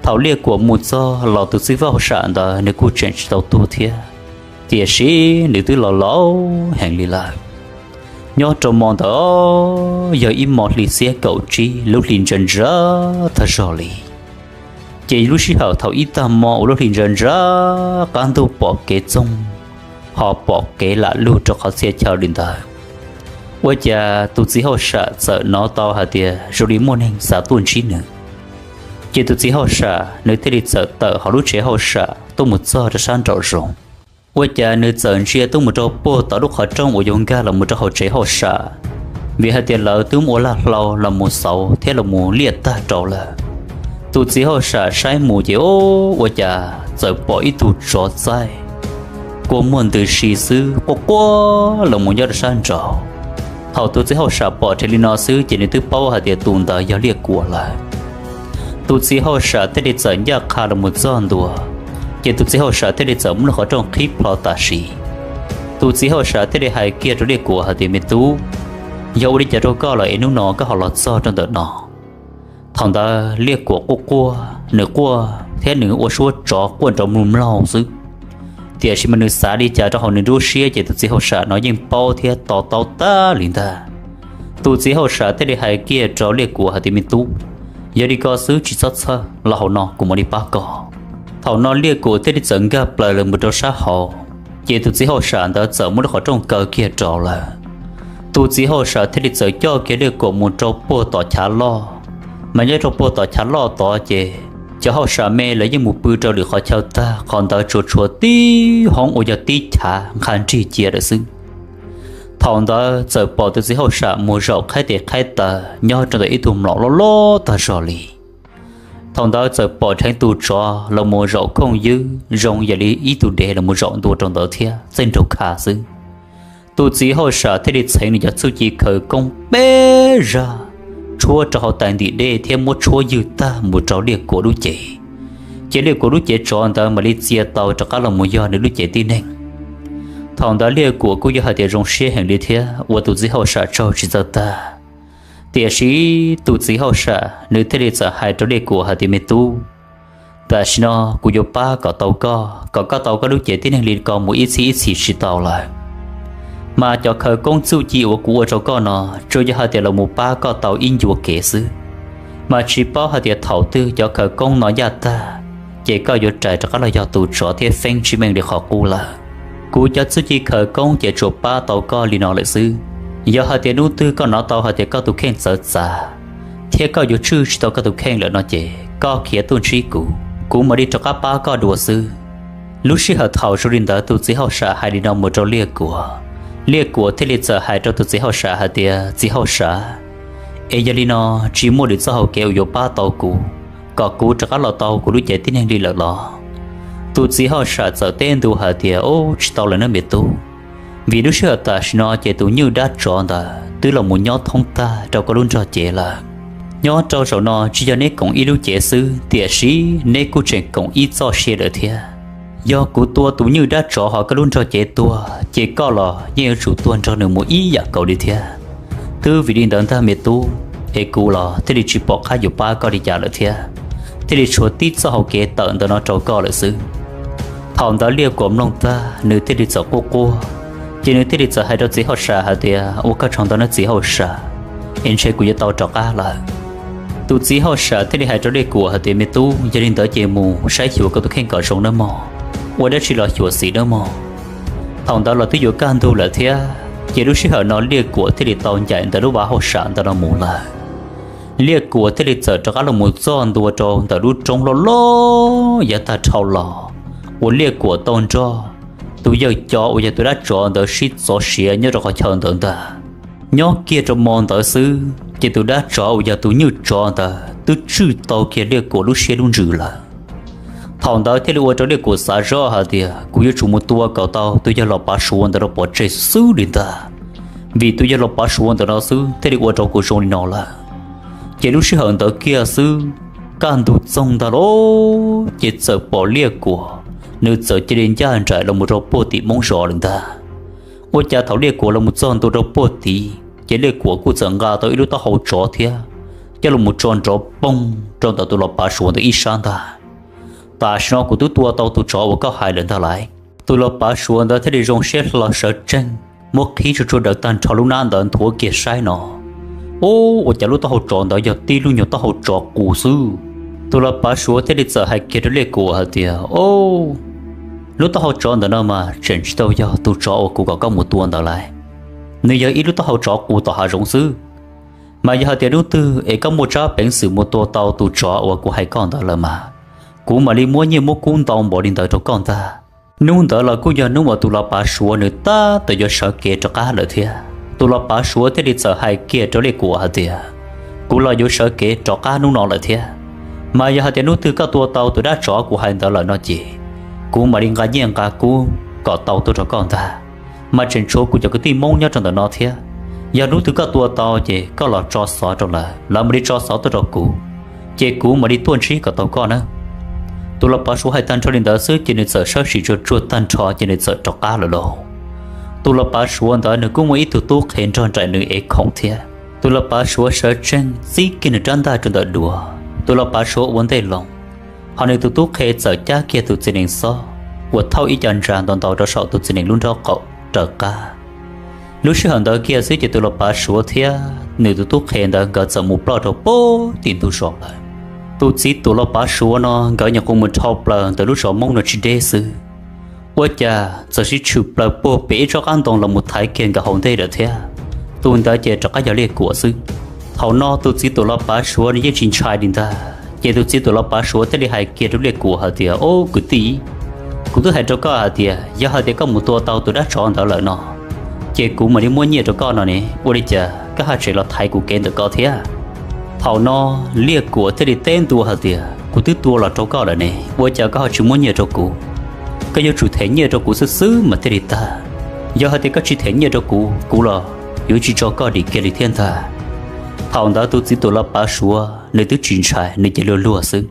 Thaum Liaj Kuam mus txog los tus xib fwb hauj sam ntawd nws kuj tseem tsis tau tuag thiab, tiam sis nws twb laus laus heev li lawm. Nyob rau hmo ntawd yog ib hmo hli xiab kaum tsib lub hli ntsa ntsa tag zog li. Ces lub sij hawm thaum ib tag hmo uas lub hli ntsa ntsa, qab ntuj pom kev txoog, ho pom kev lam lug rau qhov txhia chaw li ntawd, ua cas tus txiv hauj sam txawm hnov tau hais tias zoo li muaj neeg xav tuaj ntsib nws. Ces tus txiv hauj sam nws thiaj li txawm tawm hauv lub tsev hauj sam tuaj mus txog rau sab nraum zoov. Ua cas nws txawm ntsia tuaj mus rau puag tom lub qhov rooj uas yuav nkag los mus rau hauv tsev hauj sam, vim hais tias lawv twb ua laj hlau los mus xauv thiab los mus liaj tag rau lawm. Tus txiv hauj sam saib mus ces ua cas txawm pom ib tug tsov txaij kua muag ntws si xwb quaj quaj los mus nyob rau sab nraud. Thaum tus txiv hauj sam pom dheev li no xwb ces nws twb paub hais tias tus ntawd yog Liaj Kuam lawm. Tus txiv hauj sam thiaj li txawm ncaj qha los mus txog ntua, ces tus txiv hauj sam thiaj li txawm muab lub qhov rooj qhib plho tam sim. Tus txiv hauj sam thiaj li hais kiag rau Liaj Kuam hais tias, Me tub, yog ua li cas rau koj lawm es hnub no koj ho los txog rau ntawm no? Thaum ntawd Liaj Kuam quaj quaj, nws quaj thiab nws ua suab tsov quaj nrov mloog mloog xwb. Tiam sis mas nws xav li cas rau hauv nws lub siab ces tus txiv hauj sam no yeej paub thiab to taub tag li ntag. Tus txiv hauj sam thiaj li hais kiag rau Liaj Kuam hais tias, Me tub, yog li ko xwb tsis txhob txhawj, los hauv no kuv mam li pab koj. Thaum no Liaj Kuam thiaj li txawm nkag plaws los mus rau sab hauv, ces tus txiv hauj sam ntawd txawm muab lub qhov rooj kaw kiag rau lawm. Tus txiv hauj sam thiaj li txawm coj kiag Liaj Kuam mus rau puag tom chav loj. Mas nyob rau puag tom chav loj tod ces cov hauj sam me lawv yeej mus pw rau lwm qhov chaw tag, qhov ntawd tsuas tshuav tib hoob uas yog tib chav nqha nrig cia lawm xwb. Thaum ntawd txawm pom tus txiv hauj sam mus zaum qhaib tes qhaib taw nyob rau ntawm ib tug mlom loj loj tag zog li. Thaum ntawd txawm pom dheev tus tsov los mus zaum khooj ywb zoo yam li ib tug dev los mus zaum ntua rau ntawd thiab txaij nraug kha xwb. Tus txiv hauj sam thiaj li txheev nws cov txuj ci khawv koob peb zaj, tshuab rau hauv tais ntim dej thiab muab tshuab ywg tag mus rau Liaj Kuam lub cev. Ces Liaj Kuam lub cev tsov ntawd mam li txia tau rov qab los mus yog nws lub cev tib neeg. Thaum ntawd Liaj Kuam kuj yog hais tias zoo siab heev li thiab ua tus txiv hauj sam tsaug tsis txawj tag. Tiam sis tus txiv hauj sam nws thiaj li txawm hais rau Liaj Kuam hais tias, me tub, tam sim no kuv yuav pab kom tau koj, kom koj tau koj lub cev tib neeg li ko mus ib txhis ib txhis tsis tau lawm. Mas cov khawv koob txuj ci uas kuv ua rau koj no, tsuas yog hais tias los mus pab koj tau ib ncua kev xwb. Mas tsis paub hais tias thaum twg cov khawv koob no yaj tag, ces koj yuav rais rov qab los yog tus tsov thiab feeb tsis meej li qhov qub lawm. Kuv cov txuj ci khawv koob ces tsuas pab tau koj li no lawm xwb. Yog hais tias hnub twg koj hnov tau hais tias koj tus kheej txawv txav, thiab koj yuav tswj tsis tau koj tus kheej lawm no ces koj khiav tuaj ntsib kuv, kuv mam li rov qab pab koj dua xwb. Lub sij hawm thaum zoo li ntawd tus txiv hauj sam hais li no mus rau Liaj Kuam, Liaj Kuam thiaj li txawm hais rau tus txiv hauj sam hais tias, txiv hauj sam, es yog li no, tsis muaj lwm txoj hau kev uas yuav pab tau kuv, kom kuv rov qab los tau kuv lub cev tib neeg li lawm los? Tus txiv hauj sam txawm teb ntua hais tias, ub, tsis tau lawm nawb me tub, vim lub sij hawm tam sim no ces tus nywj dab tsov ntawd twb los mus nyob thoob tag rau koj lub nrog cev lawm. Nyob rau zaum no tsis yog neb koom ib lub cev xwb, tiam sis neb kuj tseem koom ib txoj sia lawm thiab. Yog kuv tua tus nywj dab tsov hauv koj lub nrog cev tuag, ces koj los yeej yuav tsum tuag nrog nws mus ib yam nkaus li thiab. Twb vim li ntawd ntag me tub, es kuv los thiaj li tsis pom qab yuav pab koj li cas lawm thiab, thiaj li tshuav tib txoj hau kev tawm ntawm no rau koj lawm xwb. Thaum ntawd Liaj Kuam mloog tag nws thiaj li txawm quaj quaj, ces nws thiaj li txawm hais rau txiv hauj sam hais tias, ua koj tsaug ntau nawb txiv hauj sam, es ntshe kuv yuav tau rov qab lawm. Tus txiv hauj sam thiaj li hais rau Liaj Kuam hais tias, me tub, yog li ntawd ces mus saib xyuas koj tus kheej kom zoo nawb mog, ua dab tsi los xyuam xim nawb mog. Thaum ntawd los twb yuav kaj ntug lawm thiab, ces lub sij hawm no Liaj Kuam thiaj li tau ncaim ntawm lub vaj hauj sam ntawd los mus lawm. Liaj Kuam thiaj li txawm rov qab los mus txog ntua rau ntawm lub roob loj loj yav tag dhau los uas Liaj Kuam tau nrog tus yawg cov uas yog tus dab tsov ntawd sib txov siav nyob rau qhov chaw ntawd ntag. Nyob kiag rau hmo ntawd xwb ces tus dab tsov uas yog tus nywj tsov ntawd twb tswj tau kiag Liaj Kuam lub siab lub ntsws lawm. Thaum ntawd thiaj li ua rau Liaj Kuam xav zoj hais tias, kuv yuav tsum mus tua kom tau tus yawg los pav suav ntawd rau pov tseg xwb li ntag, vim tus yawg los pav suav ntawm no xwb thiaj li ua rau kuv zoo li no lawm. Ces lub sij hawm ntawd kiag xwb, kaj ntug txoog ntag lauj, ces txawm pom Liaj Kuam nws txawm cia li ncaj nraim los mus rau puag tim hmoob zos lawm ntag. Ua cas thaum Liaj Kuam los mus txog ntua rau puag tid ces Liaj Kuam kuj txawm nqa tau ib lub taub hau tsov thiab coj los mus tso nrov poog rau ntawm tus los pav suav ntawd ib sab ntag. Tam sim no kuv twb tua tau tus tsov uas koj hais lawm ntag lauj. Tus los pav suav ntawd thiaj li zoo siab hlo sawv tsees muab qhib tsuag tsuag daws tag nrho lub hnab ntawd nthuav kiag saib no. Ub, ua cas lub taub hau tsov ntawd yog tib lub nyuag taub hau tsov qus xwb. Tus los pav suav thiaj li txawm hais kiag rau Liaj Kuam hais tias, o, lub taub hau tsov ntawm no mas tseem tsis tau yog tus tsov uas kuv kom koj mus tua ntawd lauj. Nws yog ib lub taub hau tsov qus tom hav zoov xwb. Mas yog hais tias hnub twg es koj muaj tsab peev xwm mus tua tau tus tsov uas kuv hais koj ntawd lawm mas, kuv mam li muab nyiaj muab kub ntau npaum li ntawd rau koj ntag. Hnub ntawd los kuj yog hnub uas tus los pav suav nws tab tom yuav sawv kev rov qab lawm thiab. Tus los pav suav thiaj li txawm hais kiag rau Liaj Kuam hais tias, kuv los yuav sawv kev rov qab hnub no lawm thiab. Mas yog hais tias hnub twg koj tua tau tus dab tsov kuv hais ntawd lawm no ces, kuv mam li nqa nyiaj nqa kub kom tau tuaj rau koj ntag. Mas tseem tshuav kuv cov kwv tij hmoob nyob rau ntawm no thiab. Yog hnub twg koj tua tau ces koj los tso xov rau lawv, lawv mam li tso xov tuaj rau kuv, ces kuv mam li tuaj ntsib kom tau koj nawb. Tus los pav suav hais tag nrho li ntawd xwb ces nws txawm sawv tsees tsuag tsuag tag nrho ces nws txawm rov qab lawm lauj. Tus los pav suav ntawd nws kuj muaj ib tug tub qhe nrog nraim nws ev khoom thiab. Tus los pav suav sawv tsees txib kiag nws rab ntaj rau ntawm duav, tus los pav suav ua ntej loo, hos nws tus tub qhe txawm cab kiag tus txiv nees xob uas thauj ib co ntsa ntau ntau rau saum tus txiv nees lub nraub qaum raws qab. Lub sij hawm ntawd kiag xwb ces tus los pav suav thiab nws tus tub qhe ntawd nkawd txawm mus ploj rau puag tim ntug zos lawm. Tus txiv tus los pav suav no nkawd nyuam qhuav mus dhau plaws ntawm lub zos hmoob no tsis deb xwb, ua cas txawm sib tshwm plaws puag pem ib tsob qab ntoo los mus thaiv kiag nkawd hauv ntej lawm thiab. Tus ntawd ces rov qab yog Liaj Kuam xwb. Thaum no tus txiv tus los pav suav nws yeej tsis ntshai li ntag, ces tus txiv tus los pav suav thiaj li hais kiag rau Liaj Kuam hais tias, o, kwv tij, kuv twb hais rau koj hais tias yog hais tias koj mus tua tau tus dab tsov ntawd lawm no, ces kuv mam li muab nyiaj rau koj no ne, ua li cas koj haj tseem los thaiv kuv kev ntawm koj thiab? Thaum no Liaj Kuam thiaj li teb ntua hais tias, kuv twb tua los rau koj lawm ne, ua cas koj ho tsis muab nyiaj rau kuv? Koj yuav tsum them nyiaj rau kuv xwb xwb mas thiaj li tag. Yog hais tias koj tsis them nyiaj rau kuv, kuv los yuav tsis tso koj dim kiag li thiab ntag. Thaum ntawd tus txiv tus los pav suav nws twb tsis ntshai, nws cia li luag xwb.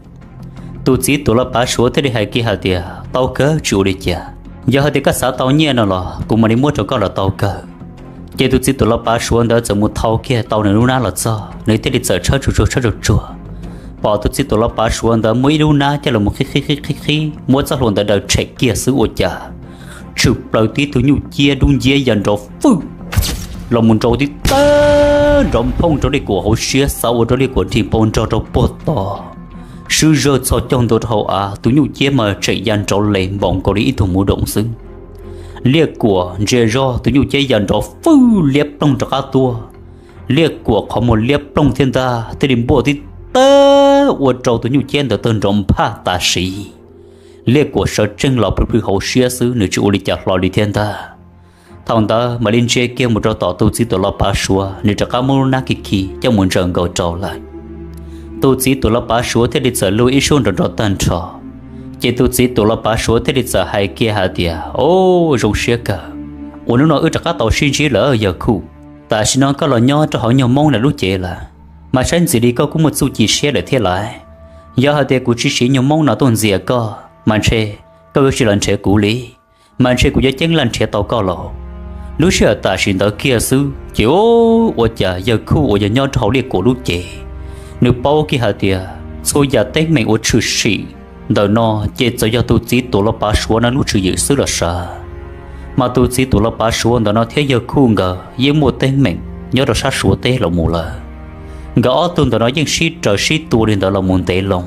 Tus txiv tuam los pav suav thiaj li hais kiag hais tias, tau kawg, tsis ua li cas. Yog hais tias koj xav tau nyiaj no los kuv mam li muab rau koj los tau kawg. Ces tus txiv tuam los pav suav ntawd txawm mus thau kiag tau nws lub hnab los txog, nws thiaj li txawm tshawb tsuag tsuag tshawb tsuag tsuag, pom tus txiv tuam los pav suav ntawd muab ib lub hnab coj los mus qhib qhib qhib qhib qhib, muab txoj hlua ntawd daws tshem kiag xwb ua cas tshwm plaws tib tug nyuj ciab dub nciab ya nrov fwj los mus nrau tib tag nrov nphooj rau Liaj Kuam hauv siab, xav ua rau Liaj Kuam nrig npau nrog rau puag tod, swb zawg txhos caug ntua rau hauv av. Tus nyuj ciab mas tseem ya nrov les npaum nkaus li ib tug muv doom xwb. Liaj Kuam ntsia zog tus nyuj ciab ya nrov fwj liab ploog rov qab tuaj. Liaj Kuam qhov muag liab ploog thiab ntag thiaj li npuaj tib tag ua rau tus nyuj ciab ntawd tawg nrov nphaj tas siv. Liaj Kuam sawv tsees los plhws plhws hauv siab xwb, nws tsis ua li cas hlo li thiab ntag. Thaum ntawd mam li ntsia kiag mus rau tom tus txiv tuam los pav suav, nws rov qab muab lub hnab khi khi coj mus ntsaws nkaus rau lawm. Tus txiv tuam los pav suav thiaj li txawm luag ib suab nrov nrov tag nrho. Ces tus txiv tuam los pav suav thiaj li txawm hais kiag hais tias, o, zoo siab kawg uas hnub no wb rov qab tau sib ntsib lawm yawg Khuj. Tam sim no koj los nyob rau hauv nyuag Hmoob no lub cev lawm, mas saib ntxim li koj kuj muaj txuj ci siab lawm thiab lauj. Yog hais tias kuv tsis siv nyuag Hmoob no tuaj ntxias koj mas ntshe koj yuav tsis los nrhiav kuv li, mas ntshe kuv yuav ceeb laj nrhiav tau koj lauj. Lub sij hawm tam sim ntawd kiag xwb ces ua cas yawg Khuj uas yog nyob rau hauv Liaj Kuam lub cev, nws paub kiag hais tias txhua yam teeb meem uas tshwm sim ntawm no ces txawm yog tus txiv tuam los pav suav no lub tswv yim xwb los sav. Mas tus txiv tuam los pav suav ntawm no thiab yawg Khuj nkawd yeej muaj teeb meem nyob rau sab suav teb los mus lawm. Nkawd ob tug ntawm no yeej sib raws sib tua li ntawd los mus ntev loo,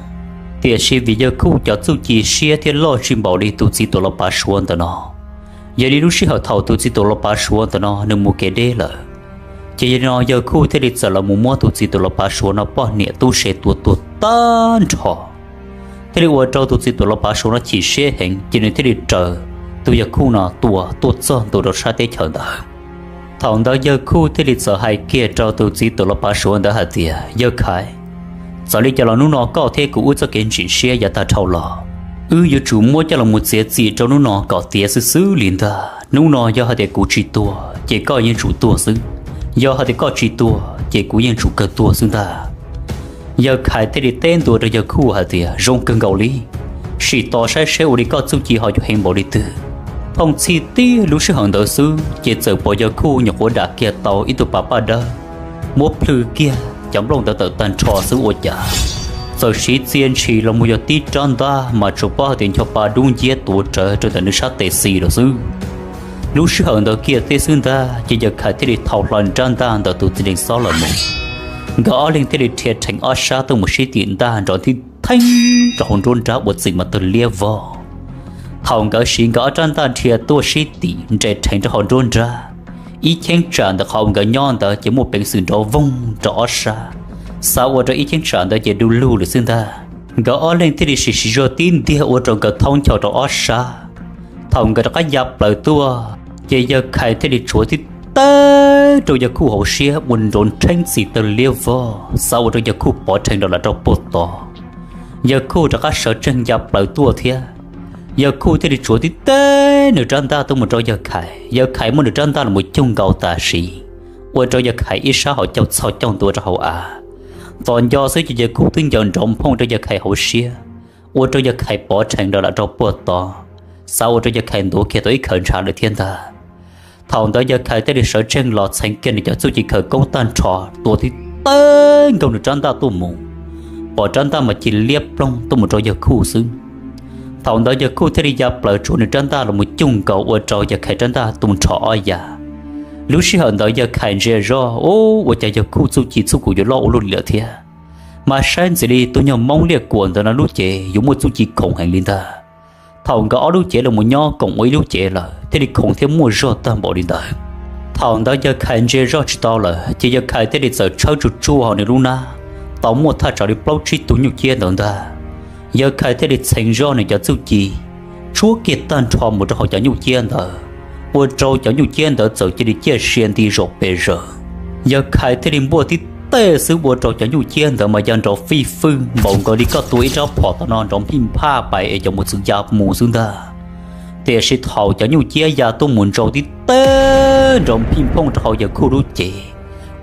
tiam sis vim yawg Khuj cov txuj ci siab thiab loj tsis npaum li tus txiv tuam los pav suav ntawm no, yog li lub sij hawm thaum tus txiv tuam los pav suav ntawm no nws mus kev deb lawm, ces yog li no yawg Khuj thiaj li txawm los mus muab tus txiv tuam los pav suav no poj niam tub se tua tuag tag nrho, thiaj li ua rau tus txiv tuam los pav suav no chim siab heev ces nws thiaj li raws tus yawg Khuj no tua tuaj txog ntua rau sab teb chaws ntawd. Thaum ntawd yawg Khuj thiaj li txawm hais kiag rau tus txiv tuam los pav suav ntawd hais tias, yawg Khais, txawm li cas los hnub no koj thiab kuv wb txoj kev ntsim siab yav tag dhau los, wb yuav tsum muab coj los mus txiav txim rau hnub no kom tiav xwb xwb li ntag. Hnub no yog hais tias kuv tsis tuag ces koj yeej tsum tuag xwb, yog hais tias koj tsis tuag ces kuv yeej tsum kawg tuag xwb ntag. Yawg Khais thiaj li teb ntua rau yawg Khuj hais tias, zoo kawg nkaus li, sim tos saib seb ua li koj txuj ci ho yuav heev npaum li twg. Thooj txhij tib lub sij hawm ntawd xwb ces txawm pom yawg Khuj nyuam qhuav dam kiag tau ib tug pas paj dawb, muab plhws kiag cov nplooj ntawd tawm tag nrho xwb ua cas txawm siv txia ntshis los mus yog tib rab ntaj mas tsuas paub hais tias ncho pa dub nciab tuav rawv rau ntawm nws sab tes xis lawm xwb. Lub sij hawm ntawd kiag tib xwb ntag ces yawg Khais thiaj li thau hlo rab ntaj ntawm tus txiv nees xob los mus. Nkawd ob leeg thiaj li rhia rheev ob sab tuaj mus sib tim ntaj nrov nthib theeb rau hauv nruab nrab ua txim mas tawg liab vog. Thaum nkawd siv nkawd ob rab ntaj rhia tuaj sib tim nres rheev rau hauv nruab nrab, ib cheeb tsam ntawm qhov uas nkawd nyob ntawd ces muaj peev xwm nrov voog rau ob sab, xav ua rau ib cheeb tsam ntawd ces du lug lawm xwb ntag. Nkawd ob leeg thiaj li sim siv zog tib ntiag ua rau nkawd thaub ncho rau ob sab. Thaum nkawd rov qab ya plaws tuaj ces yawg Khais thiaj li tsuav tib tawb rau yawg Khuj hauv siab ua nrov nrheeb txim tawg liab vog, xav ua rau yawg Khuj pov rhees rau lawm rau puag tod. Yawg Khuj rov qab sawv tsees ya plaws tuaj thiab. Yawg Khuj thiaj li tsuav tib tawb nws rab ntaj tuaj mus rau yawg Khais, yawg Khais muab nws rab ntaj los mus cug nkaus tam sim, ua rau yawg Khais ib sab hauv caug txhos caug ntua rau hauv av. Tos nco xwb ces yawg Khuj twb ncaws nrov nphooj rau yawg Khais hauv siab, ua rau yawg Khais pov rhees rau lawm rau puag tod, xav ua rau yawg Khais ntuav kiag tau ib khawv ntshav lawm thiab ntag. Thaum ntawd yawg Khais thiaj li sawv tsees los txheev kiag nws cov txuj ci khawv koob tag nrho, tua tib tawb nkaus nws rab ntaj tuaj mus, pom rab ntaj mas cia liab ploog tuaj mus rau yawg Khuj xwb. Thaum ntawd yawg Khuj thiaj li ya plaws tsuav nws rab ntaj los mus cug nkaus ua rau yawg Khais rab ntaj tu nrho ob yav. Lub sij hawm ntawd yawg Khais ntsia zoj, ua cas yawg Khuj txuj ci txuj kum yuav loj ua luaj li lawm thiab. Mas saib ntxim li tus nyuag Hmoob Liaj Kuam ntawd no lub cev yuav muaj txuj ci khoom heev li ntag. Thaum nkawd ob lub cev los mus nyob koom ua ib lub cev lawm thiaj li khoom thiab muaj zog tag npaum li ntawd. Thaum ntawd yawg Khais ntsia zoj tsis tau lawm ces yawg Khais thiaj li txawm tshawb tsuag tsuag hauv nws lub hnab, tau muaj thaj tsam li plaub tsib tug nyuj ciab ntawd ntag. Yawg Khais thiaj li txheev zoj nws cov txuj ci, tshuab kiag tag nrho mus rau hauv cov nyuj ciab ntawd, ua rau cov nyuj ciab ntawd txawm cia li ciaj sia nti zaum pes zaws. Yawg Khais thiaj li npuaj tib teg xwb ua rau cov nyuj ciab ntawd mas ya nrov fij fwj npaum nkaus li koj tua ib rab phom tom no nrov nphij nphaj pais es cov mus txwv ya mus xwb ntag. Tiam sis thaum cov nyuj ciab ya tuaj mus ntsau tib teg nrov nphij nphooj rau hauv yawg Khuj lub cev,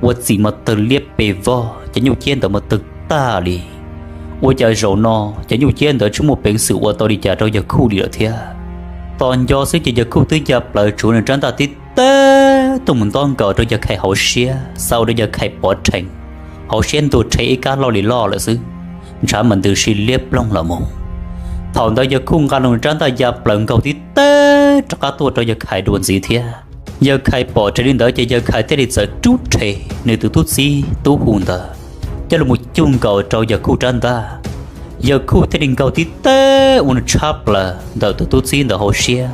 ua txim mas tawg liab pes vog, cov nyuj ciab ntawd mas tawg tag li. Ua cas zaum no cov nyuj ciab ntawd tsis muaj peev xwm ua tau li cas rau yawg Khuj li lawm thiab. Tos nco xwb ces yawg Khuj twb ya plaws tsuav nws rab ntaj tib teb tuaj mus ntob nkaus rau yawg Khais hauv siab, xav ua rau yawg Khais pov rhees, hauv siab ntuag rhe ib kab loj li loj lawm xwb, ntshav mas ntws si liab ploog los mus. Thaum ntawd yawg Khuj nqa los rab ntaj ya plaws nkaug tib teb rov qab tuaj rau yawg Khais dua ntxiv thiab. Yawg Khais pom rhe li ntawd ces yawg Khais thiaj li txawm rub rhe nws tus tub txib tub hu ntawd coj los cug nkaus rau yawg Khuj rab ntaj. Yawg Khuj thiaj li nkaug tib teb ua nws tshab plaws ntawm tus tub txib ntawd hauv siab,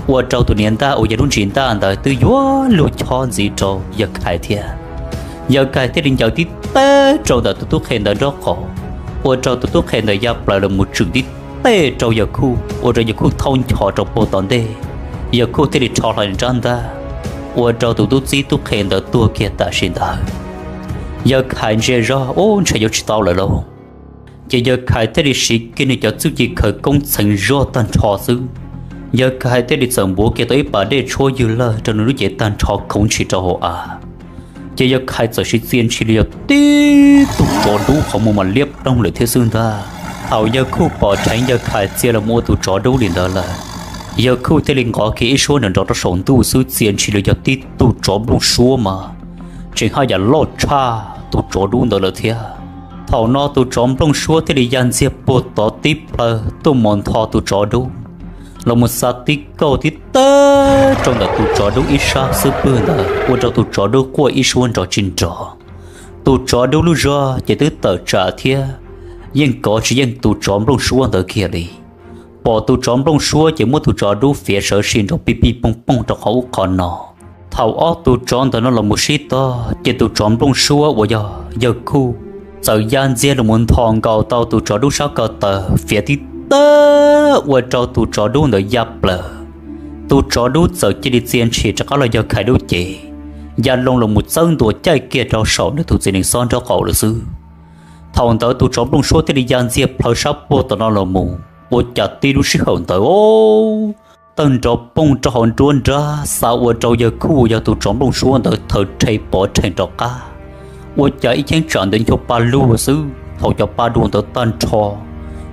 ua rau tus niag ntaj uas yog lub ntsis ntaj ntawd twb yuav luag chob ntxiv rau yawg Khais thiab. Yawg Khais thiaj li ncaws tib teb rau ntawm tus tub qhe ntawd nraub qaum, ua rau tus tub qhe ntawd ya plaws los mus tswm tib teb rau yawg Khuj, ua rau yawg Khuj thaub ncho rau puag tom ntej. Yawg Khuj thiaj li rho hlo rab ntaj, ua rau tus tub txib tub qhe ntawd tuag kiag tam sim ntawd. Yawg Khais ntsia zog, ub, ntshe yuav tsis tau lawm lauj. Ces yawg Khais thiaj li siv kiag nws cov txuj ci khawv koob txheev zog tag nrho xwb. Yawg Khais thiaj li txawm npuav kiag tau ib pas dej tshuab ywg lawj rau nws lub cev tag nrho khoov ntshis rau hauv av. Ces yawg Khais txawm siv txia ntshis li yog tib tug tsov dub qhov muag mas liab ploog lawm thiab xwb ntag. Thaum yawg Khuj pom dheev yawg Khais txia los mus ua tus tsov dub li ntawd lawm, yawg Khuj thiaj li nqov kiag ib suab nrov nrov rau saum ntuj xwb txia ntshis li yog tib tug tsov nplooj suab mas tseem haj yam loj tshaj tus tsov dub ntawd lawm thiab. Thaum no tus tsov nplooj suab thiaj li ya ntxiag puag tod tib plhaw tuaj mos ntho tus tsov dub, los mus xa tib kaug tib tawg rau ntawm tus tsov dub ib sab xub pwg ntawd ua rau tus tsov dub quaj ib suab nrov tsis nrov. Tus tsov dub lub zog ces twb tawm tsam thiab, yeej kov tsis yeej tus tsov nplooj suab ntawd kiag li. Pom tus tsov nplooj suab ces muab tus tsov dub fiav sawv sim nrov pij pij pooj pooj rau qhov ub qhov no. Thaum ob tus tsov ntawm no los mus sib tog ces tus tsov nplooj suab uas yog yawg Khuj txawm ya ntxiag los mus nthos nkaus tau tus tsov dub sab ko taw fiav tib tawg ua rau tus tsov dub ntawd ya plaws. Tus tsov dub txawm cia li txia ntshis rov qab los yawg Khais lub cev, ya loo los mus txawb ntua caij kiag rau saum nws tus txiv nees xob nraub qaum lawm xwb. Thaum ntawd tus tsov nplooj suab thiaj li ya ntxiag plhaw sab puag tom no los mus, ua cas tib lub sij hawm ntawd tawg nrov poog rau hauv nruab nrab xa ua rau yawg Khuj yog tus tsov nplooj suab ntawd thaws rhe pov rhees rov qab. Ua cas ib cheeb tsam ntawd ncho pa lug xwb, thaum cov pa dua ntawd tag nrho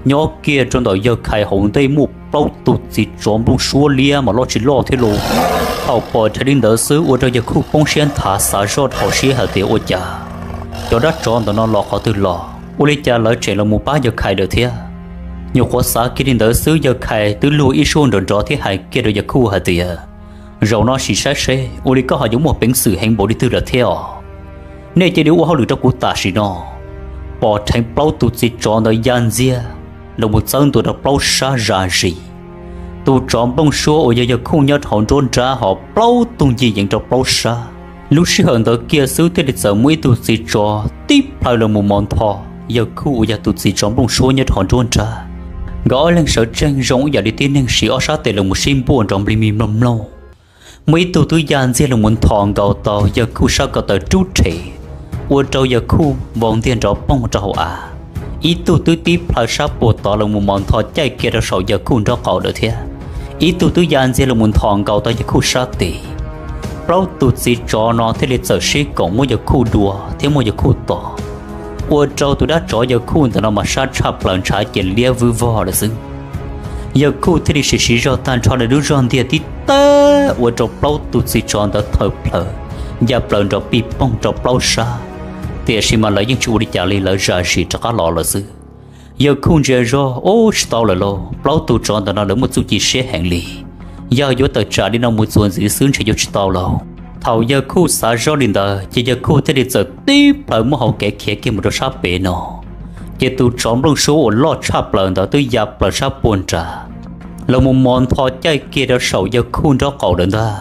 nyob kiag rau ntawm yawg Khais hauv ntej muaj plaub tug txiv tsov nplooj suab liab mas loj tsis loj thiab los. Thaum pom dheev li ntawd xwb ua rau yawg Khuj poob siab nthav xav zoj rau hauv siab hais tias ua cas cov dab tsov ntawm no los qhov twg los, ua li cas lawv tseem los mus pab yawg Khais lawm thiab. Nyuam qhuav xav kiag li ntawd xwb yawg Khais twb luag ib suab nrov nrov thiab hais kiag rau yawg Khuj hais tias, zaum no sim saib seb ua li koj ho yuav muaj peev xwm heev npaum li twg lawm thiab os. Nej cia li ua hauj lwm rau kuv tam sim no. Pom dheev plaub tug txiv tsov ntawd ya ntxiag los mus txawb ntua rau plaub sab zam zis. Tus tsov nplooj suab uas yog yawg Khuj nyob rau hauv nruab nrab ho plaub tug ncig yeev rau plaub sab. Lub sij hawm ntawd kiag xwb thiaj li txawm muaj ib tug txiv tsov tib plhaw los mus mos ntho yawg Khuj uas yog tus txiv tsov nplooj suab nyob rau hauv nruab nrab. Nkawd ob leeg sawv tsees zoo ib yam li tib neeg siv ob sab tes los mus sib npuaj nrov nplig mi mloog mloog. Muaj ib tug twb ya ntxiag los mus nthos nkaus tau yawg Khuj sab ko taw rub rhe, ua rau yawg Khuj vau ntiag nrov poog rau hauv av. Ib tug twb tib plhaw sab puag tod los mus mos ntho caij kiag rau saum yawg Khuj nraub qaum lawm thiab. Ib tug twb ya ntxiag los mus nthos nkaus tau yawg Khuj sab tes. Plaub tug txiv tsov no thiaj li txawm sib koom muab yawg Khuj dua thiab muab yawg Khuj tom, ua rau tus dab tsov yawg Khuj ntawm no mas sab tshaj plaws ntshav ces liab vwb vog lawm xwb. Yawg Khuj thiaj li siv siv zog tag nrho nws lub zog ntiag tib tawg ua rau plaub tug txiv tsov ntawd thaw plhaws, ya plaws nrov pij poog rau plaub sab. Tiam sis mas lawv yeej tsis ua li cas li, lawv zam zis rov qab los lawm xwb. Yawg Khuj ntsia zog, ub, tsis tau lawm lauj, plaub tug tsov ntawm no lawv muaj txuj ci siab heev li. Yog yuav tawm tsam li no mus txuas ntxiv xwb ntshe yuav tsis tau lauj. Thaum yawg Khuj xav zoj li ntawd ces yawg Khuj thiaj li txawm tib plhaw muab hau kev khiav kiag mus rau sab pem no. Ces tus tsov nplooj suab uas loj tshaj plaws ntawd twb ya plaws sab puag nrad los mus mos ntho caij kiag rau saum yawg Khuj nraub qaum lawm ntag.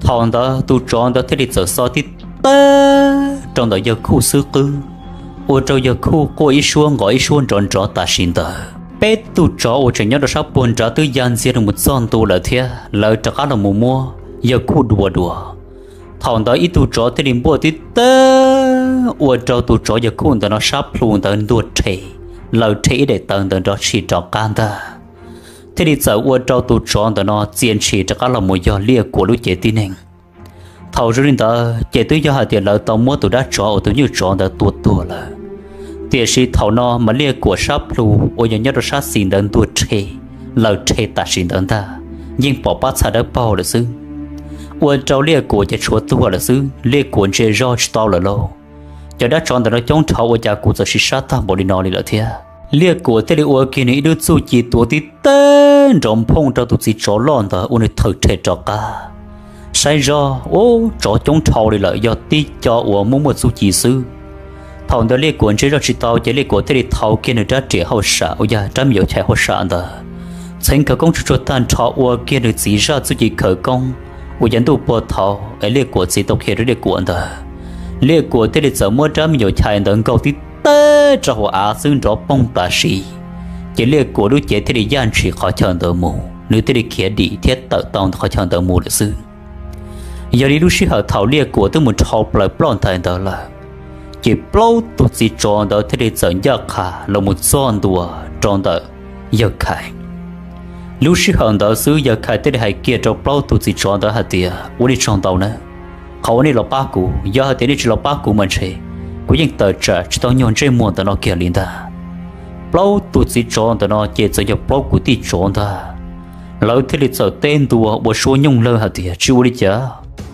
Thaum ntawd tus tsov ntawd thiaj li txawm xo tib tawg rau ntawm yawg Khuj xub qwb, ua rau yawg Khuj quaj ib suab nqov ib suab nrov nrov tam sim ntawd. Peb tug tsov uas tseem nyob rau sab puag nrad twb ya ntxiag los mus txog ntua lawm thiab, lawv rov qab los mus muab yawg Khuj dua dua. Thaum ntawd ib tug tsov thiaj li npuaj tib tawg ua rau tus tsov yawg Khuj ntawm no sab plhu ntawd ntuag rhe, laws rhe ib daim tawv ntawd nrov tshis rov qab ntag. Thiaj li txawm ua rau tus tsov ntawm no txia ntshis rov qab los mus yog liaj kuam lub cev tib neeg. Thaum zoo li ntawd ces twb yog hais tias lawv tau muab tus dab tsov uas tus nyuj tsov ntawd tua tuag lawm. Tiam sis thaum no mas Liaj Kuam sab plhu uas yog nyob rau sab xis ntawd ntuag rhe, laws rhe tam sim ntawd ntag, yeej pom pab txha dawb paug lawm xwb. Ua rau Liaj Kuam ces tshuav tuag lawm xwb, Liaj Kuam ntsia zog tsis tau lawm lauj. Cov dab tsov ntawm no coob dhau ua cas kuv txawm sim sab tag npaum li no li lawm thiab. Liaj Kuam thiaj li ua kiag nws ib lub txuj ci tuav tib teg nrov nphooj rau tus txiv tsov loj ntawd ua nws thawm rhe rov qab. Saib zog ub, tsov coob dhau li lawm, yog tib co uas muaj muaj txuj ci xwb. Thaum ntawd Liaj Kuam ntsia zog tsis tau ces Liaj Kuam thiaj li thau kiag nws rab riam hauj sam uas yog rab me nyuam chais hauj sam ntawd, txheev khawv koob tsuag tsuag tag nrho ua kiag nws txiv zaj txuj ci khawv koob uas yog ntuj puag thaud es Liaj Kuam txiv tau qhia rau Liaj Kuam ntawd. Liaj Kuam thiaj li txawm muab rab me nyuam chais ntawd nkaug tib teg rau hauv av xwb nrov poog tas sim, ces Liaj Kuam lub cev thiaj li yaj ntshis qhov chaw ntawd mus, nws thiaj li khiav dim thiab tawm tau ntawm qhov chaw ntawd mus lawm xwb. Yog li lub sij hawm thaum Liaj Kuam twb mus dhau plaws ploj ntais ntawd lawm, ces plaub tug txiv tsov ntawd thiaj li txawm ncaj qha los mus txog ntua rau ntawm Yawg Khais. Lub sij hawm ntawd xwb Yawg Khais thiaj li hais kiag rau plaub tug txiv tsov ntawd hais tias, ua li tsaug ntau na, qhov uas nej los pab kuv, yog hais tias nej tsis los pab kuv mas ntshe kuv yeej tawm tsam tsis tau nyuag ntsej muag ntawm no kiag li ntag. Plaub tug txiv tsov ntawm no ces txawm yog plaub kwv tij tsov ntag. Lawv thiaj li txawm teb ntua ua suab nyooj lawg hais tias, tsis ua li cas,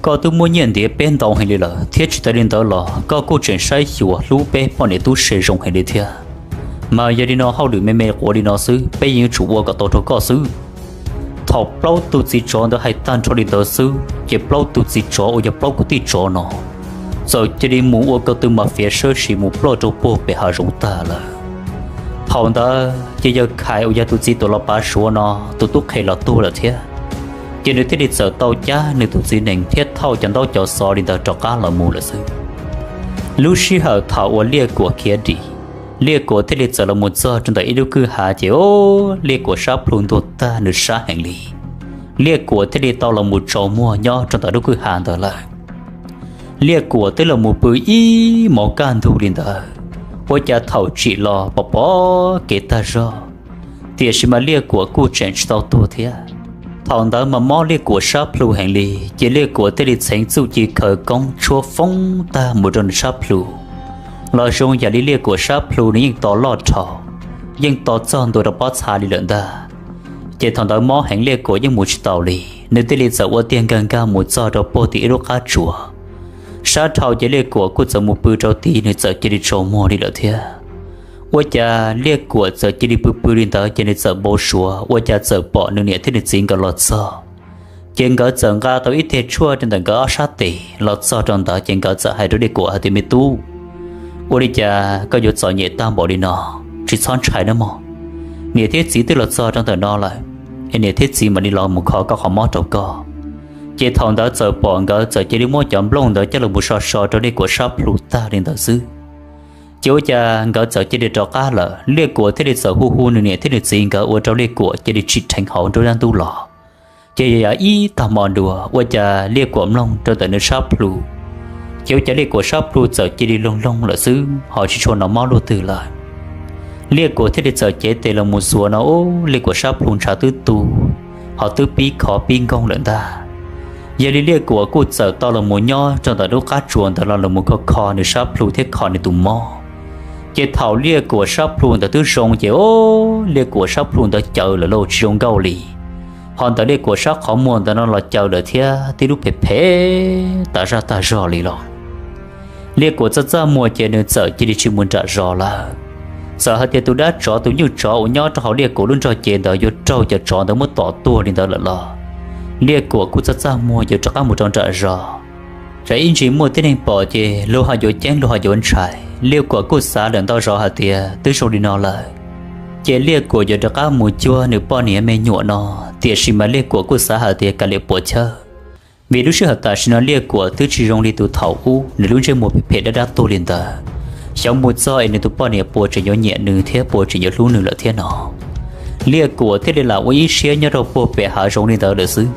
koj twb muab nyiaj ntiav peb ntau heev li lawm thiab tsis tas li ntawd los koj kuj tseem saib xyuas hlub peb poj niam tub se zoo heev li thiab. Mas yog li no hauj lwm me me quav li no xwb peb yeej yuav tsum ua kom tau rau koj xwb. Thaum plaub tug txiv tsov ntawd hais tag nrho li ntawd xwb ces plaub tug txiv tsov uas yog plaub kwv tij tsov no txawm cia li mus ua ko tw mas fiav sawb sim mus ploj rau puag pem hav zoov tag lawm. Thaum ntawd ces Yawg Khais uas yog tus txiv tuam los pav Suav no tus tub qhe los tuag lawm thiab, ces nws thiaj li txawm tau cab nws tus txiv nees thiab thauj cov ntaub cov xov li ntawd rov qab los mus lawm xwb. Lub sij hawm thaum uas Liaj Kuam khiav dim, Liaj Kuam thiaj li txawm los mus txog rau ntawm ib lub kwj ha ces ub, Liaj Kuam sab plhu ntuag tag nws sab heev li. Liaj Kuam thiaj li tau los mus tsaus muag nyob rau ntawm lub kwj ha ntawd lawm. Liaj Kuam twb los mus pw ib hmos kaj ntug li ntawd, ua cas thaum tsim los pom pom kev tag zog, tiam sis mas Liaj Kuam kuj tseem tsis tau tuag thiab. Thaum ntawd mas mob Liaj Kuam sab plhu heev li ces Liaj Kuam thiaj li txheev txuj ci khawv koob tshuab foob tag mus rau nws sab plhu. Los zoo yam li Liaj Kuam sab plhu nws yeej to loj dhau, yeej to txog ntua rau pob txha li lawm ntag. Ces thaum ntawd mob heev Liaj Kuam yeej mus tsis taus li, nws thiaj li txawm ua tiag nkag nkag mus txog rau puag tim ib lub qab tsuas. Sab dhau ces Liaj Kuam kuj txawm mus pw rau tid nws txawm cia li tsaus muag li lawm thiab. Ua cas Liaj Kuam txawm cia li pw pw li ntawd ces nws txawm npau suav ua cas txawm pom nws niam thiab nws txiv nkawd los txog. Ces nkawd txawm nqa tau ib teg tshuaj rau ntawm nkawd ob sab tes los txog rau ntawd ces nkawd txawm hais rau Liaj Kuam hais tias, me tub, ua li cas koj yuav txom nyem tag npaum li no? Tsis txhob ntshai nawb mog, niam thiab txiv twb los txog rau ntawm no lawm, es niam thiab txiv mam li los mus kho koj qhov mob rau koj. Ces thaum ntawd txawm pom nkawd txawm cia li muab cov nplooj ntawd coj los mus so so rau Liaj Kuam sab plhu tag li ntawd xwb. Ces ua cas nkawd txawm cia li rov qab lawm, Liaj Kuam thiaj li txawm hu hu nws niam thiab nws txiv nkawd ua rau Liaj Kuam cia li tsim dheev hauv nruab zaj ntuj los. Ces yog ib tag hmo dua ua cas Liaj Kuam mloog rau ntawm nws sab plhu, ces ua cas Liaj Kuam sab plhu txawm cia li loog loog lawm xwb ho tsis tshua hnov mob luaj twg lawm. Liaj Kuam thiaj li txawm cev tes los mus xuas no ub, Liaj Kuam sab plhu ntshav twb tu, ho twb pib khov pib nkoog lawm ntag. Yog li Liaj Kuam kuj txawm tau los mus nyob rau ntawm lub qab tsuas ntawd los los mus kho kho nws sab plhu thiab kho nws tus mob. Ces thaum Liaj Kuam sab plhu ntawd twb zoo ces ub, Liaj Kuam sab plhu ntawd caws lawm lauj, tsis zoo nkauj li. Ho ntawm Liaj Kuam sab qhov muag ntawd no los caws lawm thiab tib lub phem phem tas zaj tag zog li los. Liaj Kuam txaj txaj muag ces nws txawm cia li tsis mus nram zos lawm. Txawm hais tias tus dab tsov tus nyuj tsov uas nyob rau hauv Liaj Kuam lub nrog cev ntawd yuav raug cov tsov ntawd muab tom tuag li ntawd lawm los, Liaj Kuam kuj txaj txaj muag yuav rov qab mus rau nram zos. Tsam ib ntsis muaj tib neeg pom ces luag ho yuav ceeb luag ho yuav ntshai. Liaj Kuam kuj xav lawm ntau zaus hais tias twb zoo li no lawm, ces Liaj Kuam yuav rov qab mus cuag nws poj niam me nyuam no, tiam sis mas Liaj Kuam kuj xav hais tias kav liam puas chawj. Vim lub sij hawm tam sim no Liaj Kuam twb tsis zoo li tus thaum ub nws lub ntsej muag phem phem dab dab tuag li ntawd. Xyov mus txog es nws tus poj niam puas tseem yuav nyiam nws thiab puas tseem yuav hlub nws lawm thiab no. Liaj Kuam thiaj li lam ua ib siab nyob rau puag pem hav zoov li ntawd lawm xwb.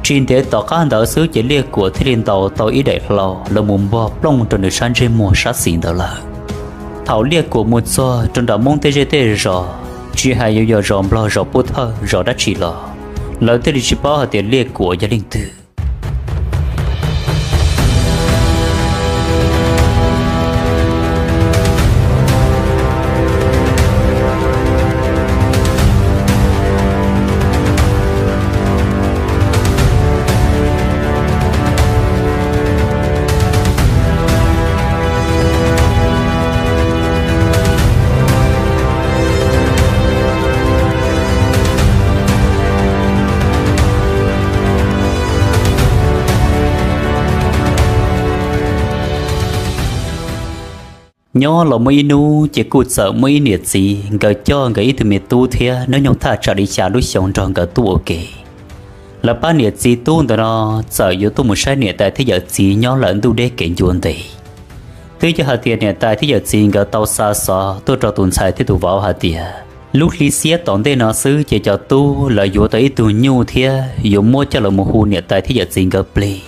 Tsis ntev tom qab ntawd xwb ces Liaj Kuam thiaj li ntaus tau ib daim hlau los mus npog plooj rau nws sab ntsej muag sab xis ntawd lawm. Thaum Liaj Kuam mus txog rau nram Hmoob tej zej tej zos, tsis hais yuav yog zos Nplog zos Pub Thawj zos dab tsi los, lawv thiaj li tsis paub hais tias Liaj Kuam yog leej twg. Nyob los muaj ib hnub ces kuj txawm muaj ib niam txiv, nkawd coj nkawd ib tug me tub thiab hnub nyoog thaj tsam li xya lub xyoo nrog nkawd tuaj ua ke. Lawv pab niam txiv tub ntawm no txawm yuav tuaj mus saib niam tais thiab yawm txiv nyob lawm ntuj deb kev ncua ntev. Twb yog hais tias niam tais thiab yawm txiv nkawd tau xa xov tuaj rau tus ntxhais thiab tus vauv hais tias lub hli xiab tom ntej no xwb ces cov tub lawv yuav tau ib tug nyuj thiab yuav muab coj los mus hu niam tais thiab yawm txiv nkawd plig,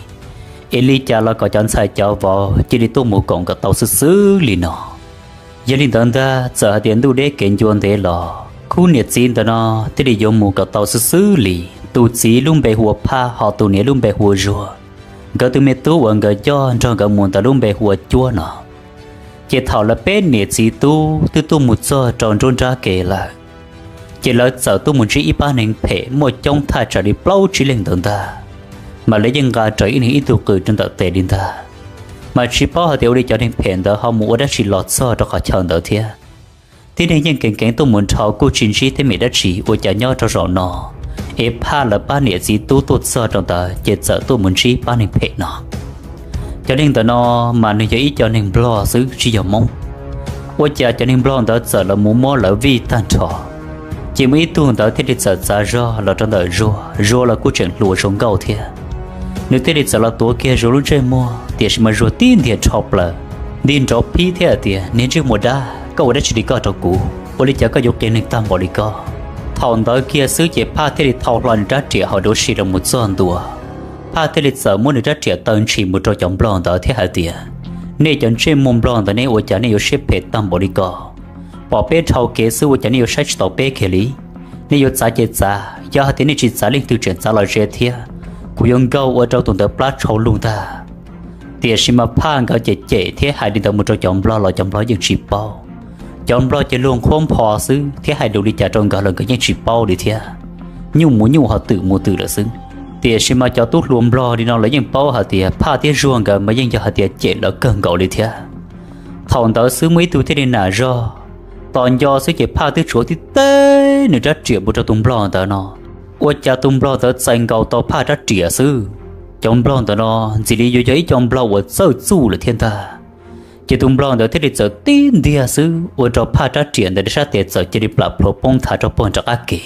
es li cas los kom cov ntxhais cov vauv cia li tuaj mus koom kom tau xwb xwb li no. Yog li ntawd ntag, txawm hais tias ntuj deb kev ncua ntev los khub niam txiv ntawm no thiaj li yuav mus kom tau xwb xwb li. Tus txiv lub npe hu ua Phaj, ho tus niam lub npe hu ua Zuag. Nkawd tus me tub uas nkawd coj nrog nkawd mus ntawd lub npe hu ua Cuab no. Ces thaum lawv peb niam txiv tub twb tuaj mus txog rau nruab nrab kev lawm, ces lawv txawm tuaj mus ntsib ib pab neeg phem muaj coob thaj tsam li plaub tsib leeg ntawd ntag, mas lawv yeej nqa rawv ib leeg ib tug qws rau ntawm tes li ntag. Mas tsis paub hais tias ua li cov neeg phem ntawd ho mus ua dab tsi los txog rau qhov chaw ntawd thiab. Tib neeg yeej keev keev tuaj mus dhau kuj tsis ntsib teeb meem dab tsi, ua cas nyob rau zaum no es Phaj lawv pab niam txiv tub tuaj txog rau ntawd ces txawm tuaj mus ntsib pab neeg phem no. Cov neeg ntawm no mas nws yog ib co neeg Nplog xwb tsis yog Hmoob. Ua cas cov neeg Nplog ntawd txawm los mus muab lawv vij tag nrho, ces muaj ib tug ntawd thiaj li txawm txav zog los rau ntawm Zuag, Zuag los kuj tseem hluas zoo nkauj thiab. Nws thiaj li txawm los tuav kiag Zuag lub ntsej muag, tiam sis mas Zuag tib ntiag rho plaws, nti nrov phib thiab hais tias, Niag ntsej muag dab, koj ua dab tsi li koj rau kuv? Ua li cas koj yuav qias neeg tag npaum li koj? Thaum ntawd kiag xwb ces Phaj thiaj li thau hlo nws rab riam hauv duav si los mus txog ntua. Phaj thiaj li txawm muab nws rab riam taw ntshis mus rau cov Nplog ntawd thiab hais tias, Nej cov ntsej muag Nplog ntawd nej ua cas nej yuav siab phem tag npaum li ko? Pom peb dhau kev xwb ua cas nej yuav saib tsis taus peb kiag li? Nej yuav txav ces txav, yog hais tias nej tsis txav leej twg tseem txav los ze thiab, kuv yuav nkaug ua rau tus ntawd plab tshau lug ntag. Tiam sis mas Phaj nkawd cem cem thiab hais li ntawd mus rau cov Nplog los cov Nplog yeej tsis paub. Cov Nplog ces luag nqhuab npho xwb thiab hais lus li cas rau nkawd los nkawd yeej tsis paub li thiab. Nyuj mus nyuj ho twm mus twm lawm xwb. Tiam sis mas cov tub hluas Nplog li no lawv yeej paub hais tias Phaj thiab Zuag nkawd mas yeej yog hais tias cem lawv kawg nkaus li thiab. Thaum ntawd xwb muaj ib tug thiaj li nam zog, tos nco xwb ces Phaj twb tsuav tib teg nws rab riam mus rau tus Nplog ntawd no, ua cas tus Nplog ntawd txais nkaus tau Phaj rab riam xwb. Cov Nplog ntawd no ntxim li yuav yog ib co Nplog uas txawj txuj lawm thiab ntag. Ces tus Nplog ntawd thiaj li txawm tib ntiag xwb ua rau Phaj rab riam ntawd sab tes txawm cia li plam plhuav poob nthav rau puag nram qab ke.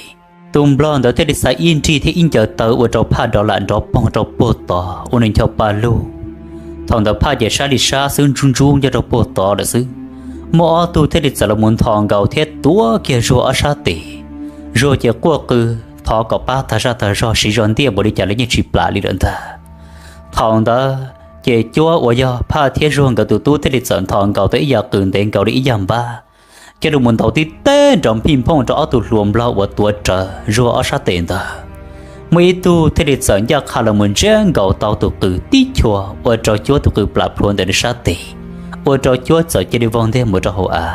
Tus Nplog ntawd thiaj li xa ib nrig thiab ib ncaws taw ua rau Phaj dov lam nrov poog rau puag tod ua nws ncho pa lug. Thaum ntawd Phaj ces sab li sab xwb ntsub ntsub nyob rau puag tod lawm xwb. Muaj ob tug thiaj li txawm los mus nthos nkaus thiab tuav kiag Zuag ob sab tes. Zuag ces quaj qw thov kom pab tag zaj tag zog siv zog ntiaj npaum li cas los yeej tsis plam li lawm ntag. Thaum ntawd ces Cuab uas yog Phaj thiab Zuag nkawd tus tub thiaj li txawm nthos nkaus tau ib yam qws ntev nkaus li ib yag npab, coj los mus ntaus tib teg nrov nphij nphooj rau ob tug hluas Nplog uas tuav rawv Zuag ob sab tes ntawd. Muaj ib tug thiaj li txawm ncaj qha los mus ntsiab nkaus tau tus qws tib chua ua rau Cuab tus qws plam plhuav ntawm nws sab tes, ua rau Cuab txawm cia li vau nteg mus rau hauv av.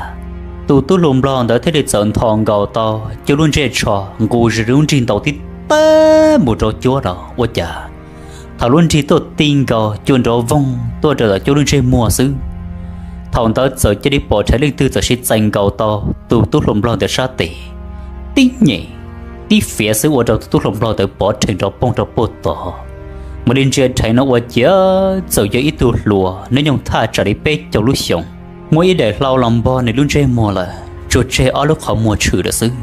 Tus tub hluas Nplog ntawd thiaj li txawm nthos nkaus tau Cuab lub ntsej tsho nqus zis lub nrig ntaus tib teg mus rau Cuab los ua cas thaum lub nrig tuaj ti nkaus Cuab nrov voog tuaj rau tom Cuab lub ntsej muag xwb. Thaum ntawd txawm cia li pom rheev leej twg txawm siv txais nkaus tau tus tub hluas Nplog ntawd sab tes, tib nyem, tib fiav xwb ua rau tus tub hluas Nplog ntawd pov rhees nrov poog rau puag tod. Mam li ntsia rheev no ua ciav txawm yog ib tug hluas hnub nyoog thaj tsam li peb caug lub xyoos, muaj ib daim hlau los npog nws lub ntsej muag lawm, tsuas tseg ob lub qhov muag tshwm lawm xwb.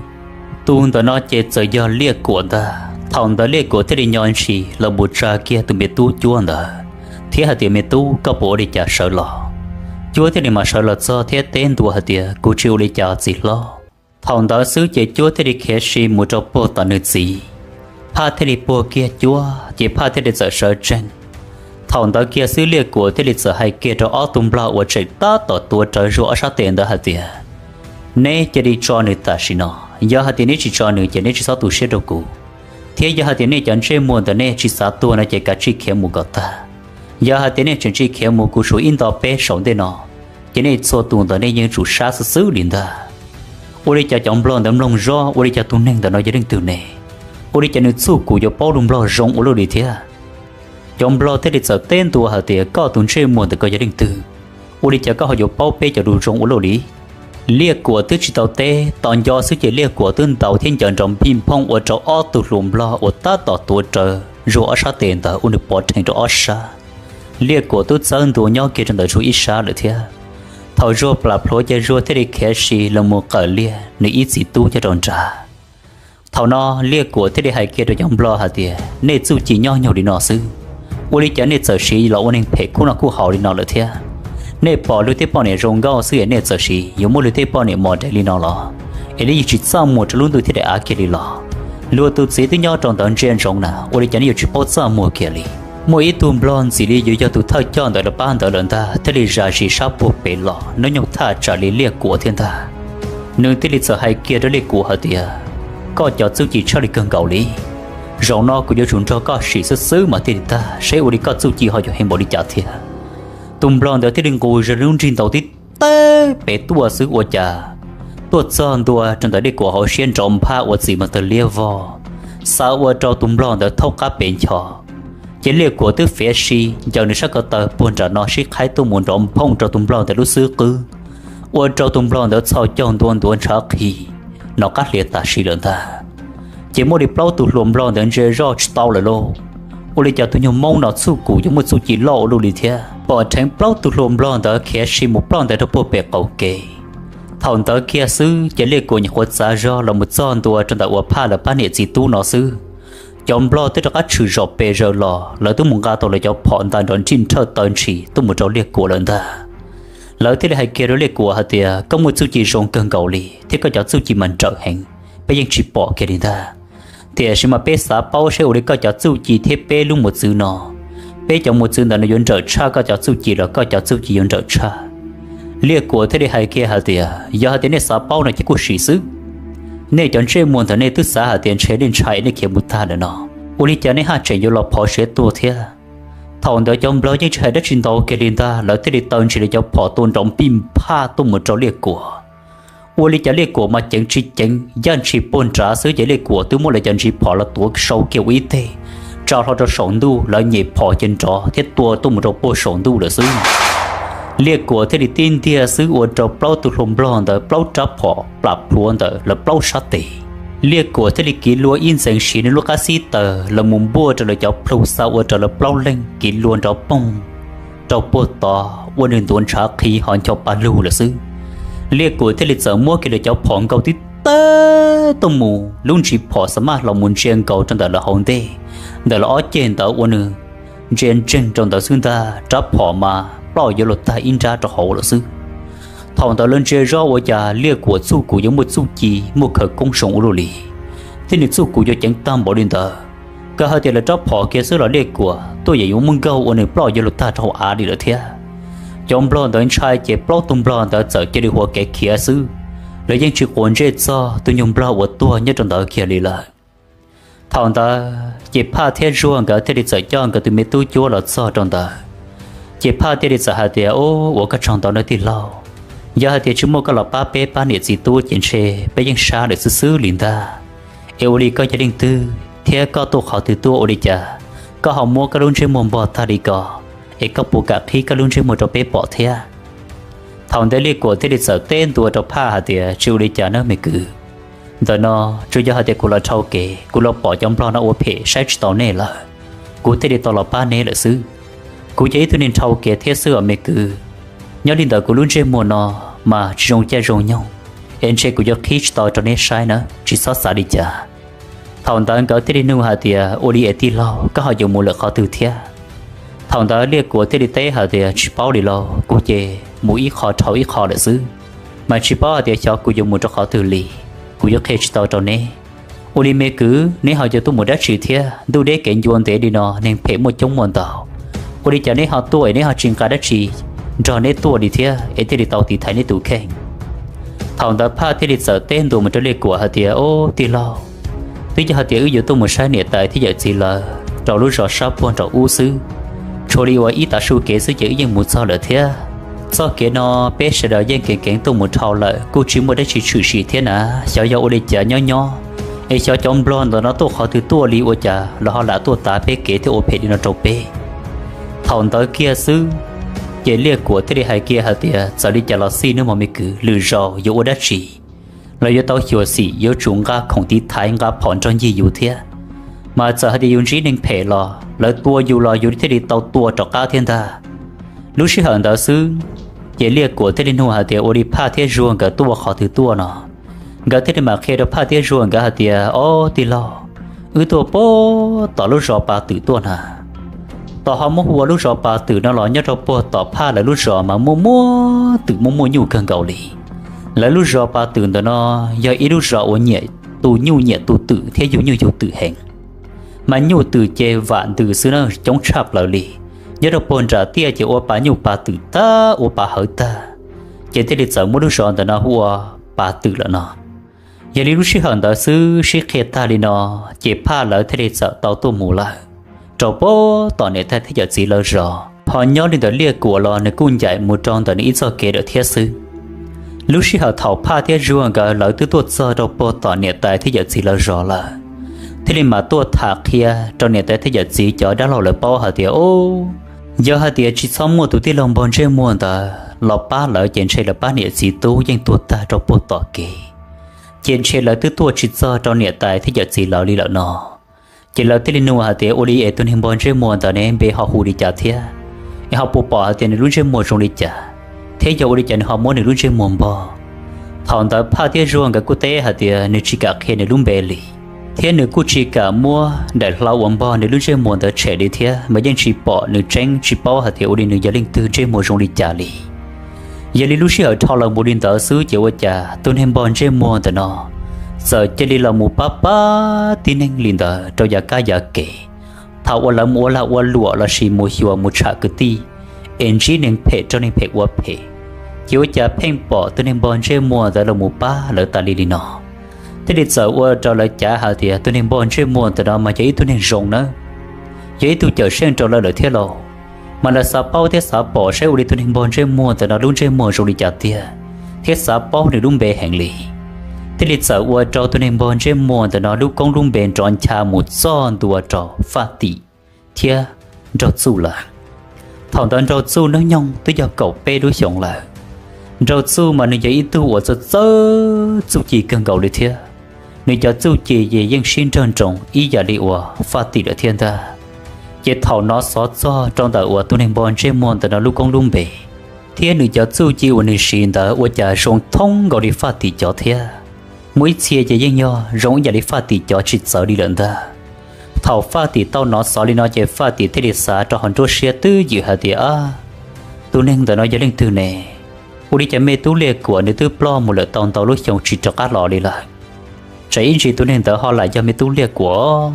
Tus ntawm no ces txawm yog Liaj Kuam ntag. Thaum ntawd Liaj Kuam thiaj li nyo ntshis los mus tsa kiag tus me tub Cuab ntawd thiab hais tias, Me tub, koj puas ua li cas sawv los? Cuab thiaj li mam sawv los txog thiab teb ntua hais tias, Kuv tsis ua li cas txiv hlob. Thaum ntawd xwb ces Cuab thiaj li khiav si mus rau puag tom nws txiv. Phaj thiaj li puag kiag Cuab ces Phaj thiaj li txawm sawv tsees. Thaum ntawd kiag xwb Liaj Kuam thiaj li txawm hais kiag rau ob tug Nplog uas tseem tab tom tuav rawv Zuag ob sab tes ntawd hais tias, Neb cia li tso nws tam sim no, yog hais tias neb tsis tso nws ces neb tsis txhob tu siab rau kuv, thiab yog hais tias nej cov ntsej muag ntawm nej tsis xav tuag no ces kav tsij khiav mus kom tag. Yog hais tias nej tseem tsis khiav mus kuv suav ib nto peb saum ntej no, ces nej txhua tus ntawm nej yeej tsum sab xwb xwb li ntag. Ua li cas cov Nplog ntawd mloog zoj, ua li cas tus neeg ntawm no yog leej twg ne? Ua li cas nws txuj kum yuav paub lus Nplog zoo ua luaj li thiab? Cov Nplog thiaj li txawm teb ntua hais tias, Koj tus ntsej muag ntawm koj yog leej twg? Ua li cas koj ho yuav paub peb cov lus zoo ua luaj li? Liaj Kuam twb tsis tau teb, tos nco xwb ces Liaj Kuam twb ntaus thiab ncaws nrov nphij nphooj ua rau ob tug hluas Nplog uas tab tom tuav rawv Zuag ob sab tes ntawd ua nws pov rhees rau ob sab. Liaj Kuam twb txawb ntua nyob kiag rau ntawm Zuag ib sab lawm thiab. Thaum Zuag plam plhuav ces Zuag thiaj li khiav si los mus qawm Liaj nws ib txiv tub nyob rau nrad. Thaum no Liaj Kuam thiaj li hais kiag rau cov nplog hais tias, nej txuj ci nyob nyob li no xwb, ua li cas nej txawm siv los ua neeg phem kub noj kub haus li no lawm thiab? Nej pom luag tej poj niam zoo nkauj xwb es nej txawm siv yuav muab luag tej poj niam mos dev li no los? Es nej yeej tsis txaj muag rau lub ntuj thiab daim av kiag li los? Luag tus txiv twb nyob rau ntawd ntsia ntsoov na, ua li cas nej yuav tsis paub txaj muag kiag li? Muaj ib tug nplog ntxim li yuav yog tus thawj coj ntawd rov qab ntawd lawm ntag thiaj li zam zis sab puag pem los nub nyoog thaj tsam li Liaj Kuam thiab ntag. Nws thiaj li txawm hais kiag rau Liaj Kuam hais tias, koj cov txuj ci tshaj li kawg nkaus li. Zaum no kuv yuav tsum nrog koj sim xwb xwb mas thiaj li tag, saib ua li koj txuj ci ho yuav heev npaum li cas thiab. Tus nplog ntawd thiaj li nqus zog lub nrig ntaus tib teb pem tuaj xwb ua cas tuaj txog ntua rau ntawm Liaj Kuam hauv siab nrov nphab ua txiv mas tawg liab vog, xa ua rau tus nplog ntawd thaub qab pes ncho. Ces Liaj Kuam twb fiav si ncaws nws sab ko taw puag nram no sib qhaib tuaj mus nrov nphooj rau tus nplog ntawd lub xub qwb, ua rau tus nplog ntawd txhos caug ntua ntuav ntshav qhi, nov qab hliav tas sim lawm ntag. Ces muaj li plaub tus hluas nplog ntawd ntsia zoj tsis tau lawm lauj. Ua li cas tus nyuag Hmoob no txuj kum yuav muaj txuj ci loj ua luaj li thiab? Pom dheev plaub tus hluas nplog ntawd khiav si mus ploj ntais rau puag pem qaum kev. Thaum ntawd kiag xwb ces Liaj Kuam nyuam qhuav txav zog los mus txog ntua rau ntawm uas Phaj lawv pab niam txiv tub no xwb, cov nplog twb rov qab tshwm zom pes zaws los, lawv twb mus nqa tau lawv cov phom ntais nrov nrij nrhawj taw ntshis tuaj mus rau Liaj Kuam lawm ntag. Lawv thiaj li hais kiag rau Liaj Kuam hais tias, koj muaj txuj ci zoo kawg nkaus li thiab koj cov txuj ci mas nrawm heev, peb yeej tsis pom kiag li ntag. Tiam sis mas peb xav paub saib ua li koj cov txuj ci thiab peb lub mos txwv no, peb cov mos txwv ntawm no yuav nrawm tshaj koj cov txuj ci los koj cov txuj ci yuav nrawm tshaj? Liaj Kuam thiaj li hais kiag hais tias, yog hais tias nej xav paub no ces kuj sim xwb. Nej cov ntsej muag ntawm nej twb xav hais tias ntshe nej ntshai nej khiav mus tag lawm no, ua li cas nej haj tseem yuav los phov siav tuaj thiab? Thaum ntawd cov nplog yeej tsis hais dab tsi ntau kiag li ntag, lawv thiaj li taw ntshis lawv cov phom tua nrov npij nphaj tuaj mus rau Liaj Kuam. Ua li cas Liaj Kuam mas ceev tsis ceev, yaj ntshis puag nrad xwb ces Liaj Kuam twb muab lawv cov ntsis phom los tuav sau kiag ua ib teg, tsa hlo rau saum ntuj, lawv nyem phom ces nrov thiab tua tuaj mus rau puag saum ntuj lawm xwb. Liaj Kuam thiaj li tib ntiag xwb ua rau plaub tug hluas nplog ntawd plaub rab phom plam plhuav ntawm lawv plaub sab tes. Liaj Kuam thiaj li kiv lua ib ntxeev siv nws lub qab xib taws los mus npuaj rau lawv cov plhu xa ua rau lawv plaub leeg kiv lua nrov poog rau puag tod ua nws ntuav ntshav qhi ho ncho pa lug lawm xwb. Liaj Kuam thiaj li txawm muab kiag lawv cov phom nkaus tib tawg tuaj mus, lub ntsis phom xa maj los mus ntsia nkaus rau ntawm lawv hauv ntej, ntawm lawv ob ceg ntawd ua nws ntsia ntseeg rau ntawd xwb ntag, rab phom mas ploj yuav luag tag ib nrab rau hauv lawm xwb. Thaum ntawd lawv ntsia zoj ua cas Liaj Kuam txuj kum yuav muaj txuj ci muaj khawv koob zoo ua luaj li, thiab nws txuj kum yuav ceev tag npaum li ntawd. Kawg hais tias lawv rab phom kiag xwb los Liaj Kuam tuaj yeej yuav muaj nkaug ua nws ploj yuav luag tag rau hauv av li lawm thiab. Cov nplog ntawd ntshai ces plaub tug nplog ntawd txawm cia li ua kev khiav xwb, lawv yeej tsis quav ntsej txog tus nyuag nplog uas tuag nyob rau ntawd kiag li lawm. Thaum ntawd ces Phaj thiab Zuag nkawd thiaj li txawm coj nkawd tus me tub cuab los txog rau ntawd. Ces Phaj thiaj li txawm hais tias, ub, ua koj tsaug ntau nawb tij laug, yog hais tias tsis muaj koj los pab peb pab niam txiv tub ces ntshe peb yeej sab lawm xwb xwb li ntag. Es ua li koj yog leej twg thiab koj tuaj qhov twg tuaj ua li cas koj ho muab koj lub ntsej muag npog tag li ko, es koj puas kam qhib koj lub ntsej muag rau peb pom thiab? Thaum ntawd Liaj Kuam thiaj li txawm teb ntua rau Phaj hais tias, tsis ua li cas nawb me kwv, ntawm no tsuas yog hais tias kuv los dhau kev, kuv los pom cov nplog no ua phem saib tsis taus nej lawm, kuv thiaj li tau los pab neb lawm xwb. Kuv yog ib tug neeg dhau kev thiab xwb os me kwv. Nyob li ntawm kuv lub ntsej muag no mas tsis zoo caij zoo nyoog, es ntshe kuv yuav qhib tsis tau rau neb saib nawb, tsis txhob xav li cas. Thaum ntawd nkawd thiaj li nug hais tias, ua li es tij laug koj ho yuav mus lawm qhov twg thiab? Thaum ntawd Liaj Kuam thiaj li teb hais tias, tsis paub li lauj, kuv ces mus ib qho dhau ib qho lawm xwb, mas tsis paub hais tias xyov kuv yuav mus rau qhov twg li, kuv yuav qhia tsis tau rau neb. Ua li me kwv, neb ho yuav tuaj mus dab tsi thiab? Ntuj deb kev ncua ntev li no neeg phem muaj coob muaj ntau, ua li cas neb ho tuaj es neb ho tsis nqa dab tsi nrog neb tuaj li thiab es thiaj li tau tiv thaiv neb tus kheej? Thaum ntawd Phaj thiaj li txawm teb ntua mus rau Liaj Kuam hais tias, ub tij laug, twb yog hais tias wb yuav tuaj mus saib niam tais thiab yawm txiv lawv rau lub zos sab puag nraum ub xwb, tshuav li uas ib tav su kev xwb ces wb yeej mus txog lawm thiab. Txoj kev no peb sawv daws yeej keev keev tuaj mus dhau lawm kuj tsis muaj dab tsi tshwm sim thiab na. Xyov yog ua li cas nyob nyob es xyov cov nplog ntawm no tuaj qhov twg tuaj li ua cas los ho lam tuaj tav peb kev thiab ua phem li no rau peb. Thaum ntawd kiag xwb ces Liaj Kuam thiaj li hais kiag hais tias, txawm li cas los xij nawb mog me kwv, lwm zaus yuav ua dab tsi los yuav tau xyuam xim, yuav tsum nqa khoom tiv thaiv, nqa phom nrog ncig yus thiab. Mas txawm hais tias yus ntsib neeg phem los lawv tua yus los yus thiaj li tau tua rov qab thiab ntag. Lub sij hawm ntawd xwb Ces Liaj Kuam thiaj li nug hais tias ua li Phaj thiab Zuag nkawd tuaj qhov twg tuaj no. Nkawd thiaj li mam qhia rau Phaj thiab Zuag nkawd hais tias, Ob tij laug, wb tuaj puag tom lub zos Pas Twm tuaj na. Tos ho muab hu ua lub zos Pas Twm no los nyob rau puag tom Phaj lawv lub zos mas muaj muaj twm muaj muaj nyuj kawg nkaus li. Lawv lub zos Pas Twm ntawm no yog ib lub zos uas nyiam tu nyuj nyiam tu twm thiab yug nyuj yug twm heev. Mas nyuj twm ces vam ntws xwb na, coob tshaj plaws li. Nyob rau puag nram tiaj ces ua pas nyuj pas twm tag ua pas hawv tag, ces thiaj li txawm muab lub zos ntawm no hu ua Pas Twm lawm no. Yog li lub sij hawm ntawd xwb sib qhia tag li no, ces Phaj lawv thiaj li txawm tau tuaj mus lawm rau puag tom niam tais thiab yawm txiv lawv zos. Ho nyob li ntawm Liaj Kuam los nws kuj ncaim mus rau ntawm nws ib txoj kev lawm thiab xwb. Lub sij hawm thaum Phaj thiab Zuag nkawd lawv twb tuaj txog rau puag tom niam tais thiab yawm txiv lawv zos lawm, thiaj li mam tuaj tham qhia rau niam tais thiab yawm txiv cov dab laug lawv paub hais tias, Ub, yog hais tias tsis txhob muaj tus tij laug npog ntsej muag ntawd los pab lawv ces ntshe lawv pab niam txiv tub yeej tuag tag rau puag tom kev, ces ntshe lawv twb tuaj tsis txog rau niam tais thiab yawm txiv lawv li lawm no. Ces lawv thiaj li nug hais tias, Ua li es tus neeg npog ntsej muag ntawd ne npe ho hu li cas thiab? Es ho puas pom hais tias nws lub ntsej muag zoo li cas, thiab yog ua li cas nws ho muab nws lub ntsej muag npog? Thaum ntawd Phaj thiab Zuag nkawd kuj teb hais tias nws tsis kam qhia nws lub npe li, thiab nws kuj tsis kam muab daim hlau uas npog nws lub ntsej muag ntawd tshem li thiab, mas yeej tsis pom nws tseeb tsis paub hais tias ua li nws yog leej twg ntsej muag zoo li cas li. Yog li lub sij hawm dhau los mus li ntawd xwb ces ua cas tus neeg npog ntsej muag ntawm no txawm cia li los mus pab pab tib neeg li ntawd rau yav kab yav kev. Thaum uas lawv mus ua lag ua luam lossis mus xyuas mus tsham kwv tij es ntsib neeg phem rau neeg phem ua phem, ces ua cas pheej pom tus neeg npog ntsej muag ntawd los mus pab lawv tas li li no. Thiaj li txawm ua rau lawv cav hais tias tus neeg npog ntsej muag ntawm no mas yog ib tug neeg zoo nawb, yog ib tug cawm seej rau lawv lawm thiab lauj. Mas lawv xav paub thiab xav pom saib ua li tus neeg npog ntsej muag ntawm no lub ntsej muag zoo li cas tiag, thiab xav paub nws lub npe heev li. Thiaj li txawm ua rau tus neeg npog ntsej muag ntawm no lub koob lub npe nrov ncha mus txog ntua rau Faj Tim thiab Nraug Txuj lawm. Thaum ntawd Nraug Txuj hnub nyoog twb yog kaum peb lub xyoos lawm. Nraug Txuj mas nws yog ib tug uas txawj txawj txuj ci kawg nkaus li thiab. Nws cov txuj ci ces yeej sib nrawg nroos ib yam li uas Faj Tim lawm thiab ntag. Ces thaum hnov xov txog rau ntawm uas tus neeg npog ntsej muag ntawm no lub koob lub npe thiab nws cov txuj ci uas nws siv ntawd ua cas zoo thoob nkaus li Faj Tim cov thiab. Muaj ib txhia ces yeej yog zoo ib yam li Faj Tim cov tsis txawv li lawm ntag. Thaum Faj Tim tau hnov xov li no ces Faj Tim thiaj li xav rau hauv nruab siab twb ywm hais tias, Ab, tus neeg ntawm no yog leej twg ne? Ua li cas me tub Liaj Kuam nws twb ploj mus lawm tau ntau lub xyoo tsis rov qab los li lawm? Tsam ib ntsis tus neeg ntawd ho lam yog me tub Liaj Kuam.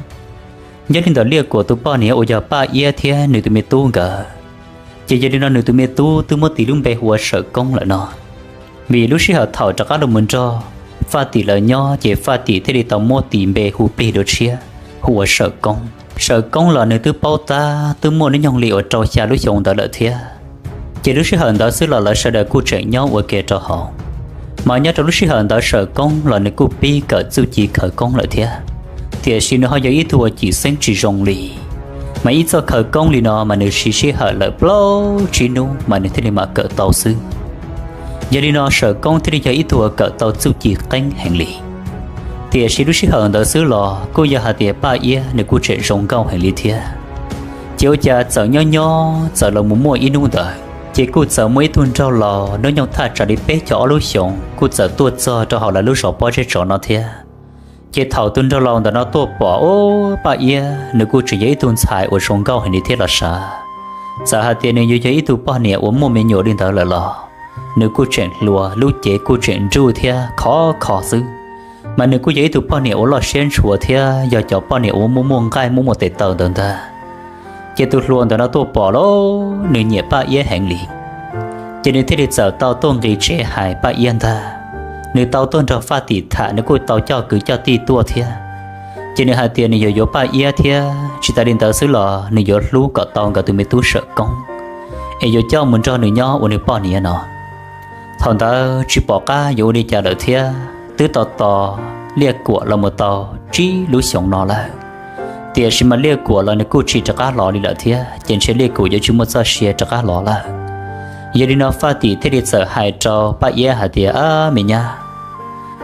Nyob li ntawm Liaj Kuam tus poj niam uas yog Paj Iab thiab nws tus me tub nkawd, ces yog li no nws tus me tub twb muab tis lub npe hu ua Sawm Koob lawm no. Vim lub sij hawm thaum rov qab los mus nrog Faj Tim lawv nyob ces Faj Tim thiaj li tau muab tis npe hu plig dua tshiab hu ua Sawm Koob. Sawm Koob los nws twb paub tab twb muaj hnub nyoog li uas rau xya lub xyoo ntawd lawm thiab. Ces lub sij hawm ntawd xwb los lawv sawv daws kuj tseem nyob ua ke rau hauv. Mas nyob rau lub sij hawm ntawd Sawm Koob los nws kuj pib kawm txuj ci khawv koob lawm thiab. Tiam sis nws ho yog ib tug uas cim xeeb tsis zoo li. Mas ib txoj khawv koob li no mas nws siv sij hawm lawm plaub tsib hnub mas nws thiaj li mam kawm tau xwb. Yog li no Sawm Koob thiaj li yog ib tug uas kawm tau txuj ci qeeb heev li. Tiam sis lub sij hawm ntawd xwb los kuj yog hais tias Paj Iab nws kuj tseem zoo nkauj heev li thiab. Ces ua cas txawm nyob nyob txawm los mus muaj ib hnub ntawd ces kuj txawm muaj ib tug nraug laus hnub nyoog thaj tsam li peb caug ob lub xyoos kuj txawm tuaj txog rau hauv lawv lub zos Pob Zeb Tsov no thiab. Ces thaum tus nraug laus ntawm no tuaj pom, ub, Paj Iab nws kuj tseem yog ib tug ntxhais uas zoo nkauj heev li thiab los sav. Txawm hais tias nws yuav yog ib tug poj niam uas muaj me nyuam li ntawd lawm los nws kuj tseem hluas, lub cev kuj tseem nruj thiab khov kho xwb. Mas nws kuj yog ib tug poj niam uas loj siab ntshua thiab yog cov poj niam uas muaj muaj nqaij muaj muaj tes taw ntawd ntag. Ces tus hluas ntawm no tuaj pom lauj, nws nyiam Paj Iab heev li. Ces nws thiaj li txawm tau tuaj nqis tsev hais Paj Iab ntag. Nws tau tuaj nrog Faj Tim tham, nws kuj tau coj kwv coj tij tuaj thiab. Ces nws hais tias nws yuav yuav Paj Iab thiab tsis tas li ntawd xwb los nws yuav hlub kom tau nkawd tus me tub Sawm Koob, es yuav coj mus nrog nws nyob ua nws poj niam no. Thaum ntawd tsis pom qab yuav ua li cas lawm thiab, twb tos tos Liaj Kuam los mus tau tsib lub xyoos no lawm. Tiam sis mas Liaj Kuam los nws kuj tsis rov qab los li lawm thiab, ces ntshe Liaj Kuam yuav tsis muaj txoj sia rov qab los lawm. Yog li no Faj Tim thiaj li txawm hais rau Paj Iab hais tias, Ab me nyab,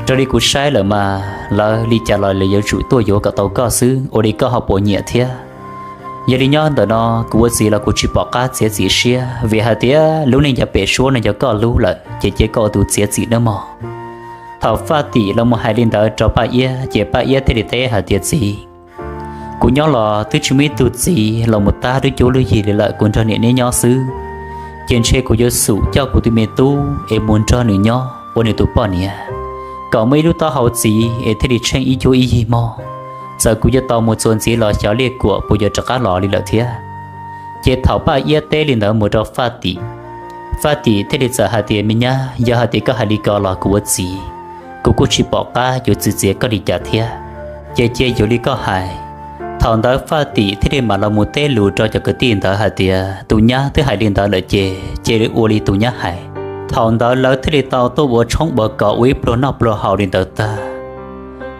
raws li kuv saib lawm mas lawv li cas los lawv yuav tsum tuaj yuav kom tau koj xwb, ua li koj ho puas nyiam thiab? Yog li nyob ntawm no kuv ua txiv los kuv tsis pom qab txiav txim siab, vim hais tias lub neej yav pem suab no yog koj lub lawm ces cia koj ua tus txiav txim nawb mog. Thaum Faj Tim los mus hais li ntawd rau Paj Iab ces Paj Iab thiaj li teb hais tias, Txiv, kuv nyob los twb tsis muaj ib tug txiv los mus tab lub cuab lub yig li lawm, kuv nrog niam neb nyob xwb. Ces ntshe kuv yuav xub coj kuv tus me tub es mus nrog nws nyob ua nws tus poj niam, kom muaj ib lub taub hau txiv es thiaj li tsheej ib cuab ib yig mog. Txawm kuv yuav tau mus txuas ntxiv los xyov Liaj Kuam puas yuav rov qab los li lawm thiab. Ces thaum Paj Iab teb li ntawd mus rau Faj Tim, Faj Tim thiaj li txawm hais tias, Me nyab, yog hais tias koj hais li ko los kuv ua txiv, kuv kuj tsis pom qab yuav txwv txiav koj li cas thiab. Ces cia yuav li koj hais. Thaum ntawd Faj Tim thiaj li mam los mus teb lus rau cov kwv tij ntawd hais tias, Tus nyab twb hais li ntawd lawm ces cia li ua li tus nyab hais. Thaum ntawd lawv thiaj li tau tuaj ua tshoob ua kos ua ib pluag noj pluag haus li ntawd tag.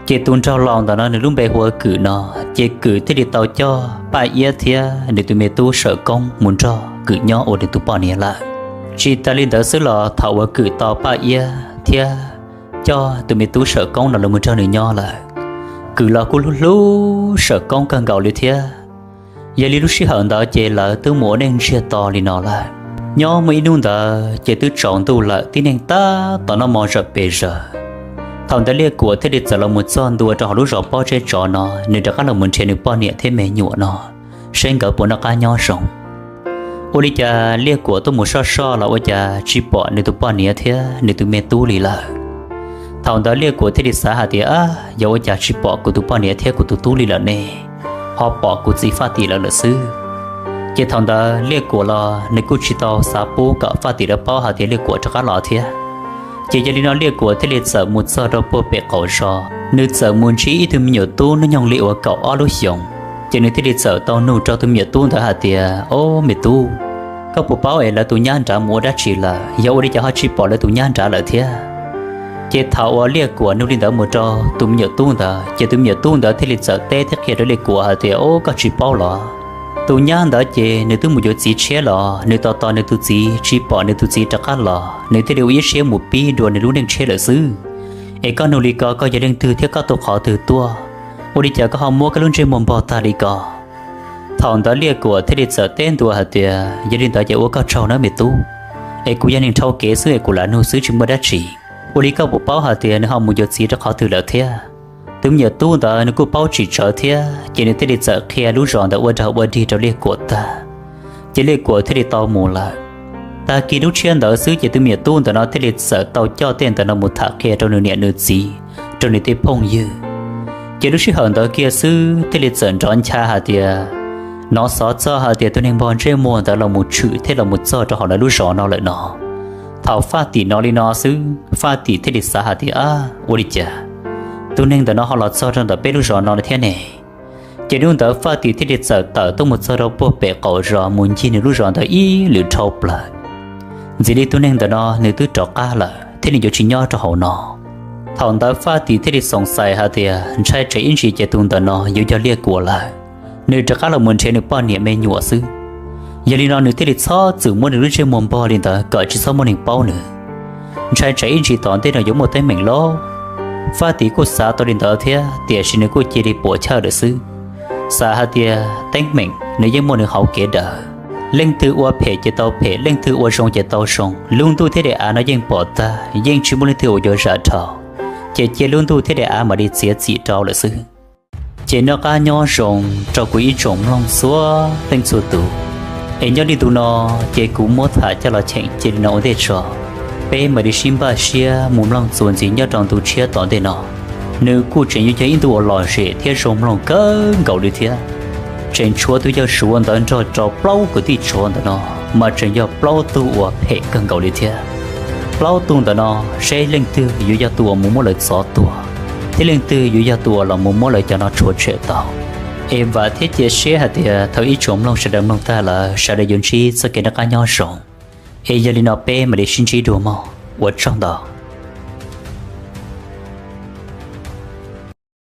Ces tus nraug laus ntawm no nws lub npe hu ua Kwm no, ces Kwm thiaj li tau coj Paj Iab thiab nws tus me tub Sawm Koob mus nrog Kwm nyob ua nws tus poj niam lawm. Tsis tas li ntawd xwb los thaum uas Kwm tau Paj Iab thiab coj tus me tub Sawm Koob no los mus nrog nws nyob lawm, Kwm los kuj hlub hlub Sawm Koob kawg nkaus li thiab. Yog li lub sij hawm ntawd ces lawv twb mus ua neej ntsiag to li no lawm. Nyob muaj ib hnub ntawd ces twb tsaus ntuj lawm, tib neeg tab tom noj mov zawm pes zaws. Thaum ntawd Liaj Kuam thiaj li txawm los mus txog ntua rau hauv lub zos Pob Zeb Tsov no, nws rov qab los mus nrhiav nws poj niam thiab me nyuam no, seb nkawd puas noj qab nyob zoo. Ua li cas Liaj Kuam tuaj mus soj soj los ua cas tsis pom nws tus poj niam thiab nws tus me tub li lawm. Thaum ntawd Liaj Kuam thiaj li xav hais tias, Ab, yog ua cas tsis pom kuv tus poj niam thiab kuv tus tub li lawm ne, ho pom kuv txiv Faj Tim lawv lawm xwb. Ces thaum ntawd Liaj Kuam los nws kuj tsis tau xav pub kom Faj Tim lawv paub hais tias Liaj Kuam rov qab los thiab. Ces yog li no Liaj Kuam thiaj li txawm mus txog rau puag pem qaum zos, nws txawm mus ntsib ib tug me nyuam tub hnub nyoog li uas kaum ob lub xyoos. Ces nws thiaj li txawm tau nug rau tus me nyuam tub ntawd hais tias, Ob, me tub, koj puas paub es lawv tus nyab nrad mus ua dab tsi lawm? Yog ua li cas ho tsis pom lawv tus nyab nrad lawm thiab? Ces thaum uas Liaj Kuam nug li ntawd mus rau tus me nyuam tub ntawd, ces tus me nyuam tub ntawd thiaj li txawm teb thiab qhia rau Liaj Kuam hais tias, Ob, koj tsis paub los? Tus nyab ntawd ces nws twb mus yuav txiv tshiab los nws tos tos nws tus txiv tsis pom nws tus txiv rov qab los, nws thiaj li ua ib siab mus pib dua nws lub neej tshiab lawm xwb. Es koj nug li ko koj yog leej twg thiab koj tuaj qhov twg tuaj? Ua li cas koj ho muab koj lub ntsej muag npog tag li ko? Thaum ntawd Liaj Kuam thiaj li txawm teb ntua hais tias, Yog li ntawd ces ua koj tsaug nawb me tub, es kuv yog neeg dhau kev xwb es kuv lam nug xwb tsis muaj dab tsi. Ua li koj puas paub hais tias nws ho mus yuav txiv rau qhov twg lawm thiab? Tus me nyuam tub ntawd nws kuj paub tsis tsawv thiab, ces nws thiaj li txawm qhia lub zos ntawd ua dag ua dig rau Liaj Kuam tag, ces Liaj Kuam thiaj li tau mus lawm. Tag kis lub tshiab ntawd xwb ces tus me nyuam tub ntawm no thiaj li txawm tau coj tej ntawm no mus tham qhia rau nws niam nws txiv, rau nws tej phooj ywg. Ces lub sij hawm ntawd kiag xwb thiaj li txawm nrov ncha hais tias, hnov xov txog hais tias tus neeg npog ntsej muag ntawd los mus tshwm thiab los mus txog rau hauv lawv lub zos no lawm no. Thaum Faj Tim hnov li no xwb Faj Tim thiaj li xav hais tias, Ab, ua li cas tus neeg ntawm no ho los txog rau ntawm peb lub zos no li thiab ne? Ces hnub ntawd Faj Tim thiaj li txawm tawm tuaj mus txog rau puag pem qaum zos mus ncig nws lub zos ntawd ib lwm dhau plaws. Ntxiv li tus neeg ntawm no nws twb rov qab lawm thiab nws yuav tsis nyob rau hauv no. Thaum ntawd Faj Tim thiaj li xoom xais hais tias ntshai tsam ib ntsis ces tus ntawm no yuav yog Liaj Kuam lawm, nws rov qab los mus nrhiav nws poj niam me nyuam xwb. Yog li no nws thiaj li txhob txwm muab nws lub ntsej muag npog li ntawd kom tsis txhob muaj neeg paub nws. Ntshai tsam ib ntsis tom ntej no yuav muaj teeb meem loj. Faj Tim kuj xav tau li ntawd thiab tiam sis nws kuj cia li puam chawj lawm xwb. Xav hais tias teeb meem nws yeej muaj nws hauv kev daws. Leej twg ua phem ces tau phem, leej twg ua zoo ces tau zoo. Lub ntuj thiab daim av no yeej pom tag, yeej tsis muaj leej twg uas yuav zam dhau, ces cia lub ntuj thiab daim av mam li txiav txim rau lawm xwb. Ces noj qab nyob zoo rau kuv ib tsoom mloog txhua leej txhua tus. Es nyob li ntu no, ces kuv muab tham coj los cheem cia li no ua ntej tso. Peb mam li sib npaj siab mus mloog txuas ntxiv nyob rau ntu tshiab tom ntej no. Nws kuj tseem yuav yog ib ntu uas lom zem thiab zoo mloog kawg nkaus li thiab. Tseem tshuav tus yawg Suav ntawd nrog rau plaub kwv tij tsov ntawm no, mas tseem yog plaub tug uas phem kawg nkaus li thiab. Plaub tug ntawm no, seb leej twg yuav yog tus uas mus muab lawv txov tuag, thiab leej twg yuav yog tus uas los mus muab lawv cov no tshua tshem tau. Es vam thiab cia siab hais tias thaum ib tsoom mloog sawv daws mloog tag lawm sawv daws yuav ntsib txoj kev noj qab nyob zoo. Es yog li no peb mam li sib ntsib dua mog, ua tsaug ntau.